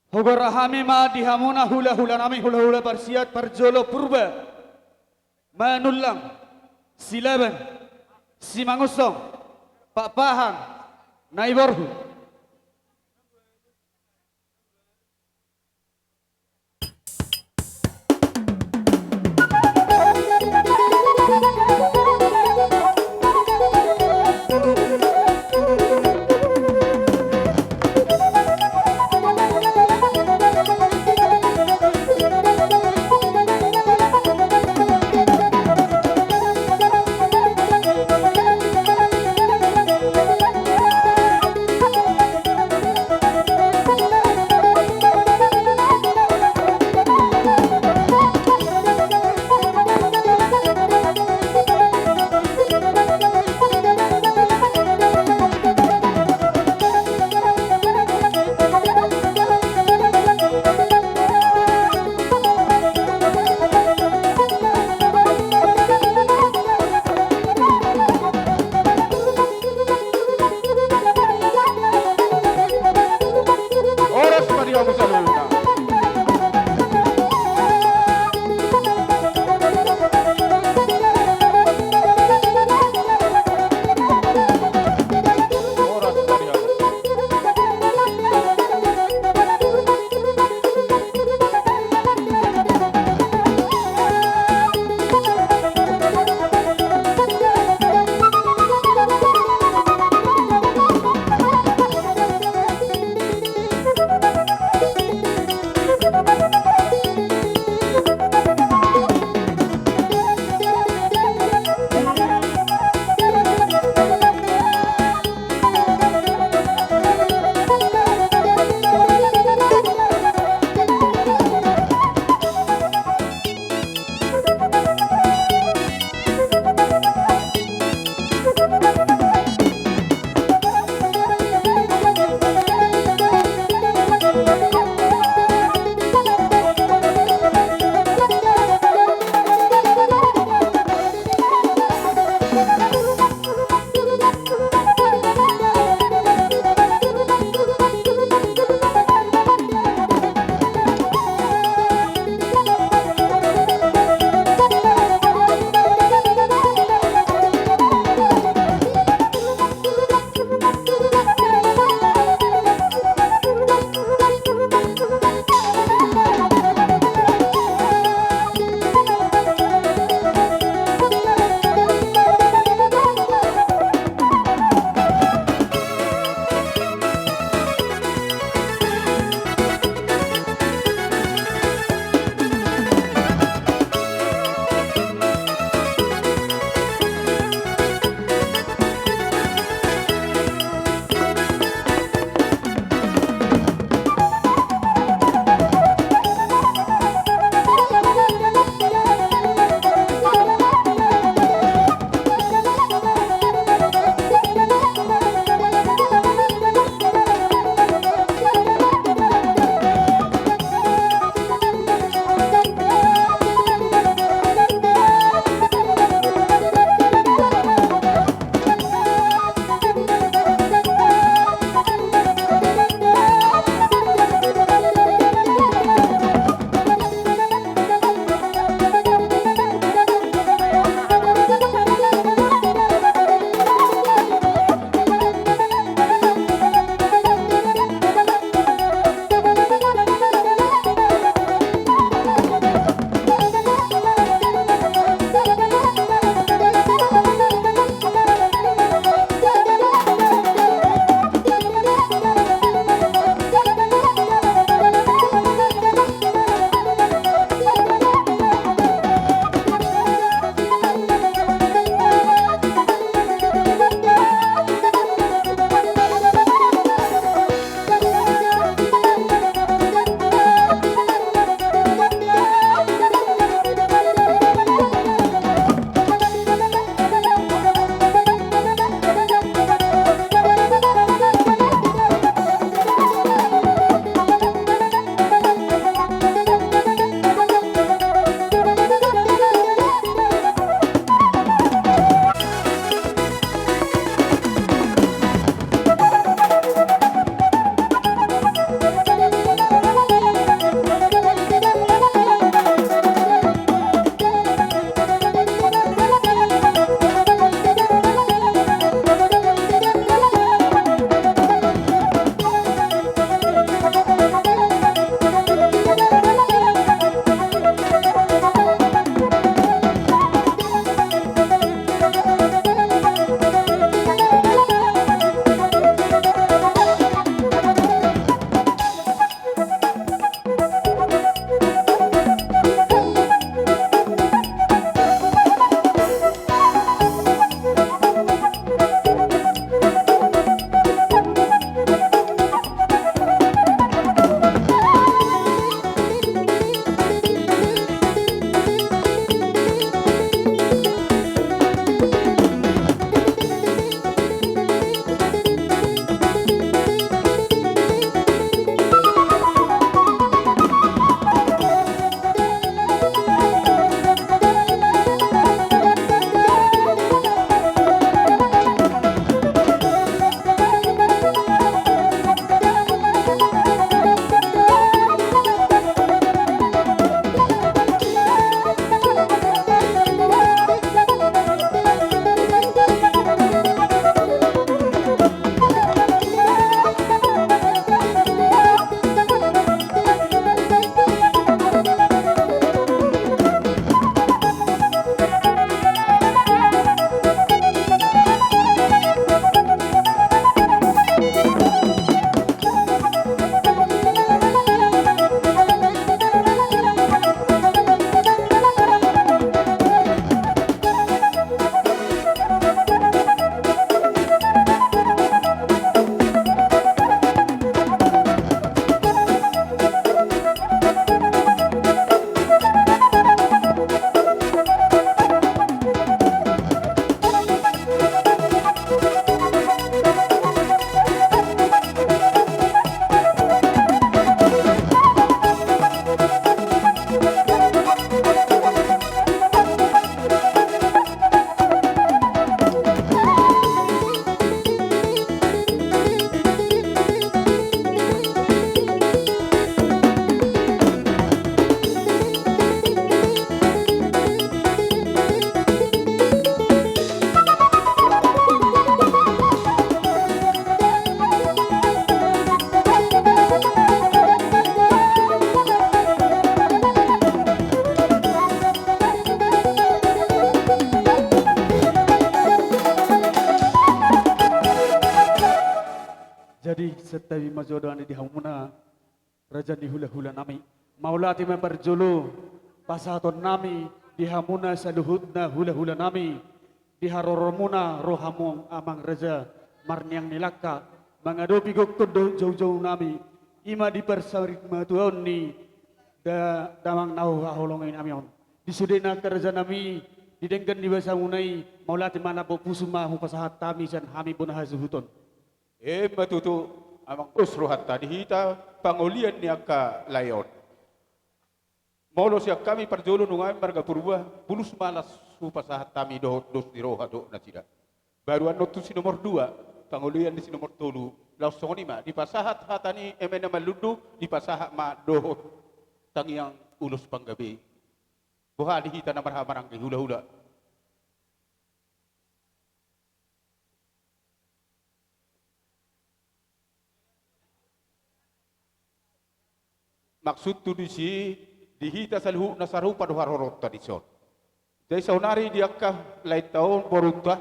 Hugora hami ma di hamuna hulahula nami, hulahula parsiat parjolo Purba, Manullang, Silaban, Simangunsong, Pakpahan, Naiborhu. Santabi ma jolo di hamuna raja ni hula-hula nami. Mauliate ma parjolo pasahaton nami di hamuna saluhutna hula-hula nami, di haroromuna ro hamu amang raja marniang ni langka, mangadopi gokhon dohot jou-jou nami, i ma di parsarimatuaon ni da-, damang na huhaholongi nami on. Di sudena angka raja nami, di denggan ni basamuna i, mauliate ma na bopusu ma hupasahat hami sian hami bona hasuhuton. Emma tutu, amang, dos rohanta di hita pangolian ni angka lae on. Molo sian hami parjolo nunga i marga Purba, bulus ma las hupasahat hami dohot dos ni roha dohot nasida. Baru annon tu si nomor dua, pangolian ni si nomor tolu, laos songon i ma, dipasahat hata ni eme na marlundu, dipasahat ma dohot tangiang ulos panggabe. Boha di hita na marhahamaranggi hula-hula. Maksudhu disi, di hita saluhutna sarupa do haroroanta dison. Jadi saonari di angka laenta on borunta,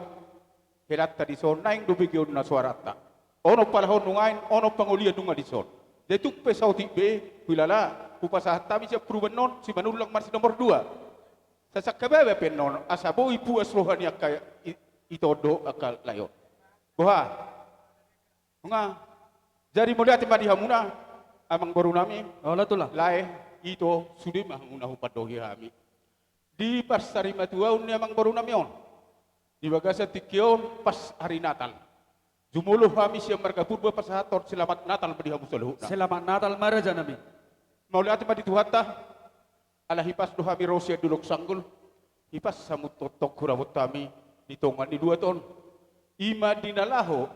helanta dison, naeng do begeonna soaranta. Onom palahon nunga i, onom pangolian nunga dison. Jadi tung pe saotik be, huilala, hupasahat hami sian Purba on, Simanullang marsi nomor dua. Sasangkababa pe annon, asa boi puas roha ni angka i-, ito dohot angka lae on. Boha? Nunga. Jadi mauliate ma di hamuna, amang boru nami. Olo tulang. Lae, ito, sude ma hamuna hupandohi hami. Di parsarimatuaon ni amang boru nami on, di bagasan tingki on pas ari Natal, jumolo hami sian marga Purba pasahathon selamat Natal ma di hamu saluhutna. Selamat Natal ma raja nami. Mauliate ma di Tuhanta, ala hipas do hami ro sian Dolok Sanggul, hipas hamu tongtong hurapot hami di tonga ni luat on. I ma di na laho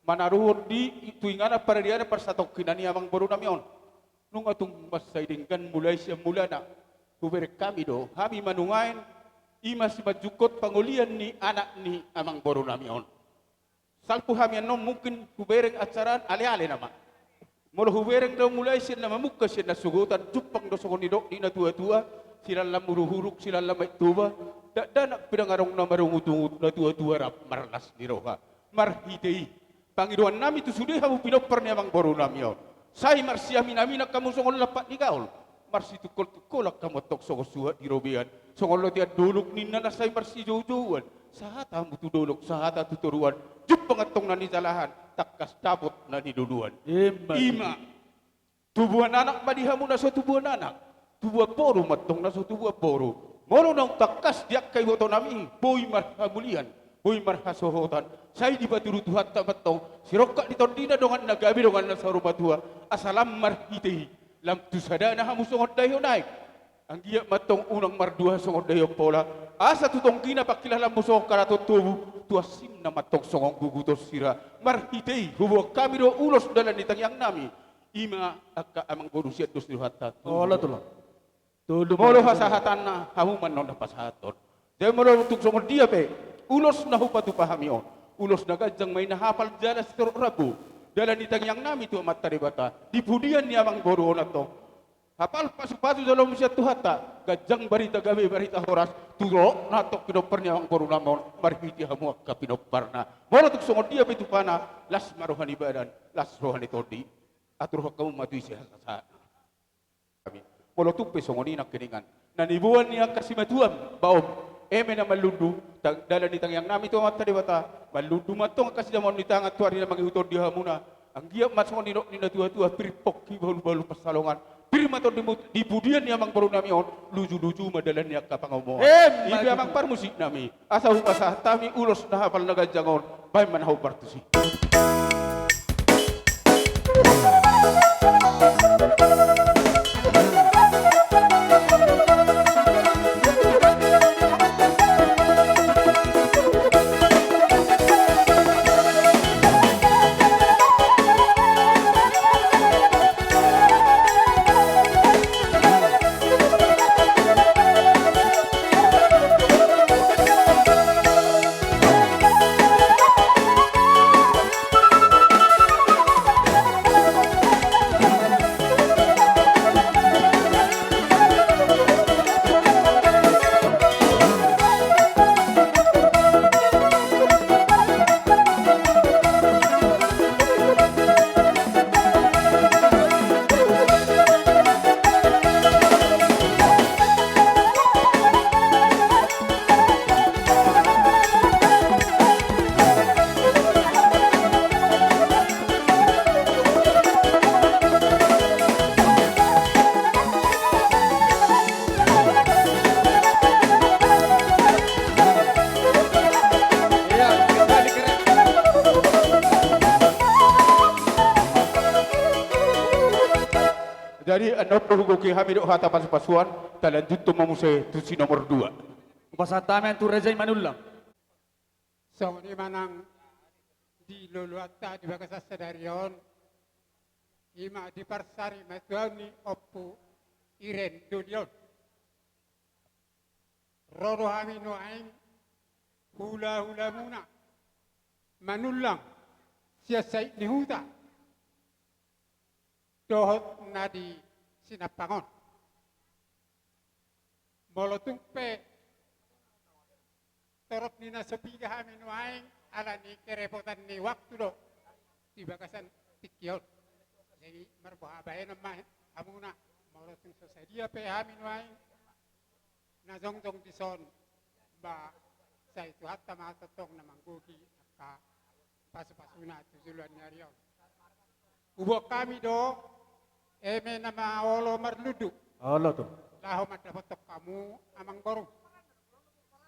manaruhon di tu inganan paradianan parsatongkinan i amang boru nami on. Nunga tung mansai denggan mulai sian mulana. Hubereng hami do, hami ma nuaeng, i ma simanjungkon pangolian ni anak ni amang boru nami on. Salpu hami annon mungkin hubereng acara an ale-ale nama. Molo hubereng do mulai sian na mamungka sian na sogotan, jumpang do songon nidok ni na tua-tua, silallam huruk-huruk, silallam aek Toba, dakdanak pidang adong na marungut-ungut, na tua-tua rap marlas ni roha. Marhite i, pangidoan nami tu sude hamu pinompar ni amang boru nami on. Sai marsiamin-aminan hamu songon lampak ni gaol. Marsitungkol-tungkolan hamu antong songon suhat di robean. Songon lotean dolok ninna na sai marsijoujouan. Sahata hamu tu dolok, sahata tu toruan. Jumpang antong na nijalahan, tangkas dapot na niluluan. Ima. Ima. Tubuan anak ma di hamu na so tubuan anak. Tubuan boru ma antong na so tubuan boru. Molo naung tangkas di angka iboto nami, boi marhamulian, boi marhasohotan. Sai dipatudu Tuhanta ma antong, sirongkap di tondina dongan na gabe dongan na saur matua. Asa lam marhite i, lam tu sadana hamu songon daihon aek. Anggiat ma antong unang marduaha songon daihon pola. Asa tu tonggina pangkilalaanmu songon karaton tobu. Tu ansimna ma antong songon guguton sira. Marhite i, huboan hami do ulos dalan ni tangiang nami. Ima angka amang boru sian dos ni rohanta. Olo tulang. Tolu. Molo pasahatanna, hamu ma annon na pasahathon. Jadi molo tung songon dia pe ulos na hupatupa hami on, ulos na ganjang ma i, na hapal jala sitorop rambu. Dalan ni tangiang nami tu Amanta Debata di pudian ni amang boru on antong. Hapal pasu-pasu jaloonmu sian Tuhanta, ganjang barita, gabe barita, horas tu torop na antong pinompar ni amang boru nami on, marhite hamu angka pinomparna. Molo tung songon dia pe tupana, las ma roha ni badan, las roha ni tondi. Atur hamu ma tu isi hasasahat. Molo tung pe songon i nangkiningan, na niboan ni angka simatuam, baom, eme na marlundu, ta-, dalan ni tangiang nami tu Amanta Debata, marlundu ma antong angka sidameon ni tangan tu ari na mangihuthon di hamuna. Anggiat ma songon nidok ni na tua-tua, pir pongki bahul-bahul pansalongan, pir ma tondimu di pudian ni amang boru nami on, luju-luju ma dalan ni angka pangomoan. Emma tutu. I pe amang parmusik nami. Asa hupasahat hami ulos na hapal na ganjang on, baen ma na hombar tusi. Jadi, annon do hugohi hami dohot hata pasupasuan, talanjuthon ma muse tu si nomor dua. Hupasahat hami tu raja i Manullang. Songon i ma nang di loloanta di bagasan sadari on, i ma di parsarimatua ni Ompu Iren Doli on. Ro do hami nuaeng hulahulamuna Manullang sian Sait ni Huta dohot na di Sinampang on. Molo tung pe torop ni na so piga hami nuaeng ala ni kerepotan ni waktu do di bagasan tingki on. Jadi marboha bahenon ma hamuna, molo tung so sadia pe hami nuaeng na jongjong dison, ba sai Tuhanta ma tongtong na manggohi angka pasupasuna tu joloan ni ari on. Huboan hami do eme na maolo marlundu. Olo tutu. Laho mandapothon hamu amangboru.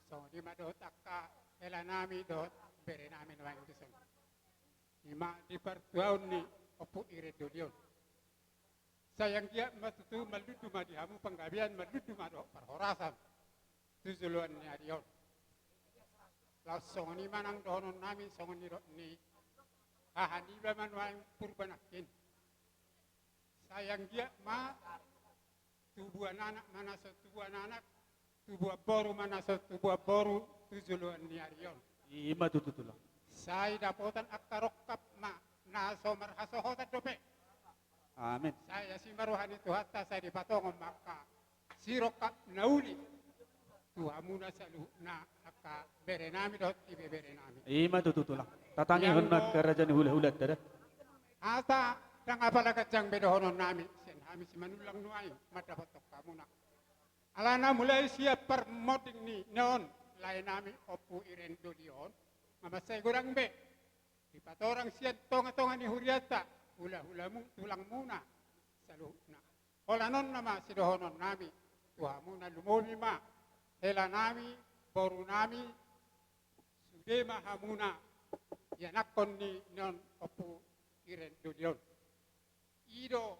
Songon i ma dohot angka helanami dohot berenami nuaeng dison. I ma di partuaon ni Ompu Iren Doli on. Sai anggiat ma tutu marlundu ma di hamu panggabean, marlundu ma dohot parhorasan tu joloan ni ari on. Laos songon i ma nang dohononnami, songon nidok ni haha niba ma nuaeng Purba nangkin. Sai anggiat ma tubuan anak ma na so tubuan anak, tubuan boru ma na so tubuan boru tu joloan ni ari on. I ma tutu, Tulang. Sai dapotan angka rongkap ma na so marhasohotan dope. Amin. Sai asi ma roha ni Tuhanta, sai dipatongon ma angka sirongkap na uli tu hamuna saluhutna angka berenami dohot ibeberenami. I ma tutu, Tulang. Tatangihon ma angka raja ni hulahulanta da. Hata ndang apala ganjang be dohononnami sian hami Simanullang nuaeng mandapothon hamuna. Alana mulai sian parmonding ni on laenami Ompu Iren Doli on, nga mansai godang be dipatorang sian tongatonga ni hurianta hulahulamu, tulangmuna saluhutna. Holan on nama sidohononnami tu hamuna, lumobi ma helanami, borunami, sude ma hamuna ianakhon ni on Ompu Iren Doli on. I do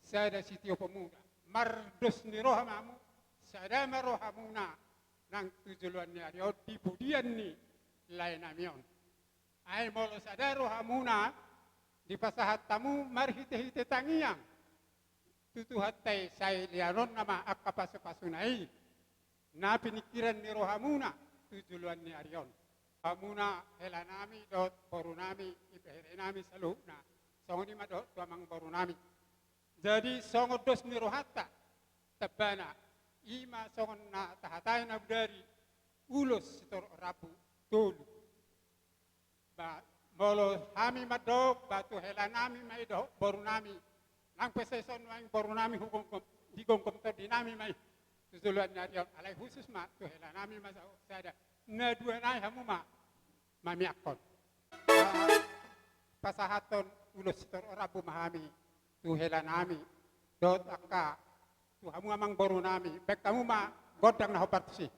sada sitioponmuna, mardos ni roha ma hamu, sada ma rohamuna nang tu joloan ni ari on di pudian ni laenami on. Ai molo sada rohamuna, dipasahat hamu marhitehite tangiang tu Tuhanta i, sai leanonna ma angka pasupasuna i na piningkiran ni rohamuna tu joloan ni ari on. Hamuna helanami dohot borunami, ibeberenami saluhutna, songon i ma dohot tu amangborunami. Jadi songon dos ni rohanta, tambana i ma songon na tahatai na bodari, ulos sitorop rambu tolu. Ba molo hami mandok, ba tu helanami ma i dohot borunami. Nang pe sai songon nuaeng borunami, hugomgom, digomgom tondinami ma i tu joloan ni ari on, alai husus ma tu helanami ma sa-, sada. Na dua nai hamu ma mamiangkon. Ah, pasahathon ulos sitorop rambu ma hami tu helanami dohot angka tu hamu amangborunami, baen hamu ma gondang na hombar tusi.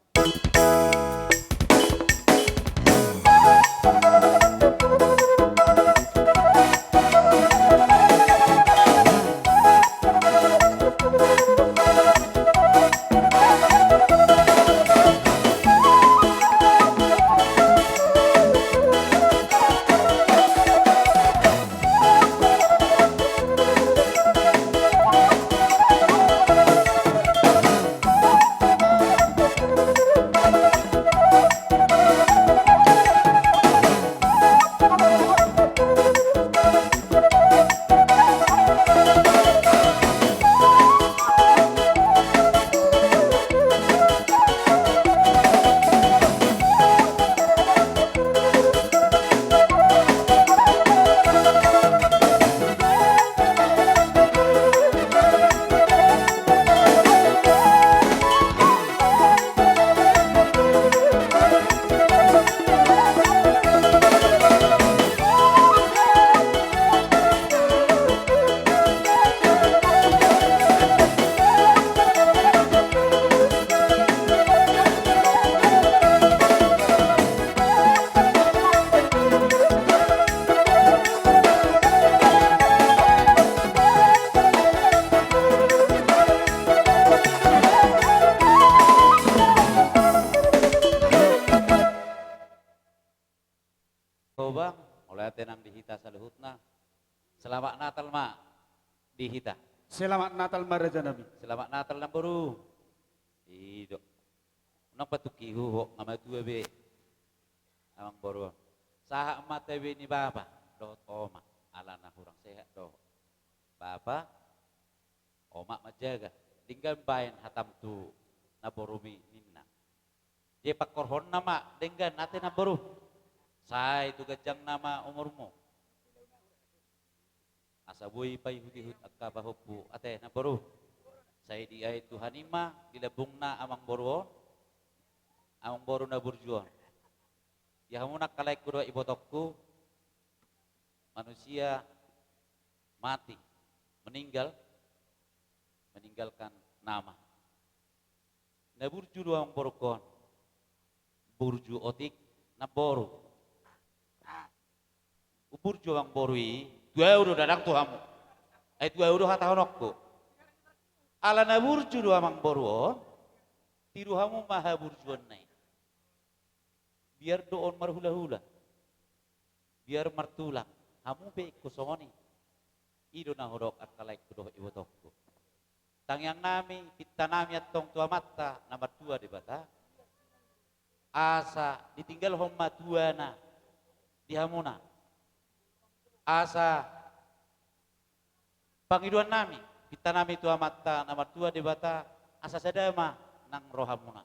Jahowa, mauliate nang di hita saluhutna. Selamat Natal ma di hita. Selamat Natal ma, raja nami. Selamat Natal, namboru. I do. Unang patungkihon, nga matua be amangboru on. Sahat ma tabe ni bapa dohot oma, alana hurang sehat do bapa, oma manjaga. Denggan baen hatam tu namborumi, ninna. Dia pangkorhonna ma denggan ate, namboru. Sai tu ganjangna ma umurmu. Asa boi paihutihut angka pahompu ate, namboru. Sai diae Tuhan i ma di lambungna amangboru on, amangboru na burju on. Ia hamuna angka laengku dohot ibotongku, manusia mati, meninggal, meninggalkan nama. Na burju do amangborungkon. Burju otik namboru. Burju amangboru i, tu ahu do, ndang tu hamu. Ai tu ahu do hatahononku. Ala na burju do amangboru on, tiru hamu ma haburjuonna i. Biar do on marhulahula, biar martulang, hamu pe ingkon songon i. I do na hudok angka laengku dohot ibotongku. Tangiangnami, pintanami antong tu Amanta na martua Debata, asa ditinggalhon ma tuana di hamuna. Asa pangidoannami, pintanami tu Amanta na martua Debata, asa sada ma nang rohamuna.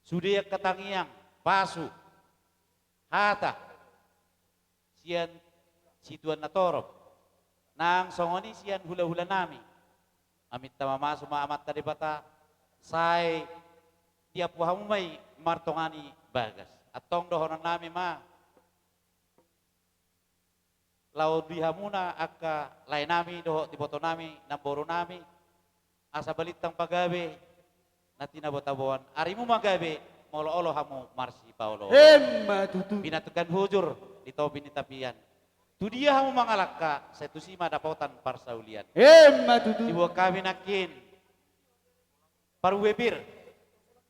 Sude angka tangiang, pasu, hata sian situan na torop, nang songon i sian hulahulanami. Maminta mamasu ma Amanta Debata, sai diampu hamu ma i martonga ni bagas. Antong dohononnami ma, laho di hamuna angka laenami dohot ibotonami, namborunami, asa balintang pagabe na tinabotaboan. Arimu ma gabe, molo olo hamu marsipaolooloan. Emma tutu. Pinantikan hujur di topi ni tapian. Tudia hamu mangalangka, sai tusi ma dapotan parsaulian. Emma tutu. Diboan hami nangkin parbue pir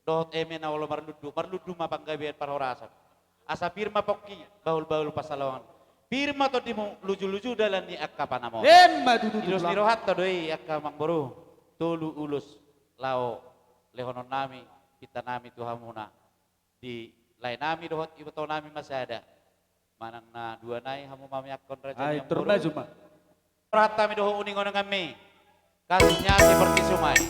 dohot eme na olo marlundu, marlundu ma panggabean parhorasan. Asa pir ma pongki, bahulbahul pansalongan. Pir ma tondimu, lujuluju dalan ni angka panamon. Emma tutu. Di dos ni rohanta do i angka amangboru, tolu ulos laho lehononnami, pintanami tu hamuna. Di laenami dohot ibotonami ma sada. Manang na dua nai hamu mamiangkon, raja ni amangboru. Ai, turun maju ma. Rohantami dohot uninguninganmi, kasihnya seperti sungai.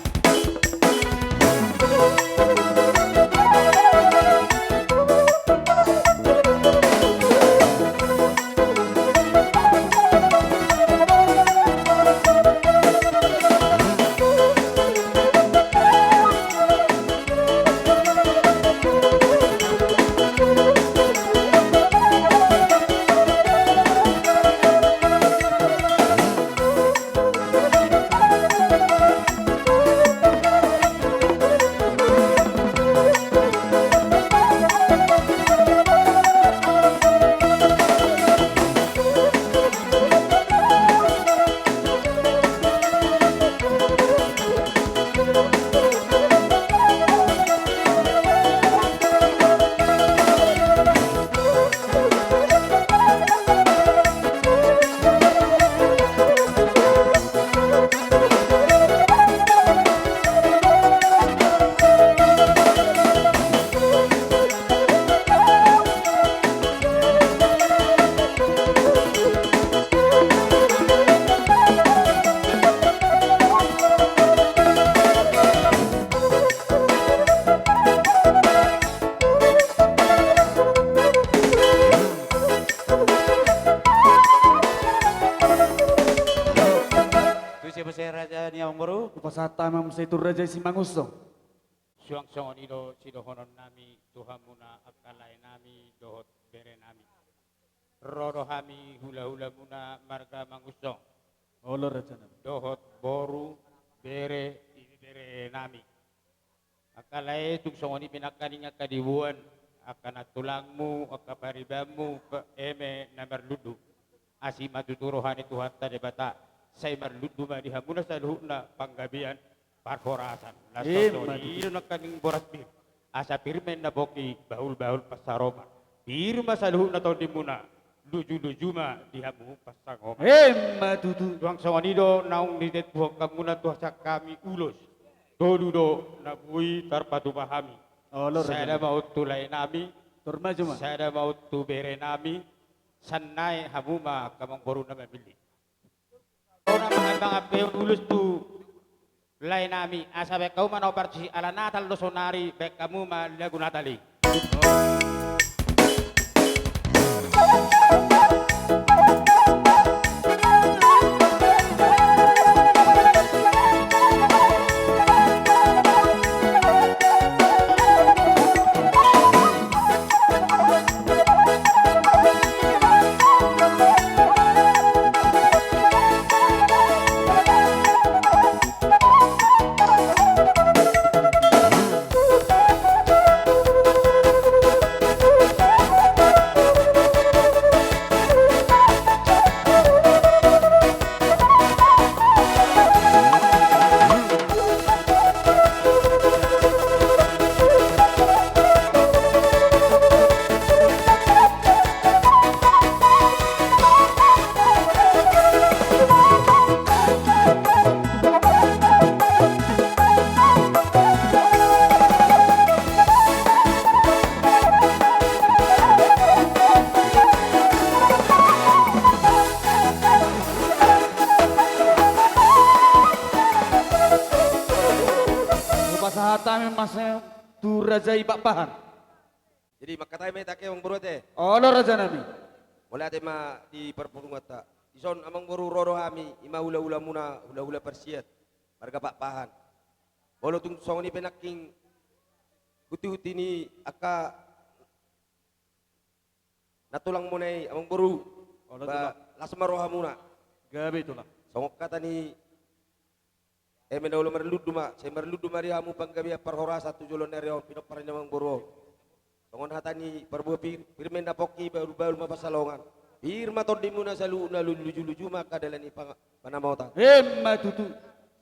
Tusi ma muse, raja ni amangboru. Hupasahat hami ma muse tu raja i, si Mangunsong. Suang songon i do sidohononnami tu hamuna angka laenami dohot berenami. Ro do hami hulahulamuna marga Mangunsong. Olo, rajanami. Dohot boru, bere, ibeberenami. Angka lae, tung songon i pe nangkaning angka diboan, angka nantulangmu, angka paribanmu, pe-, eme na marlundu. Asi ma tutu roha ni Tuhanta Debata, sai marlundu ma di hamuna saluhutna panggabean parhorasan. Emma tutu. Laos songon i do nangkaning boras pir, asa pir ma inna pongki, bahulbahul pansaroman. Pir ma saluhutna tondimuna, luju-luju ma di hamu pansamotan. Emma tutu. Suang songon i do naung ditettuhon hamuna tu hasahatan hami ulos. Tolu do na boi tarpatupa hami. Olo, sada ma on tu lae nami. Tor maju ma. Sada ma on tu bere nami. Sannae hamu ma angka amangboru na mamillit. Ro na mangampeon ulos tu lae nami, asa baen hamu ma na hombar tusi ala Natal do sonari, baen hamu ma lagu Natal i. Hupasahat hami ma muse tu raja i Pakpahan. Jadi mangkatai ma hita, amangboru, ate. Olo, raja nami. Mauliate ma di parpudunganta. Dison, amangboru, ro do hami, i ma hula-hulamuna, hula-hula parsiat marga Pakpahan. Molo tung songon i pe nangkin hunti-hunti ni angka na tulangmuna i, amangboru. Olo, ba, tulang. Las ma rohamuna. Gabe, tulang. Songon hata ni eme na olo, marlundu ma, sai marlundu ma di hamu panggabean parhorasan tu joloan ni ari on, pinompar ni amangboru on. Songon hata ni parbue pir, pir ma inna pongki, bahul-bahul ma pansalongan. Pir ma tondimuna saluhutna, luju-luju ma angka dalan ni pang-, panamotan. Emma tutu.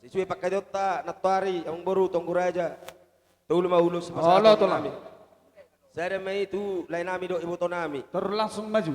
Sesuai pangkataionta nantoari, amangboru, tonggo raja. Tolu ma ulos. Olo, pasahaton tulang. Nami. Sada ma i tu lae nami dohot iboto nami. Tor langsung maju.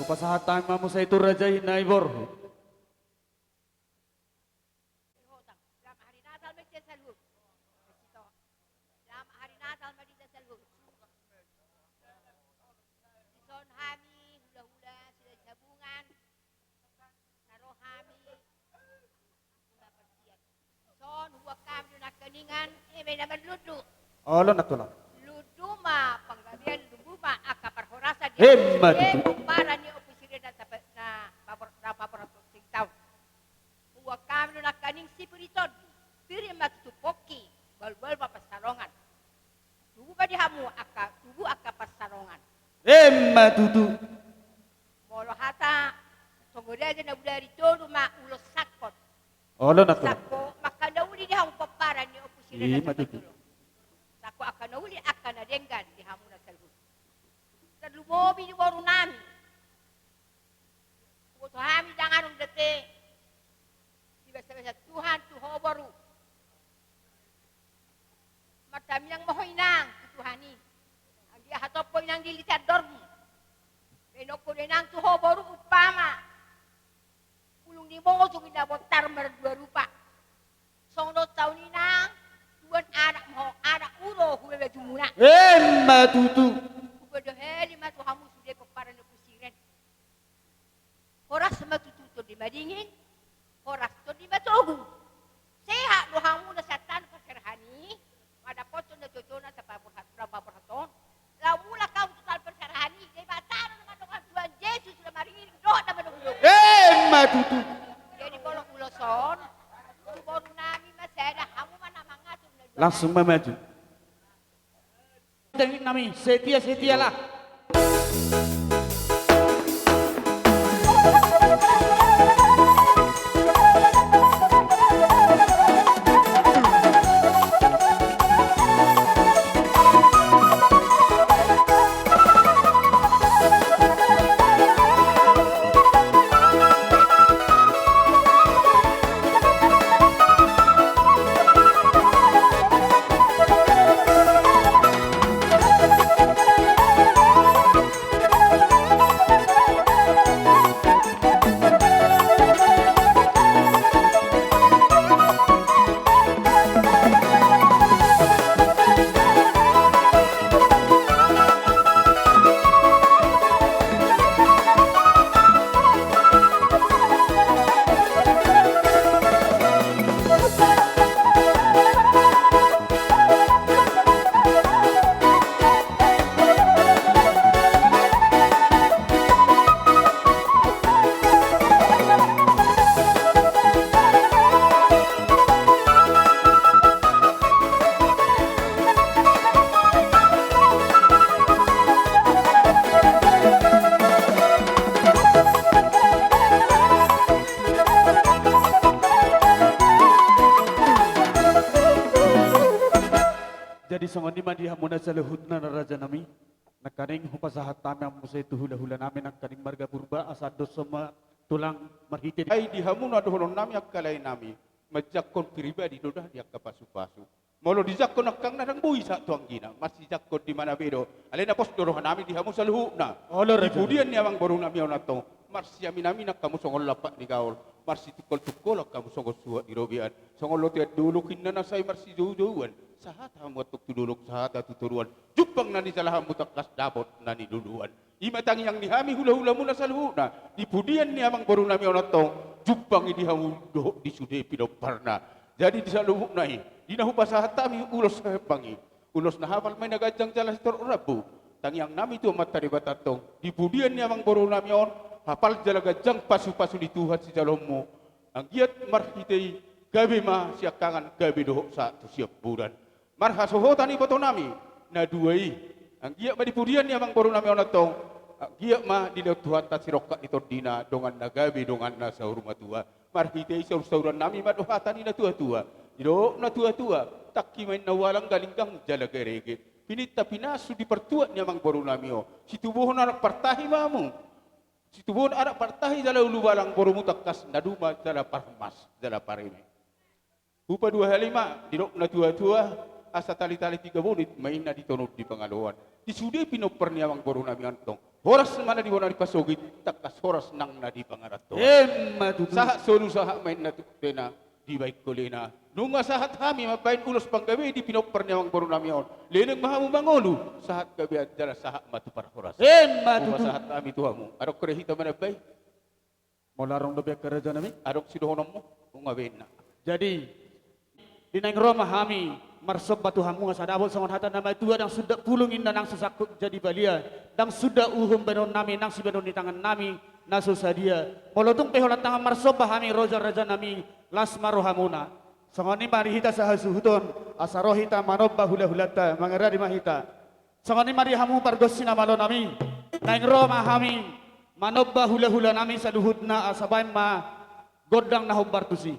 Hupasahat hami ma muse tu raja i na i, borhu. Selamat hari Natal ma di hita saluhut. Selamat hari Natal ma di hita saluhut. Dison hami hula-hula Silahisabungan, na ro hami hula parsiat. Dison huboan hami do nangkiningan, eme na marlundu. Olo, nantoari. Lundu ma panggabean, lundu ma angka parhorasan di, emma tutu, pomparan ni Ompu Siregar na tapa-, na papor-, na paporas singkau. Huboan hami do nangkining sipir ni tondi, pir ma tutu pongki, bahul-bahul ma pansalongan. Tubu ma di hamu angka, tubu angka pansalongan. Emma tutu. Molo hata tonggo raja na bodari, tolu ma ulos sangkot. Olo, nantoari. Sangkot ma angka na uli di hamu pomparan ni Ompu Siregar. Ima tutu. Sangkot angka na uli, angka na denggan di hamu na saluhut. Tarlumobi di boru nami. Huboto hami dang adong dope dibasa-basa Tuhan tu ho boru. Martangiang ma ho inang tu Tuhan i. Anggiat hatop ho inang dilehon andormu. Baenonku do inang tu ho boru umpama bulung ni mojom inna bontar mardua rupa. Songon on taon i nang, tuan anak ma ho, anak uro hubege jumuna. Emma tutu. Hubege heli ma tu hamu sude pomparan ni Ompu Siregar. Horas ma tutu Badingin, horas, tondi ma togu. Sehat do hamu na sian tano parserahan i, mandapothon na jojona sian paborhat, na paborhathon. Laho mulak hamu tu taon parserahan i, Debata do na mandongani, Tuhan Jesus na mariring dohot na manogunogu. Emma tutu. Jadi molo ulos on, tu boru nami ma sada, hamu ma na mangatur na dua. Langsung ma maju. Teknik nami, setia, setialah. Jadi songon i ma di hamu na saluhutna na raja nami, nangkaning hupasahat hami hamu muse tu hulahula nami nangkaning marga Purba, asa andoshon ma tulang marhite. Ai di hamu na dohonon nami angka lae nami, manjangkon pribadi do da di angka pasupasu. Molo dijangkon angkangna ndang boi sahat tu anggina, marsijangkon di mana be do. Alai na pos do roha nami di hamu saluhutna. Olo, di pudian ni amang boru nami on antong, marsiaminaminan hamu songon lampak ni gaol, marsitungkoltungkolan hamu songon suhat ni robean, songon lotean dolok inna na sai marsijoujouan. Sahat hamu antong tu dolok, sahat tu toruan, jumpang na nijalahanmu tangkas dapot na niluluan. I ma tangiang ni hami hulahulamuna saluhutna, di pudian ni amang boru nami on antong, jumpang i di hamu dohot di sude pinomparna. Jadi di saluhutna i, di na hupasahat hami ulos hepeng i, ulos na hapal ma i na ganjang jala sitorop rambu. Tangiang nami tu Amanta Debata antong, di pudian ni amang boru nami on, hapal jala ganjang pasupasu ni Tuhan sijaloonmu. Anggiat marhite i gabe ma siangkangan, gabe dohot sahat tu siampudan. Marhasohotan iboto nami na dua i, anggiat ma di pudian ni amang boru nami on antong, anggiat ma dilehon Tuhanta sirongkap ni tondina, dongan na gabe, dongan na saur matua. Marhite i saursaur nami ma do hata ni natuatua. Didok natuatua, tangki ma inna ualang, galinggang jala garege, pininta pinasu di partuat ni amang boru nami on. Situbuhon anak partahi ma hamu. Situbuhon anak partahi jala ulubalang, borumu tangkas na duma jala parmas jala pareme. Hupaduahali ma, didok natuatua, asa talitali tiga bonit ma inna di tonon di pangaloan. Di sude pinompar ni amang boru nami on antong, horas ma na di bona ni pasogit, tangkas horas nang na di pangarantoan. Emma tutu. Sahat solu sahat ma inna tu tena, dibaen holena. Nunga sahat hami mambaen ulos panggabean di pinompar ni amang boru nami on. Leleng ma hamu mangolu, sahat gabean jala sahat ma tu parhorasan. Emma tutu. Hupasahat hami tu hamu. Adong hurang hita manambai? Molo adong dope angka raja nami, adong sidohononmu? Nunga be inna. Jadi, di naeng ro ma hami marsomba tu hamu, asa dapot songon hata na matua: Ndang sundat pulung inna nang so sangkup jadi balian, ndang sundat uhum baenon nami nang sibaenon ni tangan nami na so sadia. Molo tung pe holan tangan marsomba hami, raja-raja nami, las ma rohamuna. Songon i ma di hita sahasuhuton, asa ro hita manomba hulahulanta, mangaradi ma hita. Songon i ma di hamu pargonsi na malo nami, naeng ro ma hami manomba hulahula nami saluhutna, asa baen ma gondang na hombar tusi.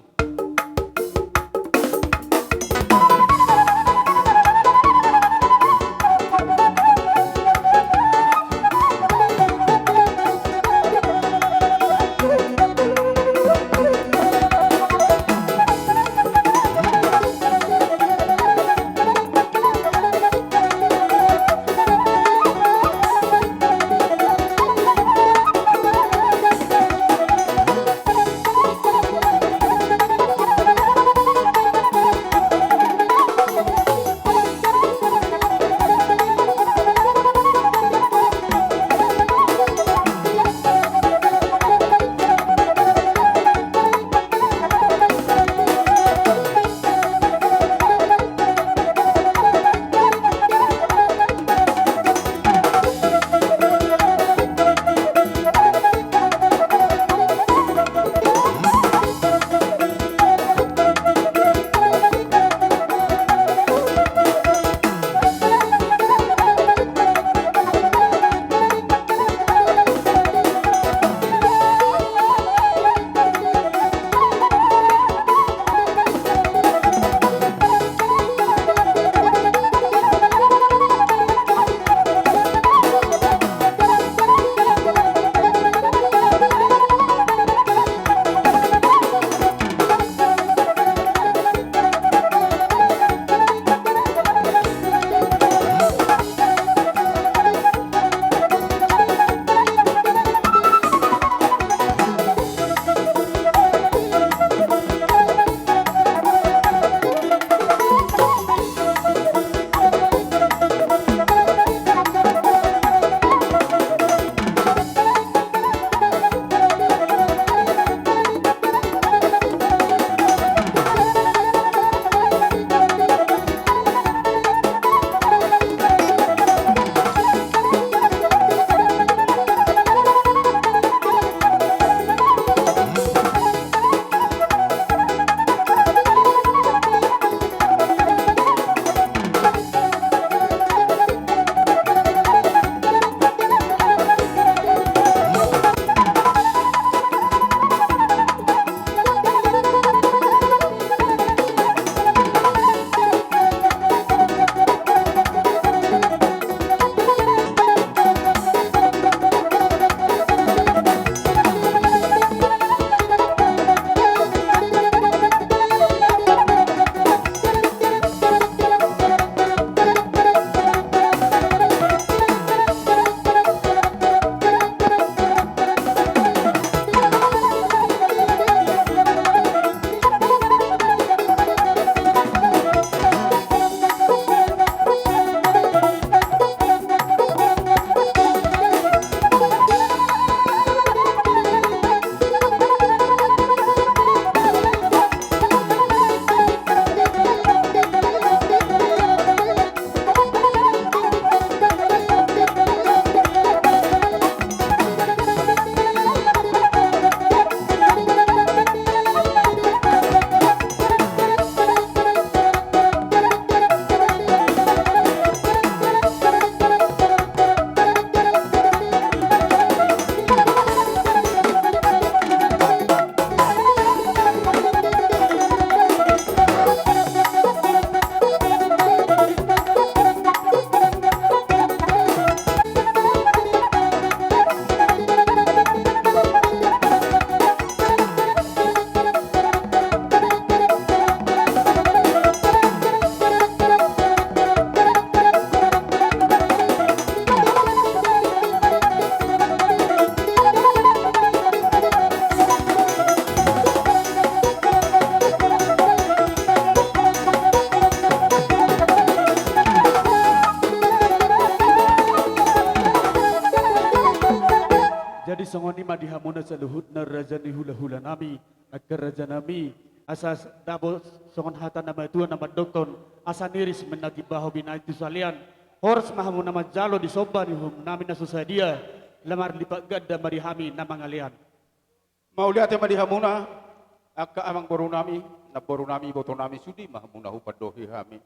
na saluhutna raja ni hulahula nami, angka raja nami, asa dabo songon hata na matua na mandokkon, asa niris mendaki baho binahen tu salean, horas ma hamu na manjalo di somba ni uhum nami na so sadia, lam marlipat ganda ma di hami na mangalean. Mauliate ma di hamuna, angka amangboru nami, namboru nami, iboto nami, sude ma hamuna hupandohi hami.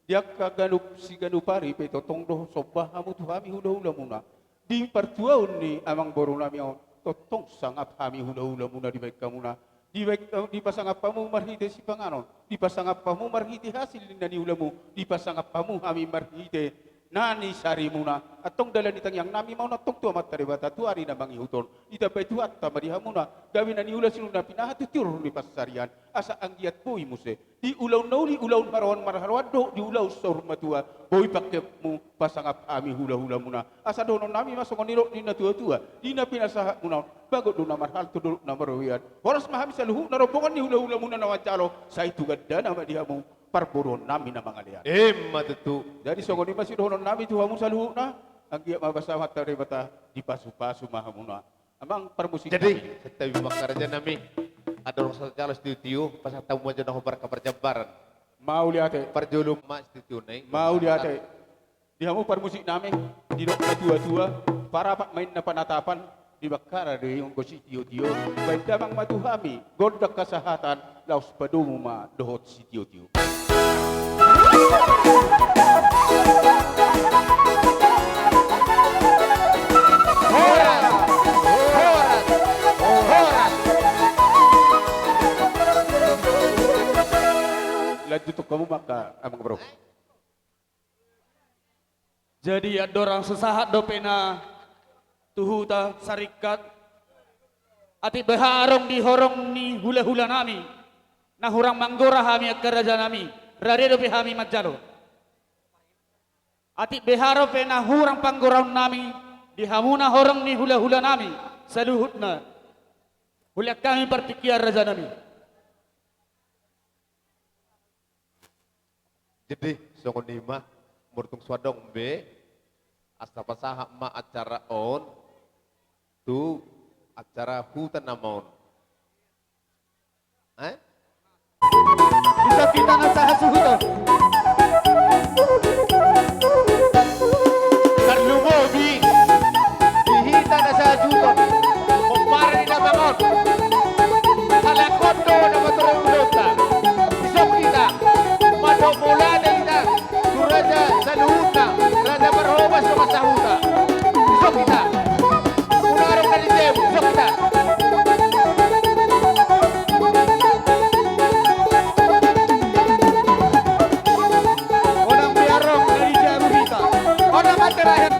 Di angka ganup siganup ari pe tongtong do somba hamu tu hami hulahulamuna. Di partuaon ni amangboru nami on, tongtong sangap hami hulahulamuna dibaen hamuna. Dibaen, dipasangap hamu marhite sipanganon, dipasangap hamu marhite hasil ni na niulamu, dipasangap hamu hami marhite na nisarimuna. Antong dalan ni tangiang nami ma on antong tu Amanta Debata tu ari na mangihut on. Ditambai Tuhanta ma di hamuna gabe na niula sinur na pinahan tu tiur ni pansarian, asa anggiat boi muse di ulaon na uli, ulaon haroan marharoan dohot di ulaon saur matua, boi pangkeonmu pasangap hami hulahulamuna. Asa dohonon nami ma songon nidok ni na tuatua di na pinasahatmuna on, bagot do na marhalto, dolok na marrobean. Horas ma hami saluhutna rombongan ni hulahulamuna na manjalo, sai tu gandana ma di hamu parboruon nami na mangalean. Emma tutu. Jadi songon i ma sidohonon nami tu hamu saluhutna, anggiat ma basa Amanta Debata, dipasupasu ma hamuna. Amang parmusik nami. Jadi, santabi ma angka raja nami. Andorang so jalo sitiotio, pasahat hamu ma jo na hombar angka parjambaran. Mauliate. Parjolo ma sitiotio na i. Mauliate. Di hamu parmusik nami, didok na tuatua, parapat ma inna panatapan, di Bakkara do i anggo sitiotio, baen damang ma tu hami gondang hasahatan, laos padomu ma dohot sitiotio. Horas! Horas! Horas! Lanjut tu hamu ma angka amangboru. Jadi andorang so sahat dope na tu huta saringkat, atik beha adong di horong ni hulahula nami, na hurang manggora hami angka raja nami, rade dope hami manjalo. Atik beha dope na hurang panggoraon nami di hamuna horong ni hulahula nami saluhutna, hulean hami partingkian raja nami. Jadi songon i ma, molo tung so adong be, asa pasahat ma acara on tu acara huta nama on. Eh? Bisa kita nggak sahat suhut on. Tarlumobi di hita na sajuton, pomparan ni damang on. Halak on do na matorop ulunta. Isok hita, mandok mauliate hita tu raja saluhutna, raja Parhobas dohot sahuta. Isok hita. Unang adong na di jemu, isok hita. Unang be adong na di jemu hita. Unang ma terakhir.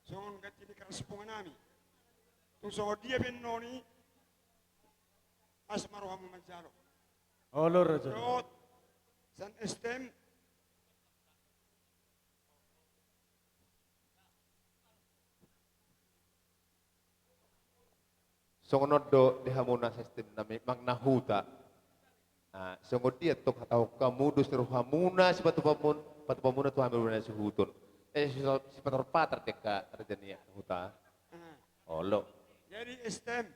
Songon ganti ni karspongan nami. Tung songon dia pe noni, las ma rohamu manjalo. Olo raja. Dohot San S T M. Songon on do di hamuna sistem nami manang na huta. Ah, songon dia tong hatahon hamu dos ni rohamuna sipatupaon, patupaonmuna tu hami na suhuton. Eh, si, sipatar-patar di angka raja ni huta. Ah. Olo. Jadi S T M.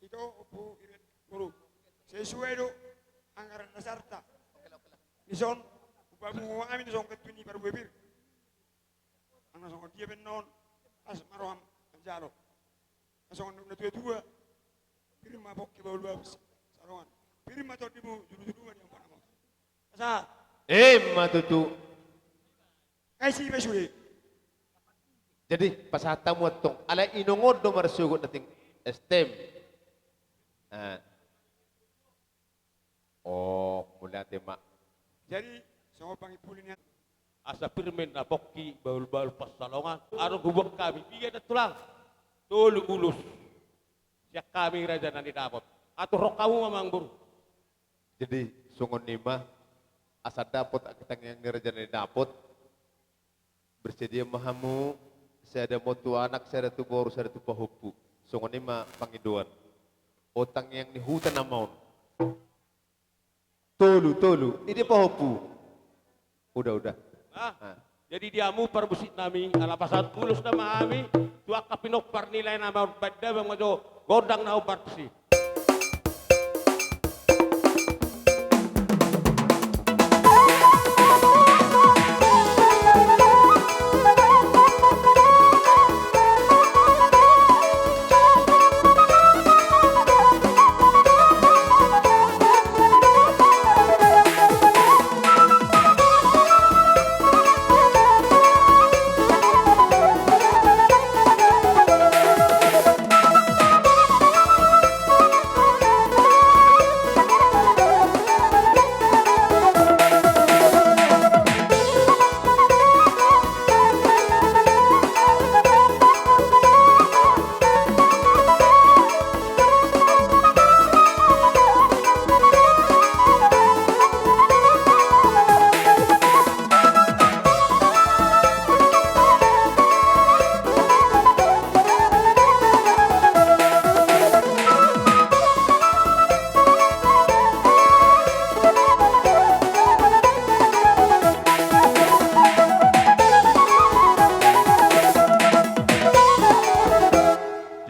Ito, Ompu, Iret, Guru. Sesuai do anggaran dasarta. Dison, upamu hami dison ketu ni paruepir. Nang na songon dia pe noni, las ma roham manjalo. Na songon na tua-tua, pir ma pongki bahul-bahul sarongan. Pir ma tondimu, julu-julu ma di angka nama. Asa. Emma tutu. Ai si iba sude. Jadi pasahat hamu antong, alai inongon do marsogot na ting S T M. Ah. Oh, mauliate ma. Jadi songon pangimbuli ni asa pir ma na pongki bahul-bahul pansalongan. Adong hubuat hami piga na tulang. Tolu ulos. Sian hami Raja Nani Dapot. Aturhon hamu ma amangboru. Jadi songon i ma, asa dapot angka tangiang ni Raja Nani Dapot. Bersedia ma hamu, sada ma tu anak, sada tu boru, sada tu pahompu. Songon i ma pangidoan. O tangiang ni huta nama on. Tolu, tolu. Ida pahompu. Udah, udah. Ah. Ah. Jadi di hamu parmusik nami, ala pasahat ulos nama hami tu angka pinompar ni lae nama on, baen damang ma jo gondang na hombar tusi.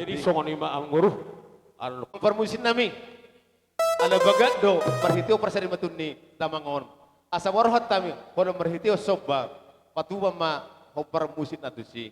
Jadi songon i ma amangboru. Alo. Parmusik nami. Ala bagat do marhite on parsarimaton ni damang on. Asa borhat hami, holan marhite on somba, patupa ma hombar musik na tusi.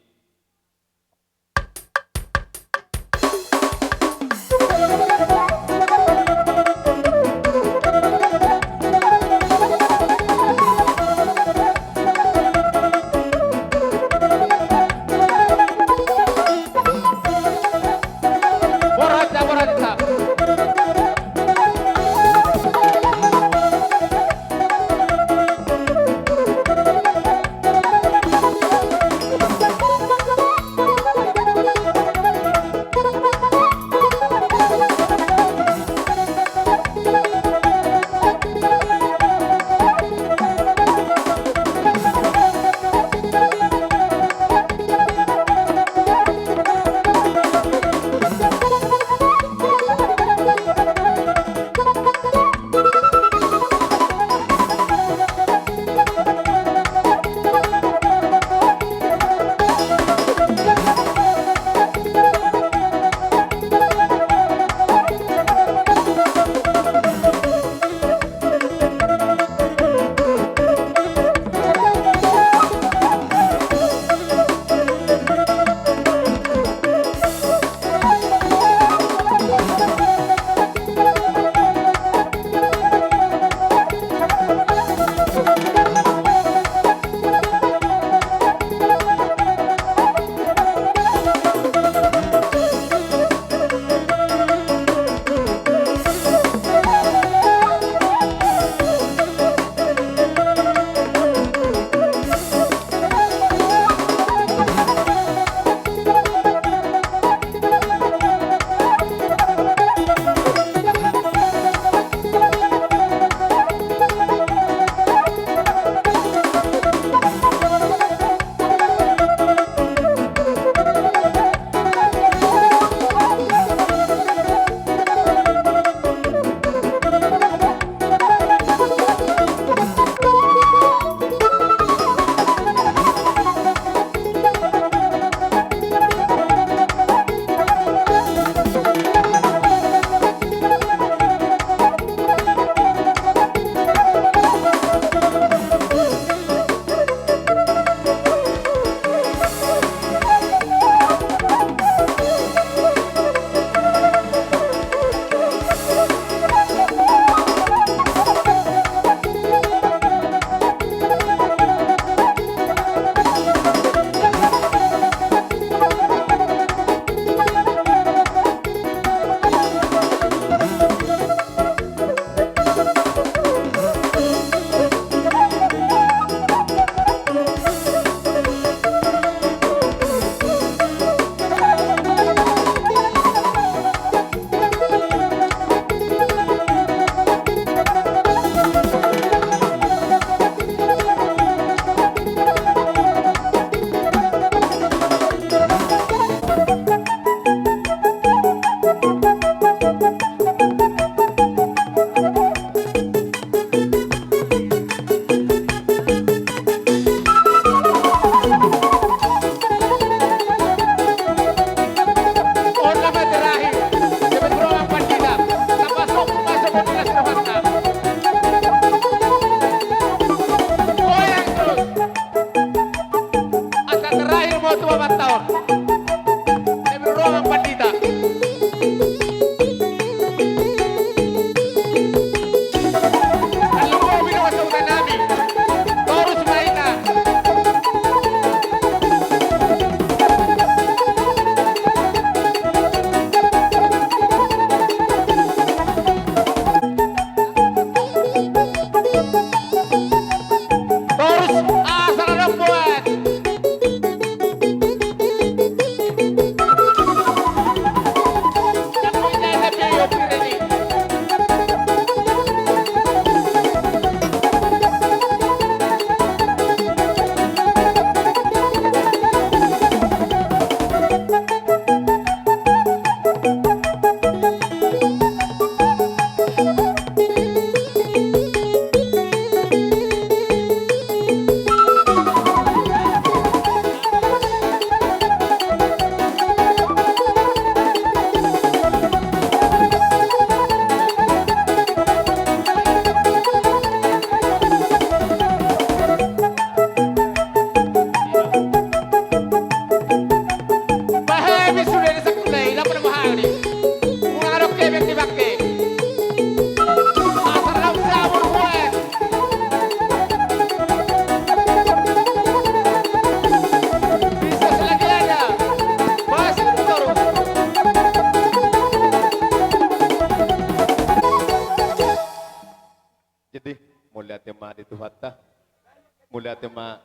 Mauliate ma.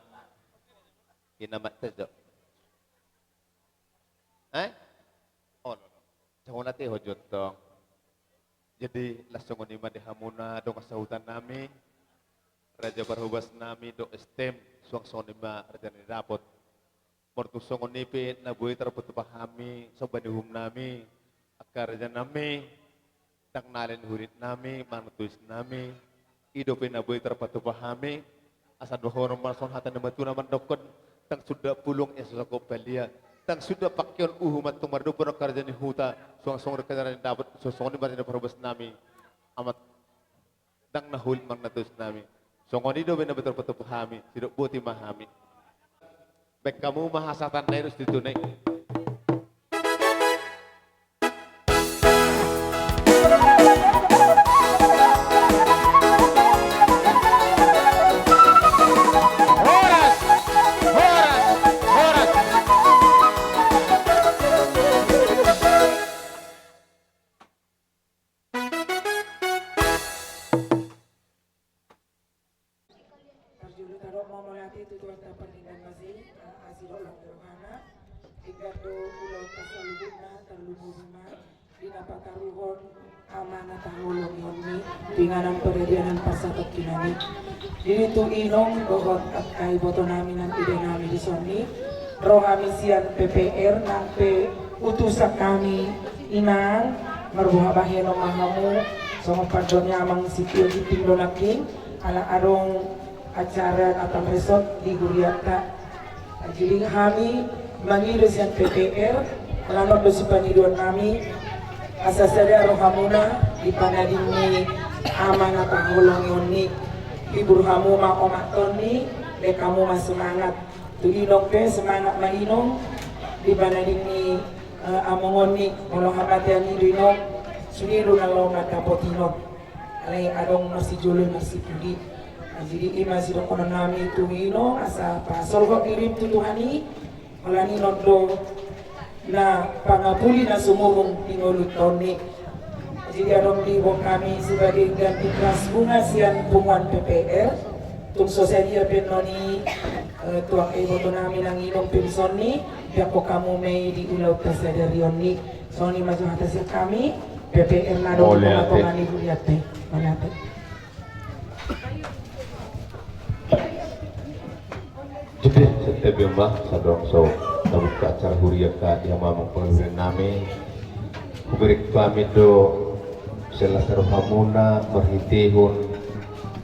Ina ma tejo. Eh? Oh, no, no. Jangan nanti hojot dong. Jadi, langsung ni ma di hamuna, dongan sahuta nami, raja parhobas nami, do S T M, suang songon i ma raja ni dapot. Martung songon i pe na boi tarpatupa hami, somba ni uhum nami, angka raja nami, ndang na ale ni hurit nami, manang tois nami, i dope na boi tarpatupa hami, asa dohonon ma songon hata ni natuatua na mandokkon, ndang suda pulung ia so sago palia, ndang suda pangkeon uhum antong mardombor angka raja ni huta, suang songon i raja ni dapot, suang songon i ma raja ni parhobas nami. Amat. Ndang na hulit manang na tois nami. Songon i do bena betul betul hami, sidok boti ma hami. Baen hamu ma hasahatan na i dos di tuna i. Horas! Horas! Horas! Parjolo tadok ma mauliate tu Tuhanta pardenggan basa i, asi dohot las ni rohana. Denggan do ulaonta saluhutna, tarlumobi ma di na pataruhon ama na taholongi on i tu inganan paradianan parsatongkinan i. Jadi tu inong dohot angka iboto nami nang ida nami dison i, ro hami sian P P R nang pe utusan hami, inang, marboha bahenon ma hamu songon pandok ni amang sitio ginting do nangkin, ala adong acara Natal Resort di hurianta. Jadi hami mangido sian P P R, ala on do sipangidoan nami, asa sada rohamuna di panading ni ama na taholongi on i, hibur hamu ma omaton i, lehon hamu ma semangat. Tu inong pe semangat ma inong, di panading ni, eh, among on i, molo hamatean i do inong, sude do na laho mandapothon. Alai adong marsijolo marsipudi. Jadi i ma sidohonon nami tu inong, asa pasolhot dirim tu Tuhan i, holan inong do na pangapuli na sumurung di ngolunta on i. Jadi adong diboan hami sebagai ganti keras bunga sian punguan P P R. Tung so sadia pe annon i, eh, tu angka iboto nami nang inong pe dison i, diangkok hamu ma i di ulaonta sadari on i. Songon i ma jo hata sian hami, P P R na adong di tongatonga ni hurianta i. Mauliate. Jadi, santabi ma, sadong so, tabuka acara hurianta di among pangaluren nami. Hubereng hami do sian las ni rohamuna, marhitehon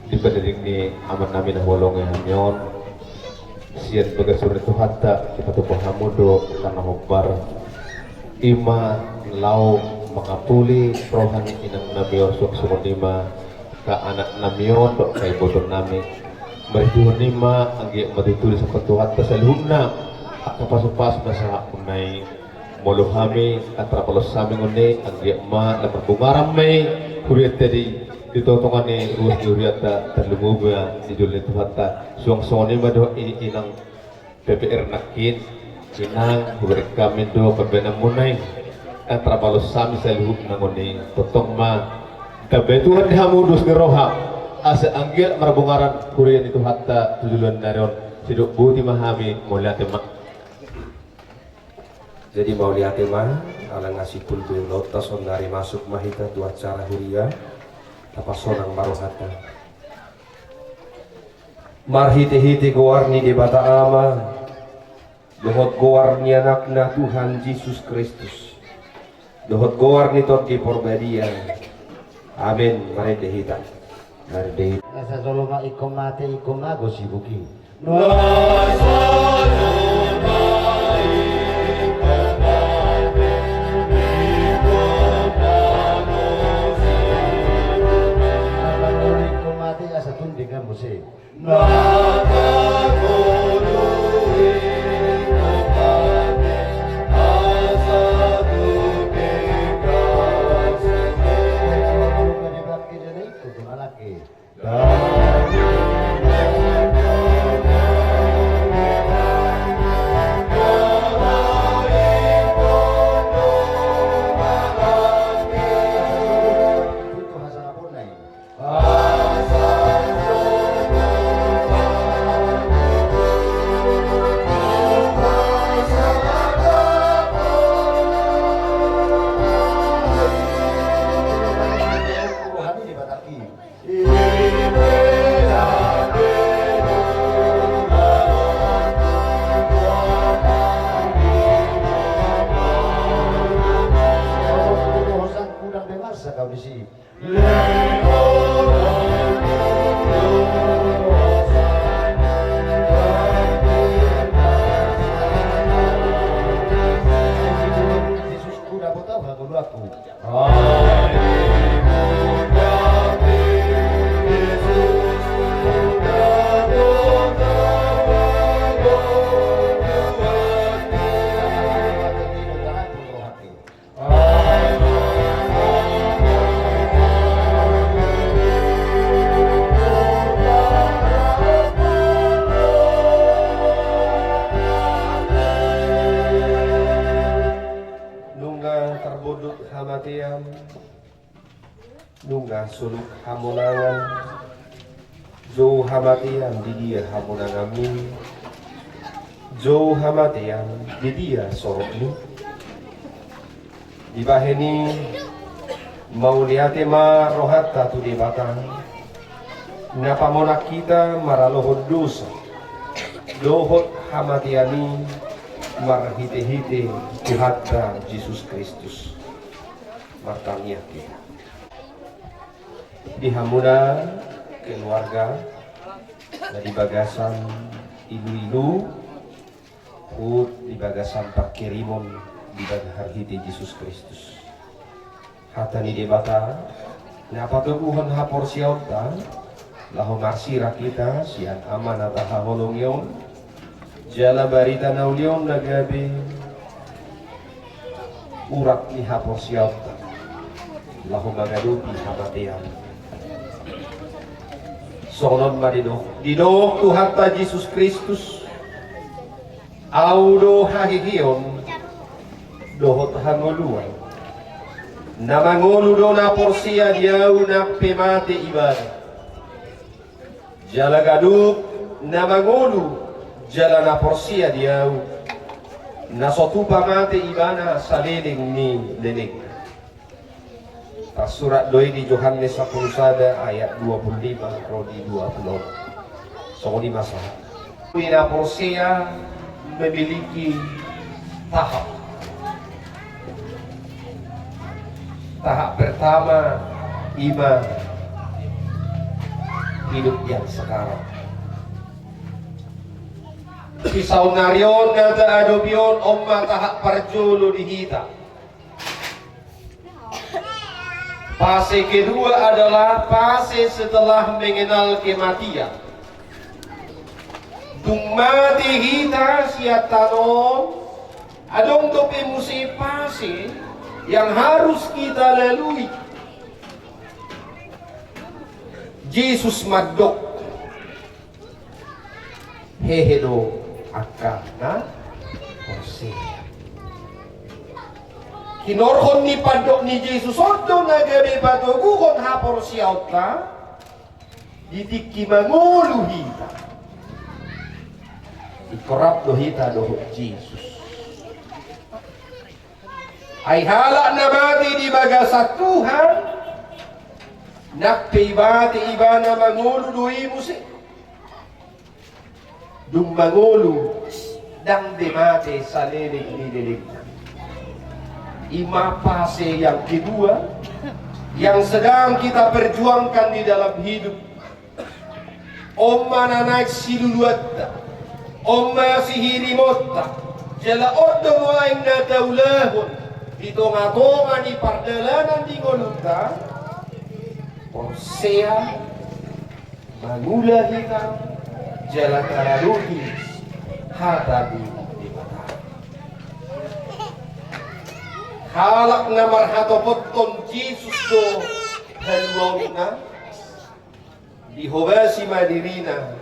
di panading ni ama nami na huoloi hami on. Sian bagas ni roha ni Tuhanta, dipatupa hamu do angka na hombar. I ma laho mangapuli roha ni inang nami on, suang songon i ma angka anak nami on dohot angka iboto nami. Marhitehon i ma anggiat ma tutu disampaion Tuhanta saluhutna angka pasupasu na sahat muna i. Molo hami, antara palos hami ngoni, anggiat ma na marbungaran ma i hurianta di, di tongatonga ni ruas ni hurianta, tarlumobi ma di jolo ni Tuhanta, suang songon i ma dohot i, inang P P R nangkin, inang, hubereng hami do pambahenan muna i, antara palos hami saluhutna ngoni, tongtong ma tambai Tuhan di hamu dos ni roha, asa anggiat marbungaran huria ni Tuhanta tu joloan ni ari on, sidok boti ma hami, mauliate ma. Jadi mauliate ma, ala nga simpul be ulaonta, saonnari masuk ma hita tu acara huria, tapasonang ma rohanta. Marhitehite goar ni Debata Ama, dohot goar ni Anakna Tuhan Jesus Kristus, dohot goar ni Tondi Porbadia. Amen. Marende hita. Marende hita. Nasa jolo ma ingkon mate, ingkon mago sibuk i. Soluk hamonangan, jou hamatean, di dia hamonanganmi? Jou hamatean, di dia sorokmi? Dibahen i, mauliate ma rohanta tu Debata, na pamonang hita maralohon dosa dohot hamatean i marhitehite Tuhanta Jesus Kristus. Martangiang hita. Di hamuna keluarga na di bagasan iluilu, huhut di bagasan pangkirimon di bagasan hita Jesus Kristus. Hata ni Debata na patoguhon haporseaonta, laho marsirang hita sian Ama na tahaholongi on, jala barita na uli on na gabe urat ni haporseaonta laho mangadopi hamatean. Songon on ma didok, didok Tuhanta Jesus Kristus: Ahu do haheheon dohot hangoluan. Na mangolu do na porsea di Ahu, nang pe mate ibana. Jala ganup na mangolu jala na porsea di Ahu, na so tupa mate ibana saleleng ni lelengna. Tarsurat do i di Johannes sampulu sada ayat dua pulu lima ro di dua pulu opat. Songon i ma sahat. Di na porsea memiliki tahap. Tahap pertama, i ma hidup yang sekarang. Di saonnari on na taadopi on, on ma tahap parjolo di hita. Fase kedua adalah fase setelah mengenal kematian. Dung mate hita sian tano on, adong dope muse fase yang harus kita lalui. Jesus mandok, hehe do angka na porsea. Hinorhon ni pandok ni Jesus on do na gabe patoguhon haporseaonta di tingki mangolu hita. Ingkon rap do hita dohot Jesus. Ai halak na mate di bagasan Tuhan, nang pe mate ibana, mangolu do i muse. Dung mangolu, ndang be mate saleleng ni lelengna. I ma fase yang kedua yang sedang kita perjuangkan di dalam hidup. On ma na naeng siluluanta, on ma sihirimonta, jala on do nuaeng na taulahon di tongatonga ni pardalanan di ngolunta. Porsea, mangula hita, jala taradoti hata ni Debata. Halak na marhatopothon Jesus do haluaonna, dihobasi ma dirina.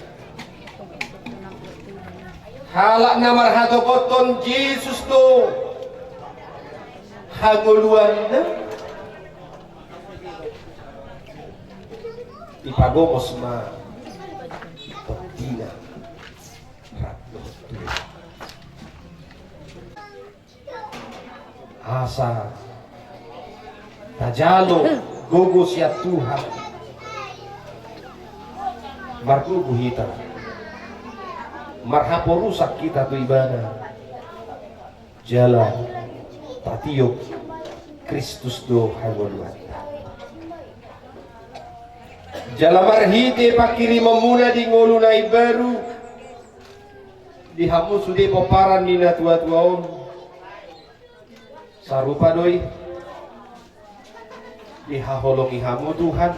Halak na marhatopothon Jesus do hangoluanna, dipagomos ma tondina rap dohot Tuhan. Asa tajalo gogo sian Tuhan. Margogo hita, marhaporusan hita tu Ibana, jala tatiop Kristus do hangoluanta. Jala marhite pangkirimonmuna di ngolu na imbaru, di hamu sude pomparan ni natuatua on, sarupa do i. Dihaholongi hamu Tuhan,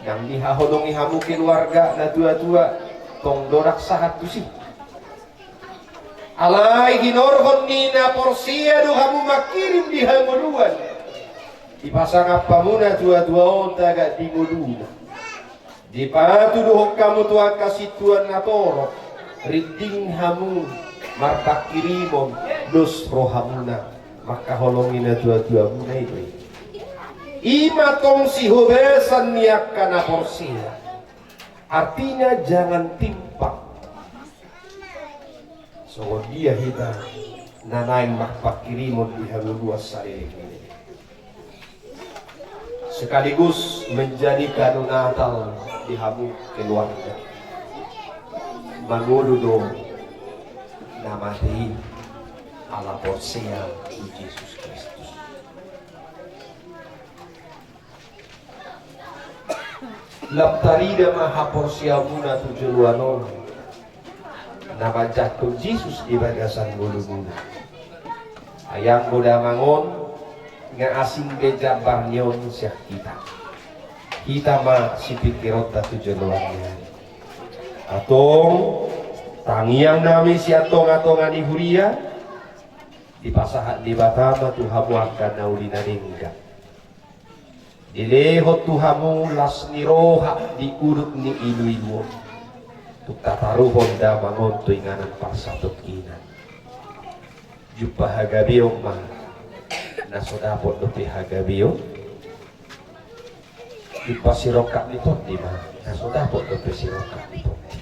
ndang dihaholongi hamu keluarga natuatua, tong do ndang sahat tusi. Alai hinorhon ni na porsea do hamu mangkirim di hangoluan. Dipasangap hamu natuatua on tagak di ngoluna. Dipatuduhon hamu tu angka sintuan na torop, rinding hamu marpangkirimon, dos rohamuna mangkaholongi natuatuamuna i do i. I ma tong sihobasan ni angka na porsea. Artinya, jangan timpang. Songon dia hita na naeng marpanghirimon di hangoluan saleleng ni leleng, sekaligus menjadi kado Natal di hamu keluarga. Mangolu do na mate i ala porsea tu Jesus Kristus. Lam tarida ma haporseaonmuna tu joloan on, na manjangkon Jesus di bagasan ngolumuna. Ai anggo damang on, nga asing be jambar ni on sian hita. Hita ma sipingkironta tu joloan ni ari. Antong, tangiang nami sian tongatonga ni huria, dipasahat Debata ma tu hamu angka na uli na denggan. Dilehon tu hamu las ni roha di udut ni iluilu on, tung tataruhon damang on tu inganan parsatongkinan. Jumpa hagabeon ma na so dapot dope hagabeon. Jumpa sirongkap ni tondi ma na so dapot dope sirongkap ni tondi.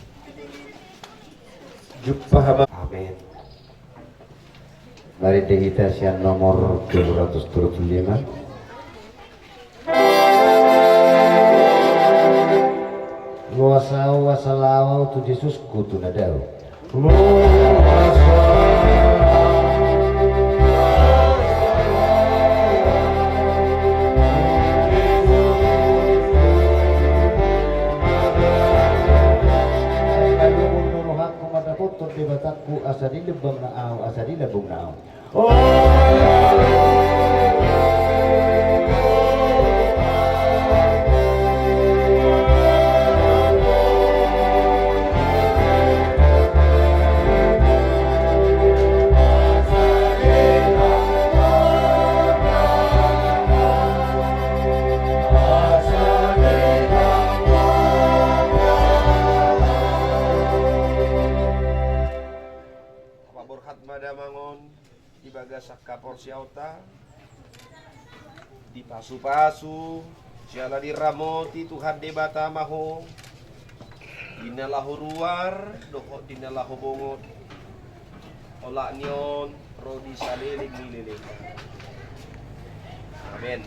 Jumpa hama. Amen. Marende hita sian nomor dua ratus dua puluh lima. Loas ahu asa laho ahu tu Jesusku tu na dao. Loas ahu. Ai adong do rohangku mandapothon Debatangku asa dilambungna ahu, asa dilambungna ahu. Paborhat ma damang on di bagasan haporseaonta, dipasupasu, jala diramoti Tuhan Debata ma ho, di na laho ruar dohot di na laho bongot. Olat ni on ro di saleleng ni lelengna. Amen.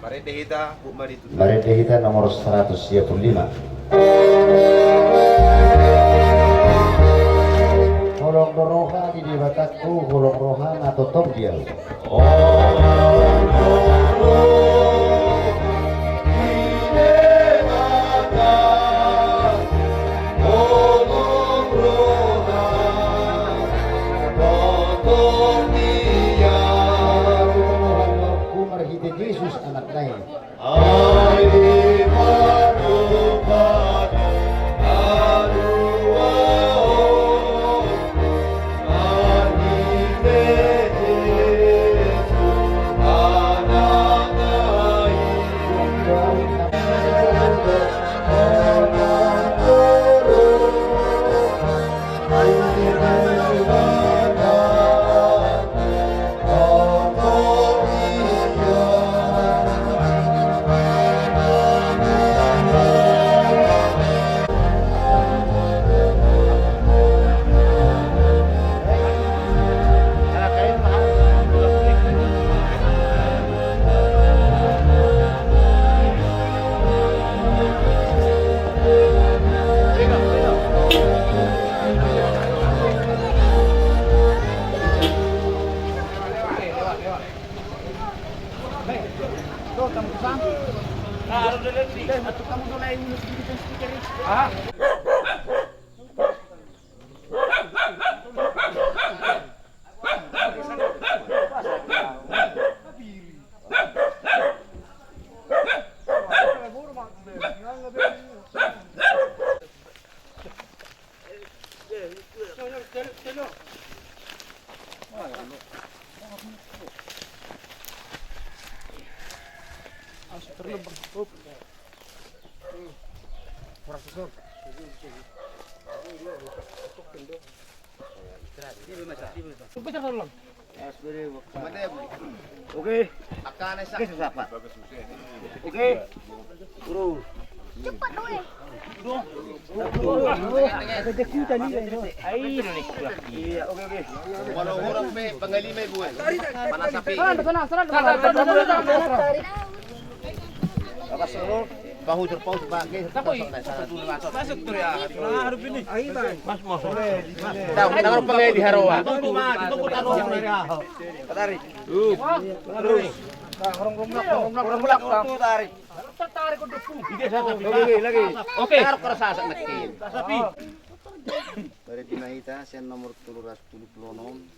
Marende hita, buat mari tu. Marende hita nomor seratus dua puluh lima. Holong do roha di Debatangku, holong roha na tongtong di ahu. Marhite Jesus Anakna i. Oke. Oke, susah, Pak. Oke. Bro. Cepat, weh. Iya, oke, oke. Kalau orang pe, panglima gue. Panas api. Tenang, tenang, tenang. Apa suruh? Pahu terpaus pakai. Masuk tuh ya. Harus ini. Mas, mas. Tahu, tahu pakai di Harawa. Tarik. Terus. Tarik. Oke, lagi. Oke. Taruh kerasa sakit. Tapi. Dari Dinaita, sian nomor tolu ratus tolu puluh enam.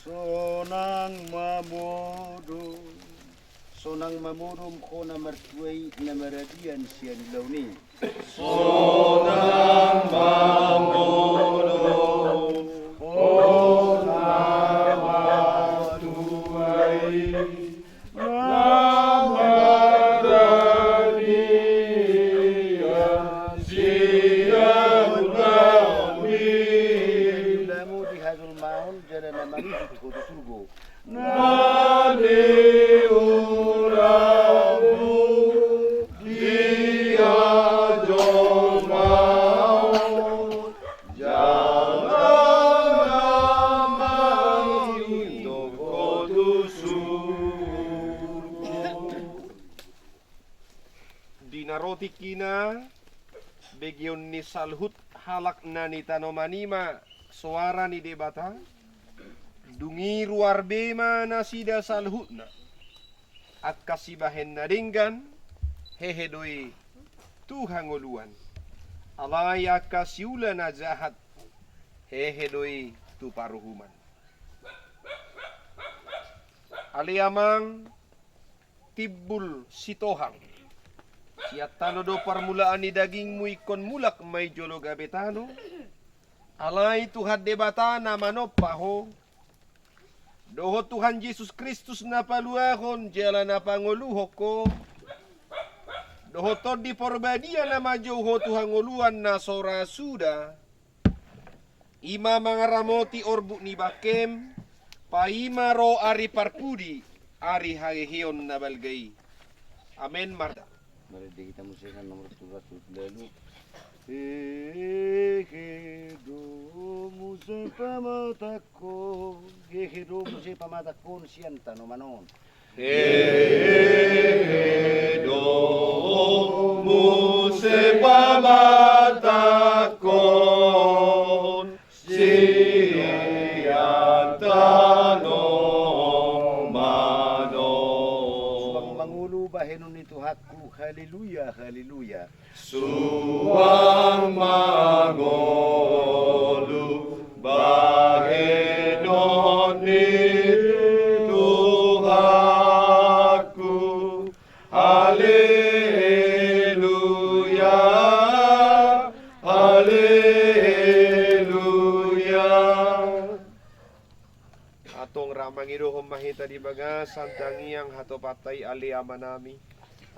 Sonang mamodom. Sonang mamodom hona martua i na maradian sian ulaon i. Sonang mamodom hona martua i na maradian sian ulaon i. Ulamu di hajolmaon jala na mangihuthon tu surgo. Na niulamu di hajolmaon jala na mangihuthon tu surgo. Di na ro tingkina, begeon ni saluhut halak na nitanoman i ma soara ni Debata. Dung i ruar be ma nasida saluhutna. Angka sibahen na denggan, hehe do i tu hangoluan. Alai angka siula na jahat, hehe do i tu paruhuman. Ale Amang, Timbul Sitohang, sian tano do parmulaan ni dagingmu, ingkon mulak ma i jolo gabe tano. Alai Tuhan Debata na manompa ho, dohot Tuhan Jesus Kristus na paluahon jala na pangoluhon ho, dohot Tondi Porbadia na manjou ho tu hangoluan na so ra suda, i ma mangaramoti orbuk ni bangkem, paima ro ari parpudi, ari haheheon na balga i. Amen. Marta. Marende hita muse sian nomor tolu ratus tolu puluh ualu. Hehe do muse pamatangkon, hehe do muse pamatangkon sian tanoman on. Hehe do muse pamatangkon sian tanoman on. Suang mangolu bahenon ni Tuhanku, haleluya, haleluya. Suang mangolu bahenon ni Tuhanku, haleluya, haleluya. Antong ra mangidohon ma hita di bagasan tangiang hatopanta i, Ale Amanami.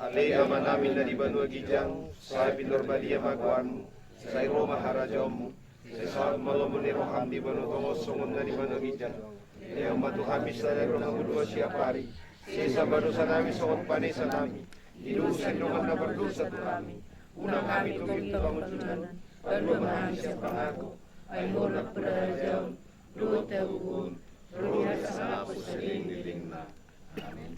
Ale Amanami na di banua ginjang, sai pintor badia ma goarmu, sai ro ma harajaonmu, sai saut ma lomo ni roham di banua tonga on songon na di banua ginjang. Lehon ma tu hami sadari on hangoluan siapari, sesa ma dosanami songon panesanami di dosa ni dongan na mardosa tu hami. Unang hami togihon tu pangunjunan, palua ma hami sian pangago. Ai Ho do nampuna harajaon, dohot hagogoon, ro hita sangapus saleleng ni lelengna. Amen.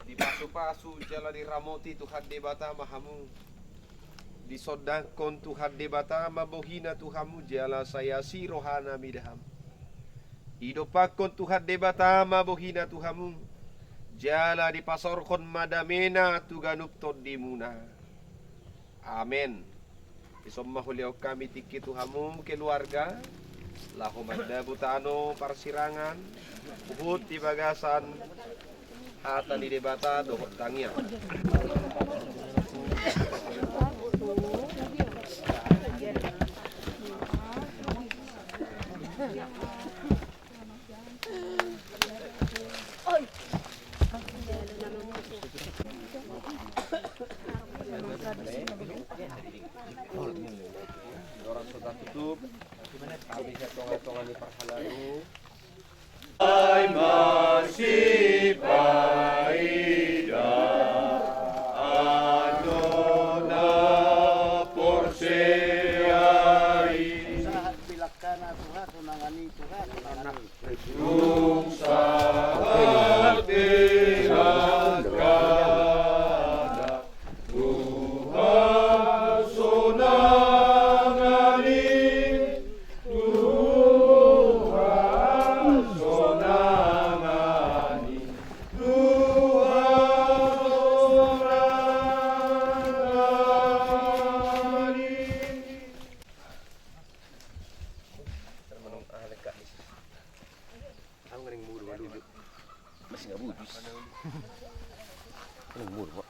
Dipasupasu jala diramoti Tuhan Debata ma hamu. Disondangkon Tuhan Debata ma bohina tu hamu jala sai asi rohana mida hamu. Didompakkon Tuhan Debata ma bohina tu hamu, jala dipasaorhon ma damena tu ganup tondimuna. Amen. Dison ma hulehon hami tingki tu hamu keluarga, laho mandabu tano parsirangan, huhut di bagasan hata ni Debata dohot tangiang. Orang so tatutup, hami sian tonga-tonga ni parhalado. Ai masipaida, annon na porsea i. Sahat pe langkana, Tuhan, sonangan i, Tuhan, sonangan i. Dung sahat pe langkana, Tuhan sonangan i, Tuhan sonangan i, Tuhan sonangan i. Masih nggak putus. Ini umur, Pak.